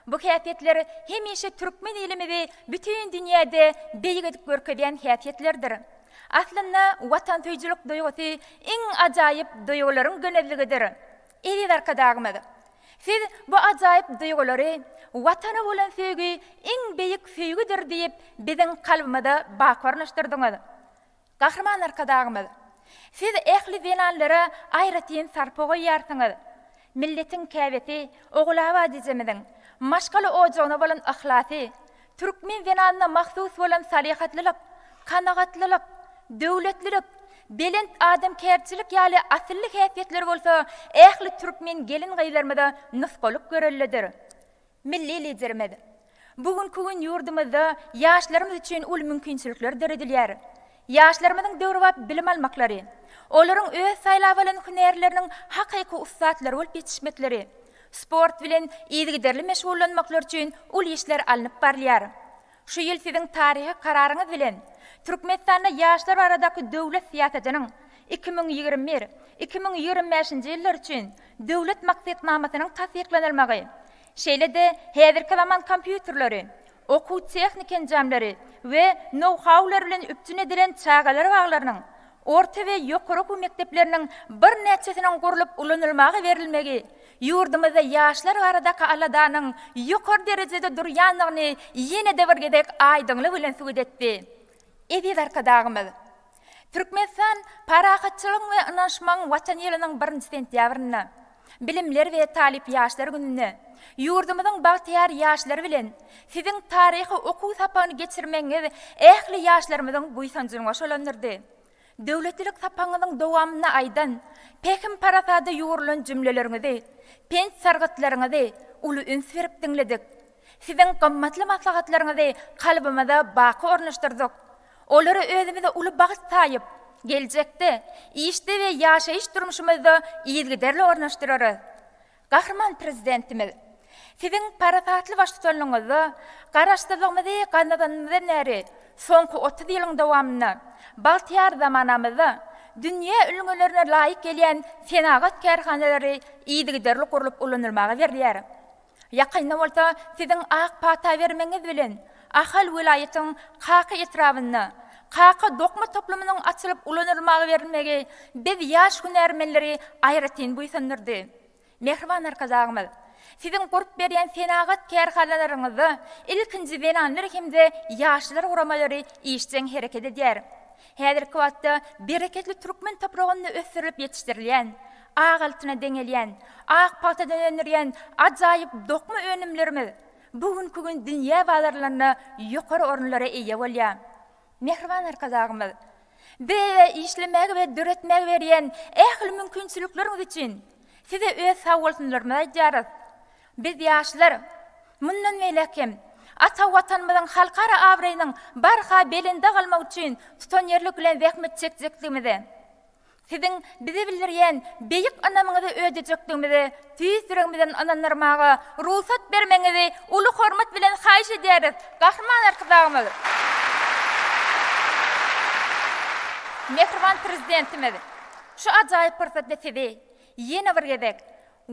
Bu häsiýetler hemişe türkmen ilimizi bütin dünýäde beýik edip görkezýän häsiýetlerdir. Aslynda watansöýüjilik duýgusy iň ajaýyp duýgularyň gönezligidir. Eziz Arkadagymyz, Siz bu ajaýyp duýgulary Watana bolan söýgi iň beýik söýgüdir diýip biziň kalbymyza baky ornaşdyrdyňyz. Gahryman Arkadagymyz, Siz ähli zenanlara aýratyn sarpa goýýarsyňyz. Milletiň käbesi Ogulabat ejemiziň maşgala ojagyna bolan yhlasy, türkmen zenanyna mahsus bolan salyhatlylyk, kanagatlylyk, döwletlilik, belent adamkärçilik ýaly asylly häsiýetler bolsa ähli türkmen gelin-gyzlarymyza nusgalyk göreldedir. Milli Liderimiz, Bu günki gün ýurdumyzda ýaşlarymyz üçin uly mümkinçilikler döredilýär. Ýaşlarymyzyň döwrebap bilim almaklary, olaryň öz saýlap alan hünärleriniň hakyky ussatlary bolup ýetişmekleri, sport bilen yzygiderli meşgullanmaklary üçin uly işler alnyp barylýar. Şu ýyl siziň taryhy Kararyňyz bilen Türkmenistanda ýaşlar baradaky döwlet syýasatynyň 2021, 2025-nji ýyllar üçin Döwlet maksatnamasynyň tassyklanylmagy, şeýle-de häzirki zaman kompýuterleri, okuw-tehniki enjamlary we nou-haular bilen üpjün edilen çagalar baglarynyň, orta we ýokary okuw mekdepleriniň birnäçesiniň gurlup ulanylmaga berilmegi ýurdumyzda ýaşlar baradaky aladanyň ýokary derejede durýandygyny ýene-de bir gezek aýdyňlyk bilen subut etdi. Eziz Arkadagymyz, Türkmenistan Parahatçylygyň we ynanyşmagyň Watany ýylynyň birinji sentýabrynda, Bilimler we talyp ýaşlar gününde ýurdumyzyň bagtyýar ýaşlary bilen Siziň taryhy okuw sapagyny geçirmegiňiz ähli ýaşlarymyzyň buýsanjyny goşalandyrdy. Döwletlilik sapagyňyzyň dowamynda aýdan pähim-parasada ýugrulan jümleleriňizi, pent-sargytlaryňyzy uly üns berip diňledik. Siziň gymmatly maslahatlaryňyzy kalbymyza baky ornaşdyrdyk. Olary özümize uly bagt saýyp, geljekde, işde we ýaşaýyş durmuşymyzda yzygiderli ornaşdyrarys. Gahryman Prezidentimiz, Siziň parasatly baştutanlygyňyzda Garaşsyzlygymyzy gazananymyzdan bäri soňky 30 ýylyň dowamynda bagtyýar zamanamyzda dünýä ülňülerine laýyk gelýän senagat kärhanalary yzygiderli gurlup ulanylmaga berilýär. Ýakynda bolsa siziň ak pata bermegiňiz bilen Ahal welaýatyň Kaka etrabynda Kaka dokma toplumynyň açylyp ulanylmaga berilmegi biz ýaş hünärmenleri aýratyn buýsandyrdy. Mähriban Arkadagymyz, Siziň gurup berýän senagat kärhanalaryňyzda ilkinji zenanlar hem-de ýaşlar guramalary işjeň hereket edýär. Häzirki wagtda bereketli türkmen topragynda ösdürilip ýetişdirilýän, ak altyna deňelýän, ak pagtadan öndürýän ajaýyp dokma önümlerimiz bu günki gün dünýä bazarlarynda ýokary orunlara eýe bolýar. Mähriban Arkadagymyz, bize işlemäge we döretmäge berýän ähli mümkinçilikleriňiz üçin Size öz sagbolsunlarymyzy aýdýarys. Biz ýaşlar, mundan beýläk hem ata Watanymyzyň halkara abraýynyň barha belende galmagy üçin tutanýerlilik bilen zähmet çekjekdigimize, Siziň bize bildirýän beýik ynamyňyzy ödejekdigimize tüýs ýüregimizden ynandyrmaga rugsat bermegiňizi uly hormat bilen haýyş edýäris, Gahryman Arkadagymyz! Mähriban Prezidentimiz, şu ajaýyp pursatda Sizi ýene bir gezek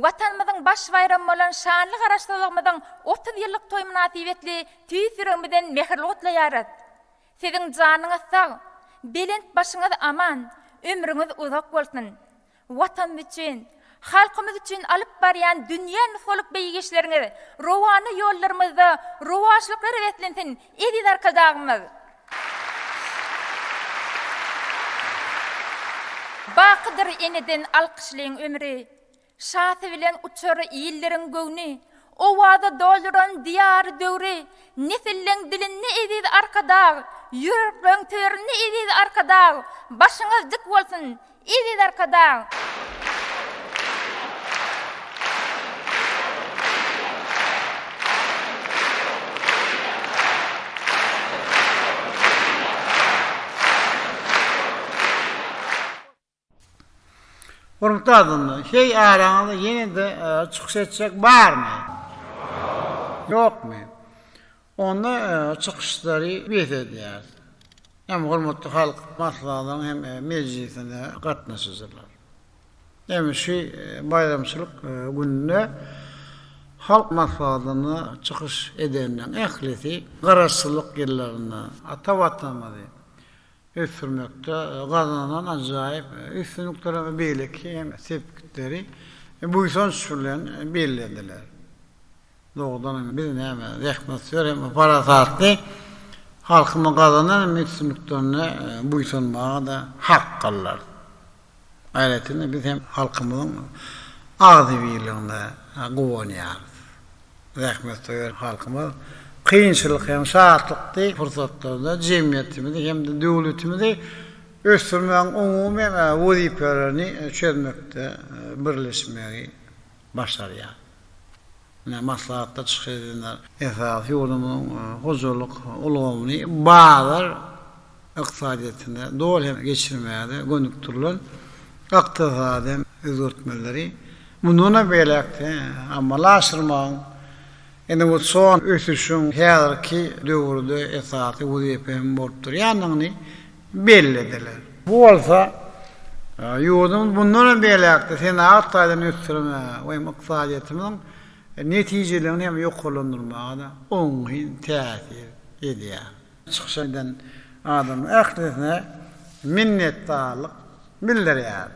Watanymyzyň baş baýramy bolan şanly Garaşsyzlygymyzyň 30 ýyllyk toýy mynasybetli tüýs ýüregimizden mähirli gutlaýarys. Siziň janyňyz sag, belent başyňyz aman, ömrüňiz uzak bolsun! Watanymyz üçin, halkymyz üçin alyp barýan dünýä nusgalyk beýik işleriňiz rowana ýollarymyzda rowaçlyklara beslensin, eziz Arkadagymyz! Bakydyr eneden alkyşlyň ömri, Şasy bilen uçar illeriň göwni, Owaza dolduran Diýary döwri, Nesilleň dilinde eziz Arkadag, Ýürekleň töründe eziz Arkadag, Başyňyz dik bolsun, eziz Arkadag! Hormatly adamlar, heý araňyzda ýene-de çykyş etjek barmy? Ýokmy? Onda çykyşlary bes edýäris. Hem hormatly Halk Maslahatynyň hem mejlisine gatnaşyjylar. Hem şu baýramçylyk gününde Halk Maslahatynda çykyş edenleriň ählisi Garaşsyzlyk ýyllarynda ata Watanymyzy ösdürmekde gazanylan ajaýyp üstünlikleri we beýleki hem sepgitleri buýsanç bilen bellediler. Dogrudan hem biz näme, zähmetsöýer hem parasatly halkymyň gazanan hem üstünliklerine buýsanmaga-da haklylar. Aýratyn-da biz hem halkymyzyň agzybirligine guwanýarys. Zähmetsöýer halkymyz kynçylyk hem şatlykly pursatlarda jemgyýetimizi hem-de döwletimizi ösdürmegiň umumy wezipelerini çözmekde birleşmegi başarýar. Ine, maslahatda çykyş edenler esasy ýurdumyzyň hojalyk ulgamyny bazar ykdysadyýetine doly hem geçirmäge gönükdirilen ykdysady özgertmeleri mundan beýläk-de amala aşyrmagyň innowasion ösüşiň häzirki döwürde esasy wezipe hem bolup durýandygyny bellediler. Bu bolsa ýurdumyzy mundan hem beýläk-de senagat taýdan ösdürmäge we hem ykdysadyýetimiziň netijeligini hem ýokarlandyrmaga-da oňyn täsir edýär. Çykyş eden adamlaryň ählisine minnetdarlyk bildirýär.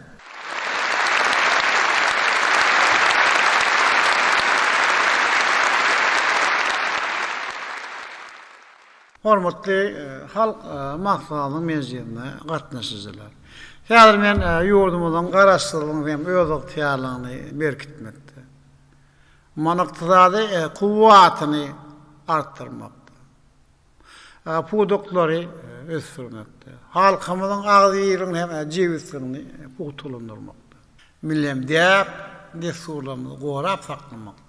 Hormatly Halk Maslahatynyň mejlisine gatnaşyjylar! Häzir men ýurdumyzyň Garaşsyzlygyny hem özygtyýarlygyny berkitmekde, ykdysady kuwwatyny artdyrmakda, pudaklary ösdürmekde, halkymyzyň agzybirligini hem jebisligini pugtalandyrmakda, milli hem däp-dessurlarymyzy gorap saklamakda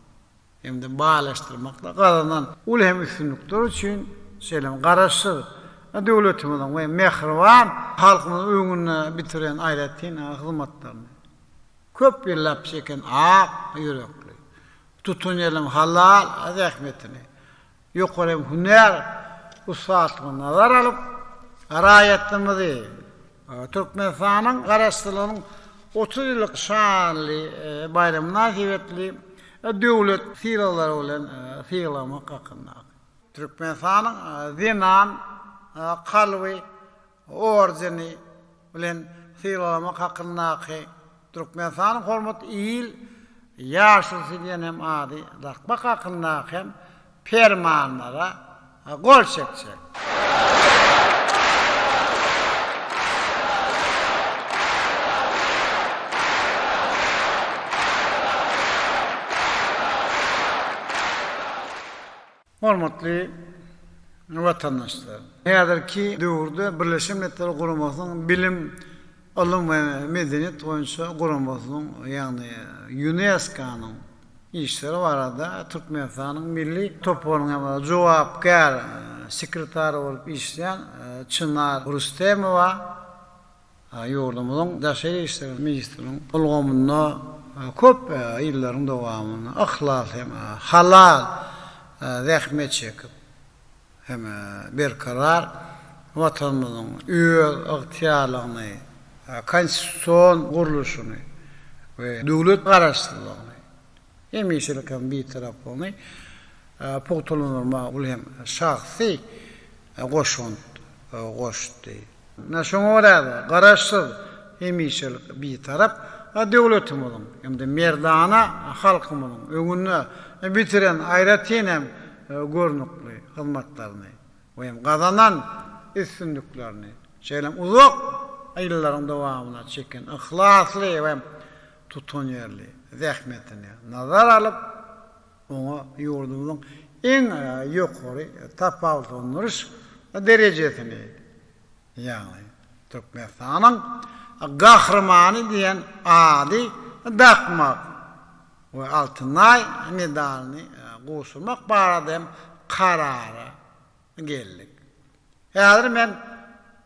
hem-de baýlaşdyrmakda gazanan uly hem üstünlikleri üçin, şeýle hem Garaşsyz döwletimiziň we mähriban halkymyzyň öňünde bitiren aýratyn hyzmatlaryny, köp ýyllap çeken ak ýürekli, tutanýerli halal zähmetini Ýokary hem hünär ussatlygyny nazara alyp, raýatlarymyzy Türkmenistanyň Garaşsyzlygynyň 30 ýyllyk şanly baýramy mynasybetli döwlet sylaglary bilen sylaglamak hakyndaky Türkmenistanyň Zenan kalby ordeni bilen sylaglamak hakyndaky Türkmenistanyň Hormat il ýaşulusy diýen hem ady dakmak hakyndaky hem Permanlara gol çekjek. Hormatly watandaşlar! Häzirki döwürde Birleşen Milletler Guramasynyň Bilim, ylym we medeniýet boýunça guramasynyň, ýagny ÝUNESKO-nyň işleri barada Türkmenistanyň milli toparynyň hem jogapkär sekretary bolup işleýän Çynar Rustemowa. Ýurdumyzyň Daşary işler ministriniň ulgamynda köp ýyllaryň dowamynda yhlas hem halal zähmet çekip hem berkarar Watanymyzyň öz ygtyýarlygyny, konstitusion gurluşyny we döwlet Garaşsyzlygyny, hemişelik hem Bitaraplygyny pugtalandyrmaga uly hem şahsy goşant goşdy. Ine, şoňa görä-de, Garaşsyz, hemişelik Bitarap döwletimiziň hem-de merdana halkymyzyň öňünde bitiren aýratyn hem görnükli hyzmatlaryny we hem gazanan üstünliklerini, şeýle hem uzak ýyllaryň dowamynda çeken yhlasly we tutanýerli zähmetini nazara alyp, Oňa ýurdumyzyň iň ýokary tapawutlandyryş derejesini, ýagny Türkmenistanyň Gahrymany diýen ady dakmak we Altyn Aý medalyny gowşurmak barada hem karara geldik. Häzir men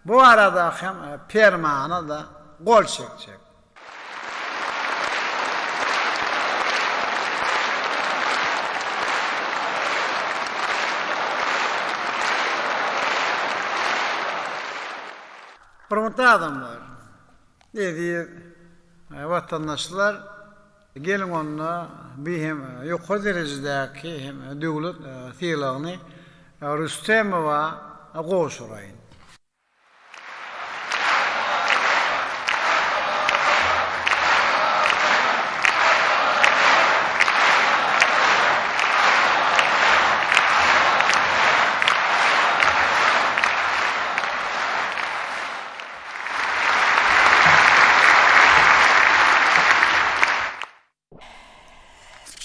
bu baradaky hem permana-da gol çekjek. Hormatly adamlar, eziz watandaşlar! Geliň onda bi hem ýokary derejedäki hem döwlet sylagyny Rüstemowa gowşuraýyn.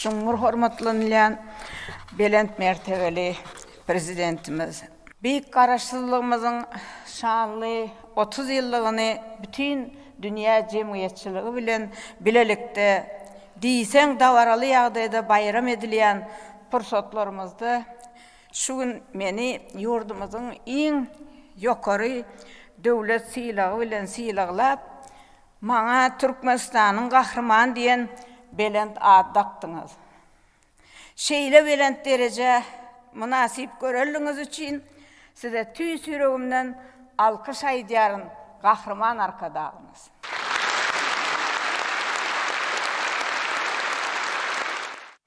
Çuňňur hormatlanylýan belent mertebeli Prezidentimiz! Beýik Garaşsyzlygymyzyň şanly 30 ýyllygyny bütin dünýä jemgyýetçiligi bilen bilelikde diýseň dabaraly ýagdaýda baýram edilýän pursatlarymyzda Şu gün meni ýurdumyzyň iň ýokary döwlet sylagy bilen sylaglap, maňa Türkmenistanyň Gahrymany diýen belent ady dakdyňyz. Şeýle belent derejä mynasyp görenligiňiz üçin Size tüýs ýüregimden alkyş aýdýaryn, Gahryman Arkadagymyz!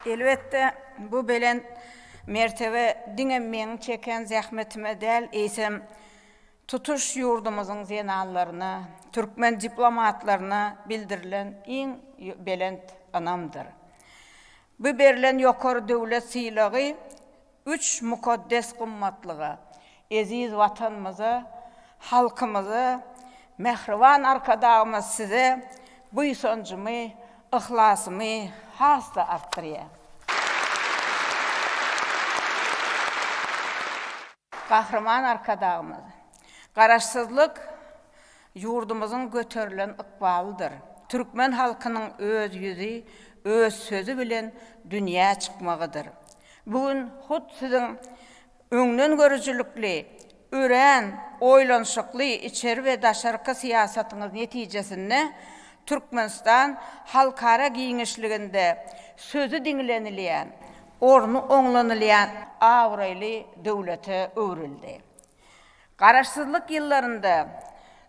Elbetde, bu belent mertebe diňe meň çeken zähmetime däl, eýsem, tutuş ýurdumyzyň zenanlaryna, türkmen diplomatlaryna bildirilen iň belent ynamdyr. Bu berlen ýokary döwlet sylagy Üç mukaddes gymmatlyga, eziz Watanymyza, halkymyza, mähriban Arkadagymyz Size buýsanjymy, yhlasymy has-da artdyrýar. Gahryman Arkadagymyz, Garaşsyzlyk ýurdumyzyň göterilen ykbalydyr. Türkmen halkynyň öz ýüzi, öz sözi bilen dünýä çykmagydyr. Bu gün hut siziň öňdengörüjilikli, örän oýlanyşykly içeri we daşarky syýasatyňyz netijesinde Türkmenistan halkara giňişliginde sözi diňlenilýän, orny oňlanylýan abraýly döwlete öwrüldi. Garaşsyzlyk ýyllarynda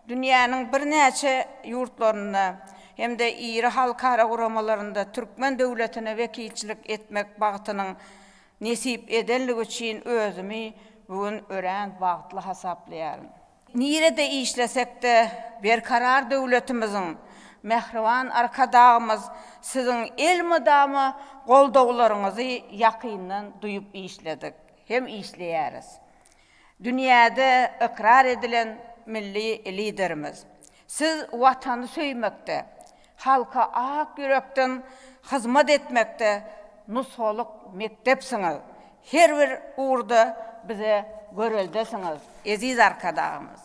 dünýäniň birnäçe ýurtlarynda hem-de iri halkara guramalarynda türkmen döwletine wekilçilik etmek bagtynyň nesip edenligi üçin özümi bu gün örän bagtly hasaplaýaryn. Nirede işlesek-de, Berkarar döwletimiziň, mähriban Arkadagymyz Siziň elmydama goldawlaryňyzy ýakyndan duýup işledik hem işleýäris. Dünýäde ykrar edilen milli Liderimiz, Siz Watany söýmekde, halka ak ýürekden hyzmat etmekde nusgalyk mekdepsiňiz, her bir ugurda bize göreldesiňiz, eziz Arkadagymyz!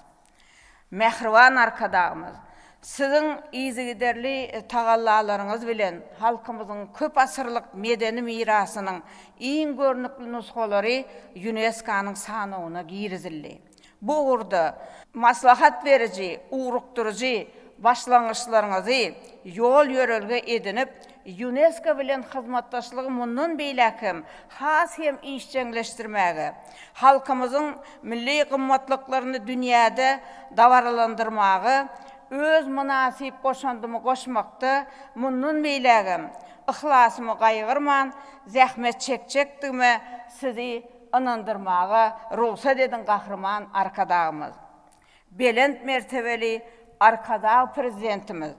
Mähriban Arkadagymyz, Siziň yzygiderli tagallalaryňyz bilen halkymyzyň köp asyrlyk medeni mirasynyň iň görnükli nusgalary ÝUNESKO-nyň sanawyna girizildi. Bu ugurda maslahat beriji, ugrukdyryjy başlangyçlaryňyzy ýol-ýörelge edinip, Ýunesko bilen hyzmatdaşlygy mundan beýläk hem has hem işjeňleşdirmäge, halkymyzyň milli gymmatlyklaryny dünýäde dabaralandyrmaga öz mynasyp goşandymy goşmakda mundan beýlägem yhlasymy gaýgyrman zähmet çekjekdigime sizi ynandyrmaga rugsat ediň Gahryman Arkadagymyz! Belent mertebeli Arkadag Prezidentimiz!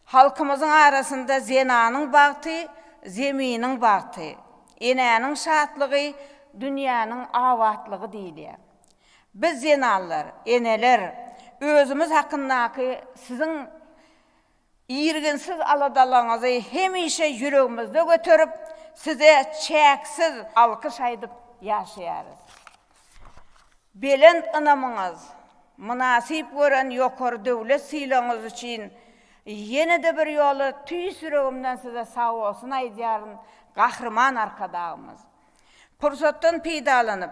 Halkymyzyň arasynda zenanyň bagty, zeminiň bagty, enäniň şatlygy, dünýäniň abatlygy diýilýär. Biz zenanlar, eneler özümiz hakyndaky siziň Irginsiz aladalaryňyzy hemişe ýüregimizde göterip, size çäksiz alkyş aýdyp ýaşaýarys. Belent ynamyňyz, mynasyp gören ýokary döwlet sylagyňyz üçin ýene-de bir ýola tüýs ýüregimden size sagbolsun aýdýaryn, Gahryman Arkadagymyz! Pursatdan peýdalanyp,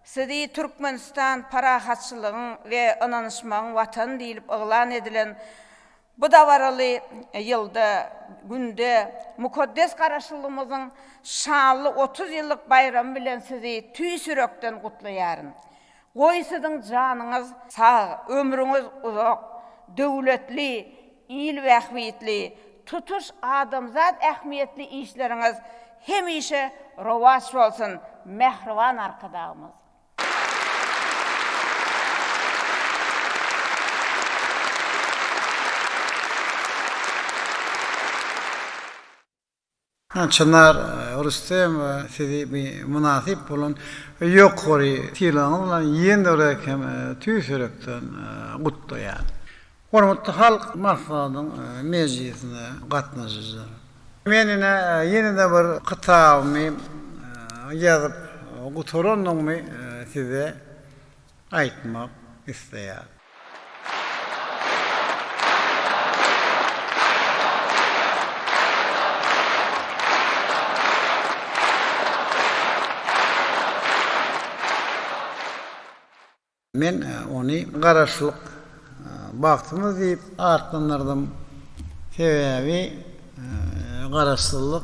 Sizi Türkmenistan parahatçylygyň we ynanyşmagyň Watany diýlip yglan edilen bu dabaraly ýylda, günde mukaddes Garaşsyzlygymyzyň şanly 30 ýyllyk baýramy bilen Sizi tüýs ýürekden gutlaýaryn. Goý, Siziň janyňyz sag, ömrüňiz uzak, döwletli, il bähbitli, tutuş adamzat ähmiýetli işleriňiz hemişe rowaç bolsun, mähriban Arkadagymyz! Çynar Rüstemowa sizi bu mynasyp bolan ýokary sylagyňyz bilen ýene bir gezek hem tüýs ýürekden gutlaýan. Hormatly Halk Maslahatynyň mejlisine gatnaşyjylar! Men ine ýene-de bir kitabymy ýazyp gutarandygymy size aýtmak isleýär. Men ony Garaşlyk bagtymyz diýip atlandyrdym. Sebäbi Garaşsyzlyk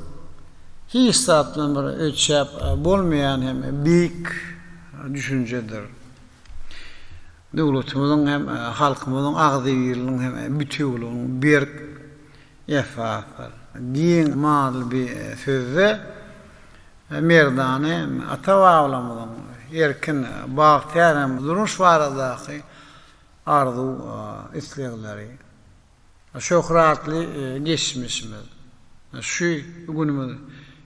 hiç zat bilen bir ölçäp bolmaýan hem beýik düşünjedir. Döwletimiziň hem halkymyzyň agzybirliginiň hem bitewüliginiň berk esasydyr. Giň manyly bir sözde merdana hem ata-babalarymyzyň erkin, bagtyýar hem durmuş baradaky arzuw-islegleri. Şöhratly geçmişimiz, şu günümiz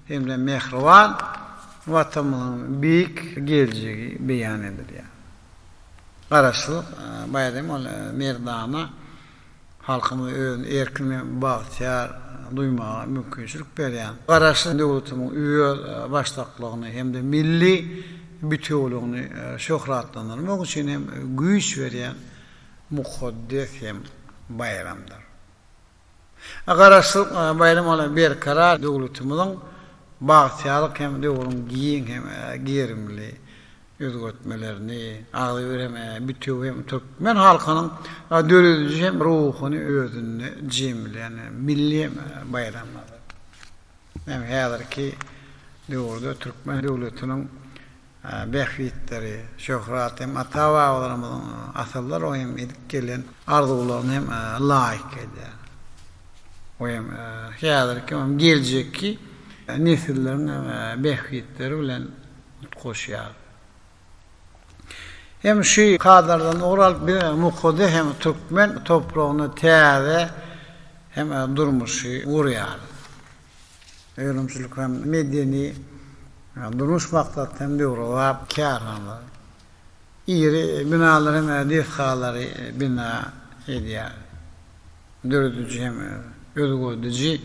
hem-de mähriban Watanymyzyň beýik geljegi beýan edilýär. Garaşsyzlyk baýramy ol merdana halkymyza özüni erkin we bagtyýar duýmaga mümkinçilik berýän Garaşsyz döwletimiziň özbaşdaklygyny hem-de milli bitewüligini şöhratlandyrmak üçin hem güýç berýän mukaddes hem baýramdyr. Garaşsyzlyk baýramy ol Berkarar döwletimiziň bagtyýarlyk hem döwrüň giň hem gerimli özgertmelerini, agzybir hem bitewi hem türkmen halkynyň dörediji hem ruhuny özünde jemleýän milli hem baýramydyr. Hem häzirki döwürde türkmen döwletiniň Bähbitleri, şöhrat hem ata-babalarymyzyň asyrlar boýy hem edip gelen arzuwlaryna hem laýyk gelýär. Bu hem häzirki hem geljekki nesilleriň hem bähbitleri bilen utgaşýar. Hem şu kadalardan ugur alyp biz mukaddes hem türkmen topragynda täze hem durmuşy gurýarys. Önümçilik hem medeni, durmuş maksatly hem döwrebap kärhanalar, iri binalar hem desgalary bina edýär. Dörediji hem özgerdiji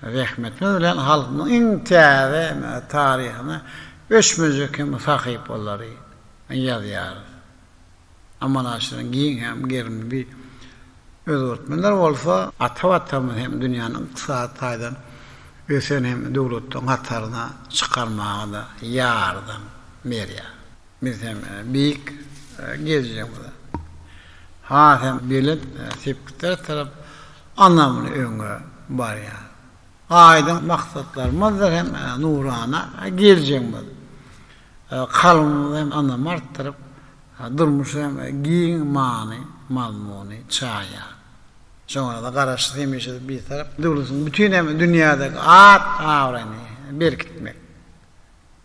zähmetimiz bilen halkymyzyň iň täze taryhyna öçmejek hem sahypalary ýazýarys. Amala aşyran giň hem gerimli bir özgertmeler bolsa, ata Watanymyzy hem dünýäniň ykdysady taýdan ösen hem döwletleriň hataryna çykarmaga-da ýardam berýär. Biz hem beýik. geljegimize has hem belent sepgitlere tarap ynamly öňe barýar. Aýdyň maksatlarymyzdyr hem nurana geljegimiz. Kalbymyzda hem ynamy artdyryp, durmuşa hem giň many, mazmuny çaýýar. Şoňa-da Garaşsyz hemişelik Bitarap döwletiň bütin hem dünýädäki at-abraýyny berkitmek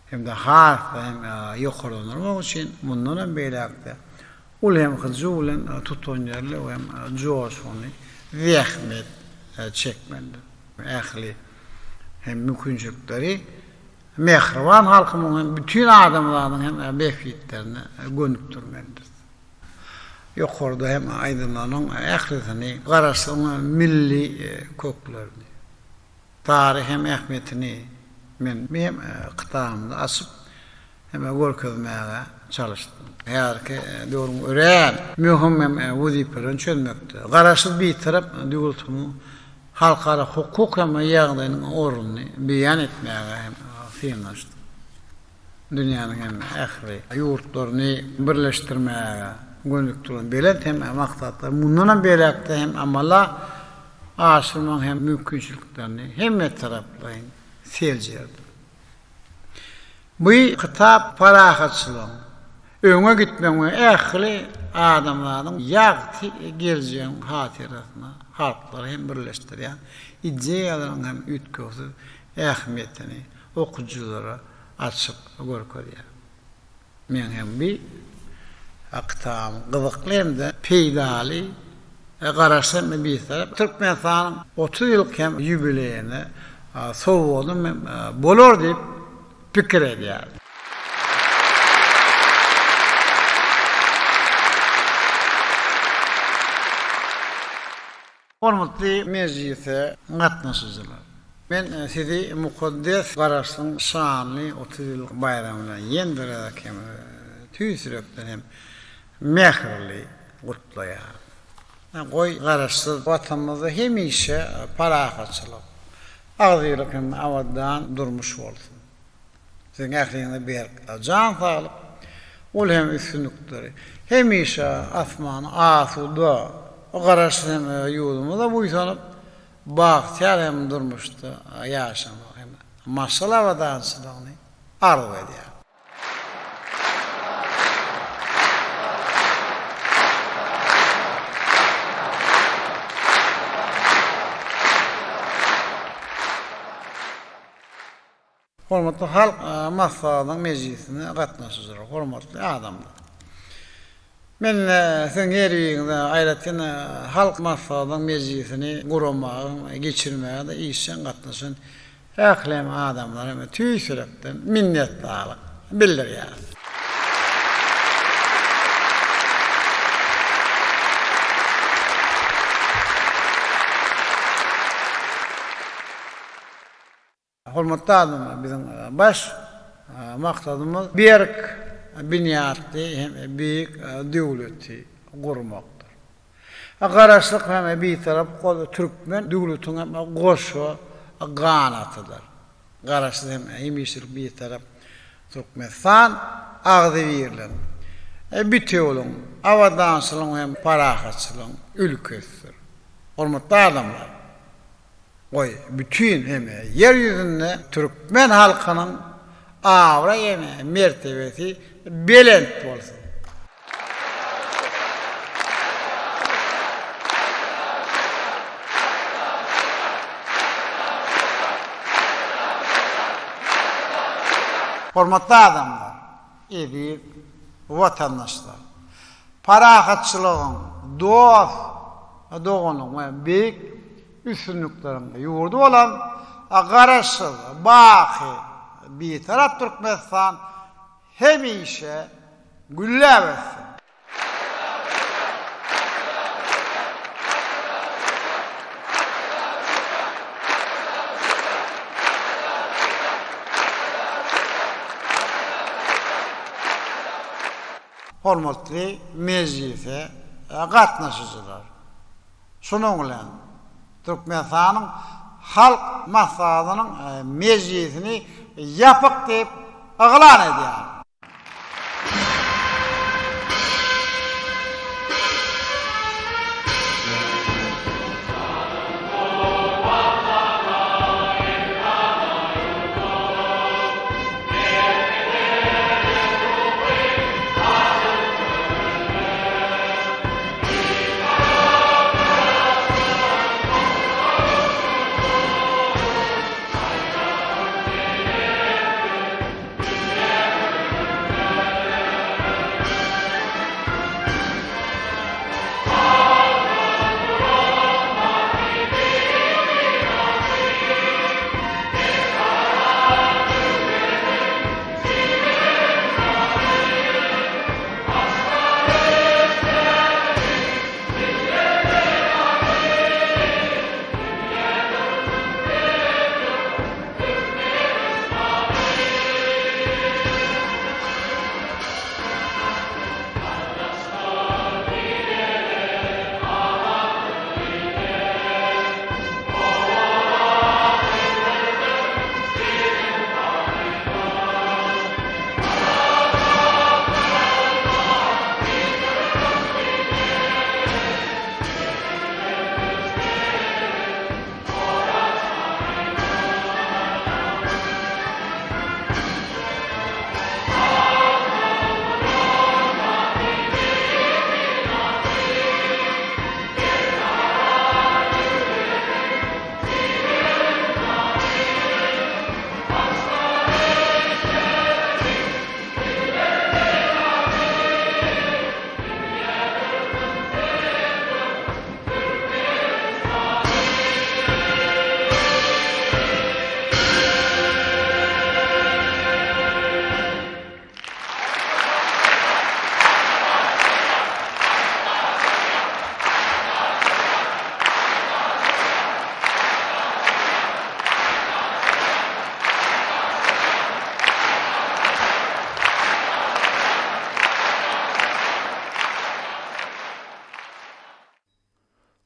hem-de has-da hem ýokarlandyrmak üçin mundan hem beýläk-de uly hem hyjuw bilen tutanýerli we hem joşgunly zähmet çekmelidir. Ähli hem mümkinçilikleri mähriban halkymyň hem bütin adamzadyň hem bähbitlerine gönükdirmelidiris. Ýokarda hem aýdylanlaryň ählisini Garaşsyzlygyň milli köklerini, taryhy hem ähmiýetini men hem kitabymda açyp hem görkezmäge çalyşdym. Häzirki döwrüň örän möhüm hem wezipelerini çözmekde Garaşsyz Bitarap döwletimiziň halkara hukuk hem ýagdaýynyň ornuny beýan etmäge hem synanyşdym. Dünýäniň hem ähli ýurtlaryny birleşdirmäge gönükdirilen belent hem maksatlar mundan hem beýläk-de hem amala aşyrmagyň hem mümkinçiliklerini hemmetaraplaýyn seljerdim. Bu kitap parahatçylygyň, öňe gitmegiň we ähli adamzadyň ýagty geljegiň hatyrasyna halklary hem birleşdirýän ideýalaryň hem üýtgewsiz ähmiýetini okyjylara açyp görkezýär. Meň hem bu kitabym gyzykly hem-de peýdaly Garaşsyz hem Bitarap Türkmenistanyň 30 ýyllyk hem ýubileýine sowgadym hem bolar diýip pikir edýärin. Hormatly mejlise gatnaşyjylar! Men sizi mukaddes Garaşsyzlygyň şanly 30 ýyllyk baýramy bilen ýene bir gezek hem tüýs ýürekden hem mähirli gutlaýaryn. Goý, Garaşsyz Watanymyzda hemişe parahatçylyk, agzybirlik hem abadan durmuş bolsun! Siziň ähliňize berk jan saglyk, uly hem üstünlikleri, hemişe asmany asuda, Garaşsyz hem ýurdumyza buýsanyp, bagtyýar hem durmuşda ýaşamagy hem maşgala abadançylygyny arzuw edýärin. Hormatly Halk Maslahatynyň mejlisine gatnaşyjylar, hormatly adamlar! Men siziň her biriňize, aýratyn Halk Maslahatynyň mejlisini guramaga, geçirmäge-de işjeň gatnaşan ähli adamlara hem tüýs ýürekden minnetdarlyk bildirýärin. Hormatly adamlar, biziň baş maksadymyz berk binýatly hem beýik döwleti gurmakdyr. Garaşsyzlyk hem Bitarap türkmen döwletiniň hem goşa ganatydyr. Garaşsyz hem hemişelik Bitarap Türkmenistan agzybirligiň, bitewüligiň, abadançylygyň hem parahatçylygyň ülkesidir. Hormatly adamlar! Goý, bütin hem ýer ýüzünde türkmen halkynyň abraý hem mertebesi belent bolsun! Hormatly adamlar, eziz watandaşlar! Parahatçylygyň, dost-doganlygyň we beýik Üstünlikleriň ýurdy bolan Garaşsyz, baky Bitarap Türkmenistan hemişe gülläp össün! Hormatly mejlise gatnaşyjylar! Şunuň bilen, Türkmenistanyň Halk Maslahatynyň mejlisini ýapyk diýip yglan edýärin.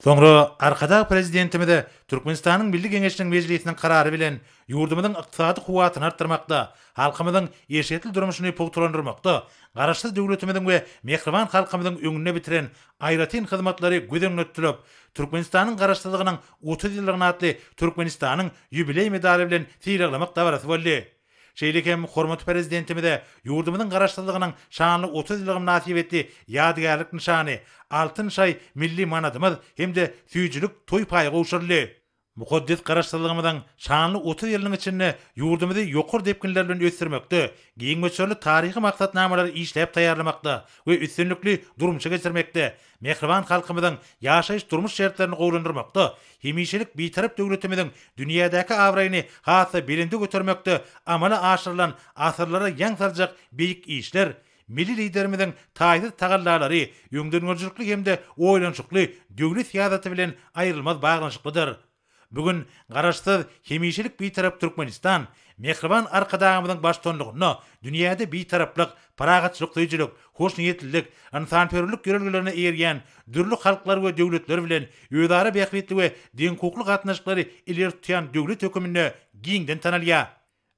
Soňra Arkadag Prezidentimize Türkmenistanyň Milli Geňeşiniň Mejlisiniň Karary bilen ýurdumyzyň ykdysady kuwwatyny artdyrmakda, halkymyzyň eşretli durmuşyny pugtalandyrmakda Garaşsyz döwletimiziň we mähriban halkymyzyň öňünde bitiren aýratyn hyzmatlary göz öňünde tutulyp, Türkmenistanyň Garaşsyzlygynyň 30 ýyllygyna atly Türkmenistanyň ýubileý medaly bilen sylaglamak dabarasy boldy. Şeýle hem hormatly Prezidentimize ýurdumyzyň Garaşsyzlygynyň şanly 30 ýyllygy mynasybetli ýadygärlik nyşany, Altyn şaý milli manadymyz hem-de süýjülik toý paýy gowşuryldy. Mukaddes Garaşsyzlygymyzyň şanly 30 ýylynyň içinde ýurdumyzy ýokary depginler bilen ösdürmekde, giň möçberli taryhy maksatnamalary işläp taýýarlamakda we üstünlikli durmuşa geçirmekde, mähriban halkymyzyň ýaşaýyş-durmuş şertlerini gowulandyrmakda, hemişelik Bitarap döwletimiziň dünýädäki abraýyny has-da belende götermekde amala aşyrylan asyrlara ýaň saljak beýik işler Milli Liderimiziň taýsyz tagallalary, öňdengörüjilikli hem-de oýlanyşykly döwlet syýasaty bilen aýrylmaz baglanyşyklydyr. Bu gün Garaşsyz, hemişelik Bitarap Türkmenistan mähriban Arkadagymyzyň baştutanlygynda dünýäde Bitaraplyk, parahatçylyk söýüjilik, hoşniýetlilik, ynsanperwerlik ýörelgelerine eýerýän dürli halklar we döwletler bilen özara bähbitli we deňhukukly gatnaşyklary ileri tutýan döwlet höküminde giňden tanalýar.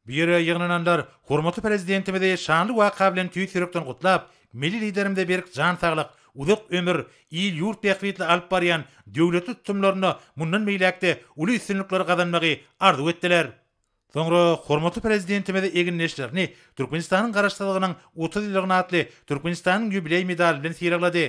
Bu ýere ýygnananlar hormatly Prezidentimizi şanly waka bilen tüýs ýürekden gutlap, milli Liderimize berk jan saglyk, uzak ömür, il-ýurt bähbitli alyp barýan döwletli tutumlarynda mundan beýläk-de uly üstünlikleri gazanmagy arzuw etdiler. Soňra hormatly Prezidentimiz egindeşlerini Türkmenistanyň Garaşsyzlygynyň 30 ýyllygyna atly Türkmenistanyň ýubileý medaly bilen sylaglady.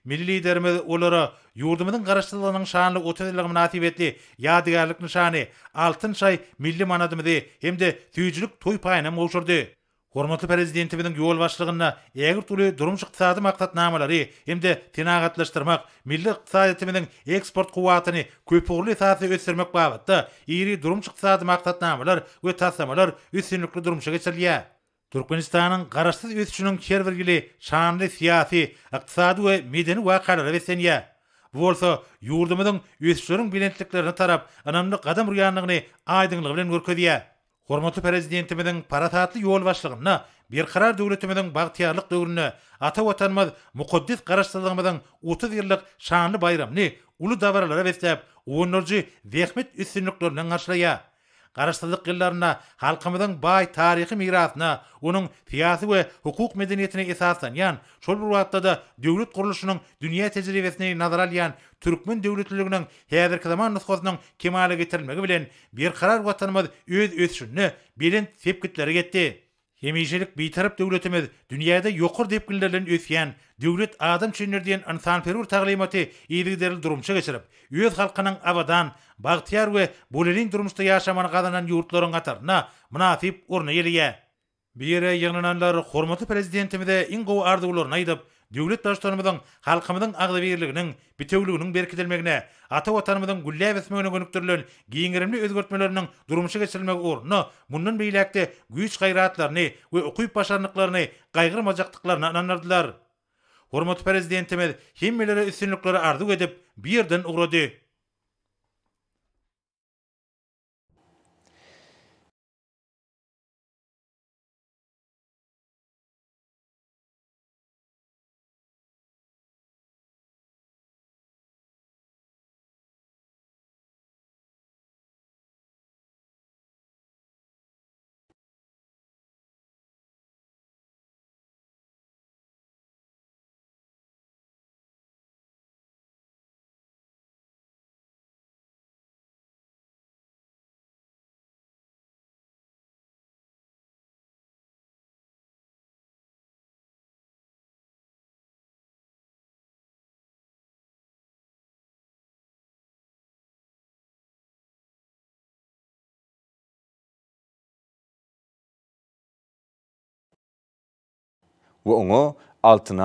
Milli Liderimiz olara ýurdumyzyň Garaşsyzlygynyň şanly 30 ýyllygy mynasybetli ýadygärlik nyşany, Altyn şaý milli manadymyzy hem-de süýjülik toý paýyny gowşurdy. Hormatly Prezidentimiziň ýolbaşçylygynda ägirt uly durmuş-ykdysady maksatnamalary hem-de senagatlaşdyrmak, milli ykdysadyýetimiziň eksport kuwwatyny köpugurly esasda ösdürmek babatda iri durmuş-ykdysady maksatnamalar we taslamalar üstünlikli durmuşa geçirilýär. Türkmenistanyň garaşsyz ösüşiniň her bir ýyly şanly syýasy, ykdysady we medeni wakalara beslenýär. Bu bolsa ýurdumyzyň ösüşleriň belentliklerine tarap ynamly gadam urýandygyny aýdyňlygy bilen görkezýär. Hormatly Prezidentimiziň parasatly ýolbaşçylygynda Berkarar döwletimiziň bagtyýarlyk döwründe ata Watanymyz mukaddes Garaşsyzlygymyzyň 30 ýyllyk şanly baýramyny uly dabaralara besläp, guwandyryjy zähmet üstünliklerinden garşylaýar. Garaşsyzlyk ýyllarynda halkymyzyň baý taryhy mirasyna, onuň syýasy we hukuk medeniýetine esaslanýan, şol bir wagtda-da döwlet gurluşynyň dünýä tejribesini nazara alýan türkmen döwletliliginiň häzirki zaman nusgasynyň kemala getirilmegi bilen Berkarar Watanymyz öz ösüşinde belent sepgitlere ýetdi. Hemişelik Bitarap döwletimiz dünýäde ýokary depginler bilen ösýän Döwlet adam üçindir diýen ynsanperwer taglymaty yzygiderli durmuşa geçirip, öz halkynyň abadan, bagtyýar we bolelin durmuşda ýaşamagyny gazanan ýurtlaryň hatarynda mynasyp orun eýeleýär. Bu ýere ýygnananlar hormatly Prezidentimize iň gowy arzuwlaryny aýdyp, döwlet Baştutanymyzyň halkymyzyň agzybirliginiň, bitewüliginiň berkidilmegine, ata Watanymyzyň gülläp ösmegine gönükdirilen giň gerimli özgertmeleriniň durmuşa geçirilmegi ugrunda mundan beýläk-de güýç-gaýratlaryny we ukyp-başarnyklaryny gaýgyrmajakdyklaryna ynandyrdylar. Hormatly Prezidentimiz hemmelere üstünlikleri arzuw edip, bu ýerden ugrady. We oňa Altyn.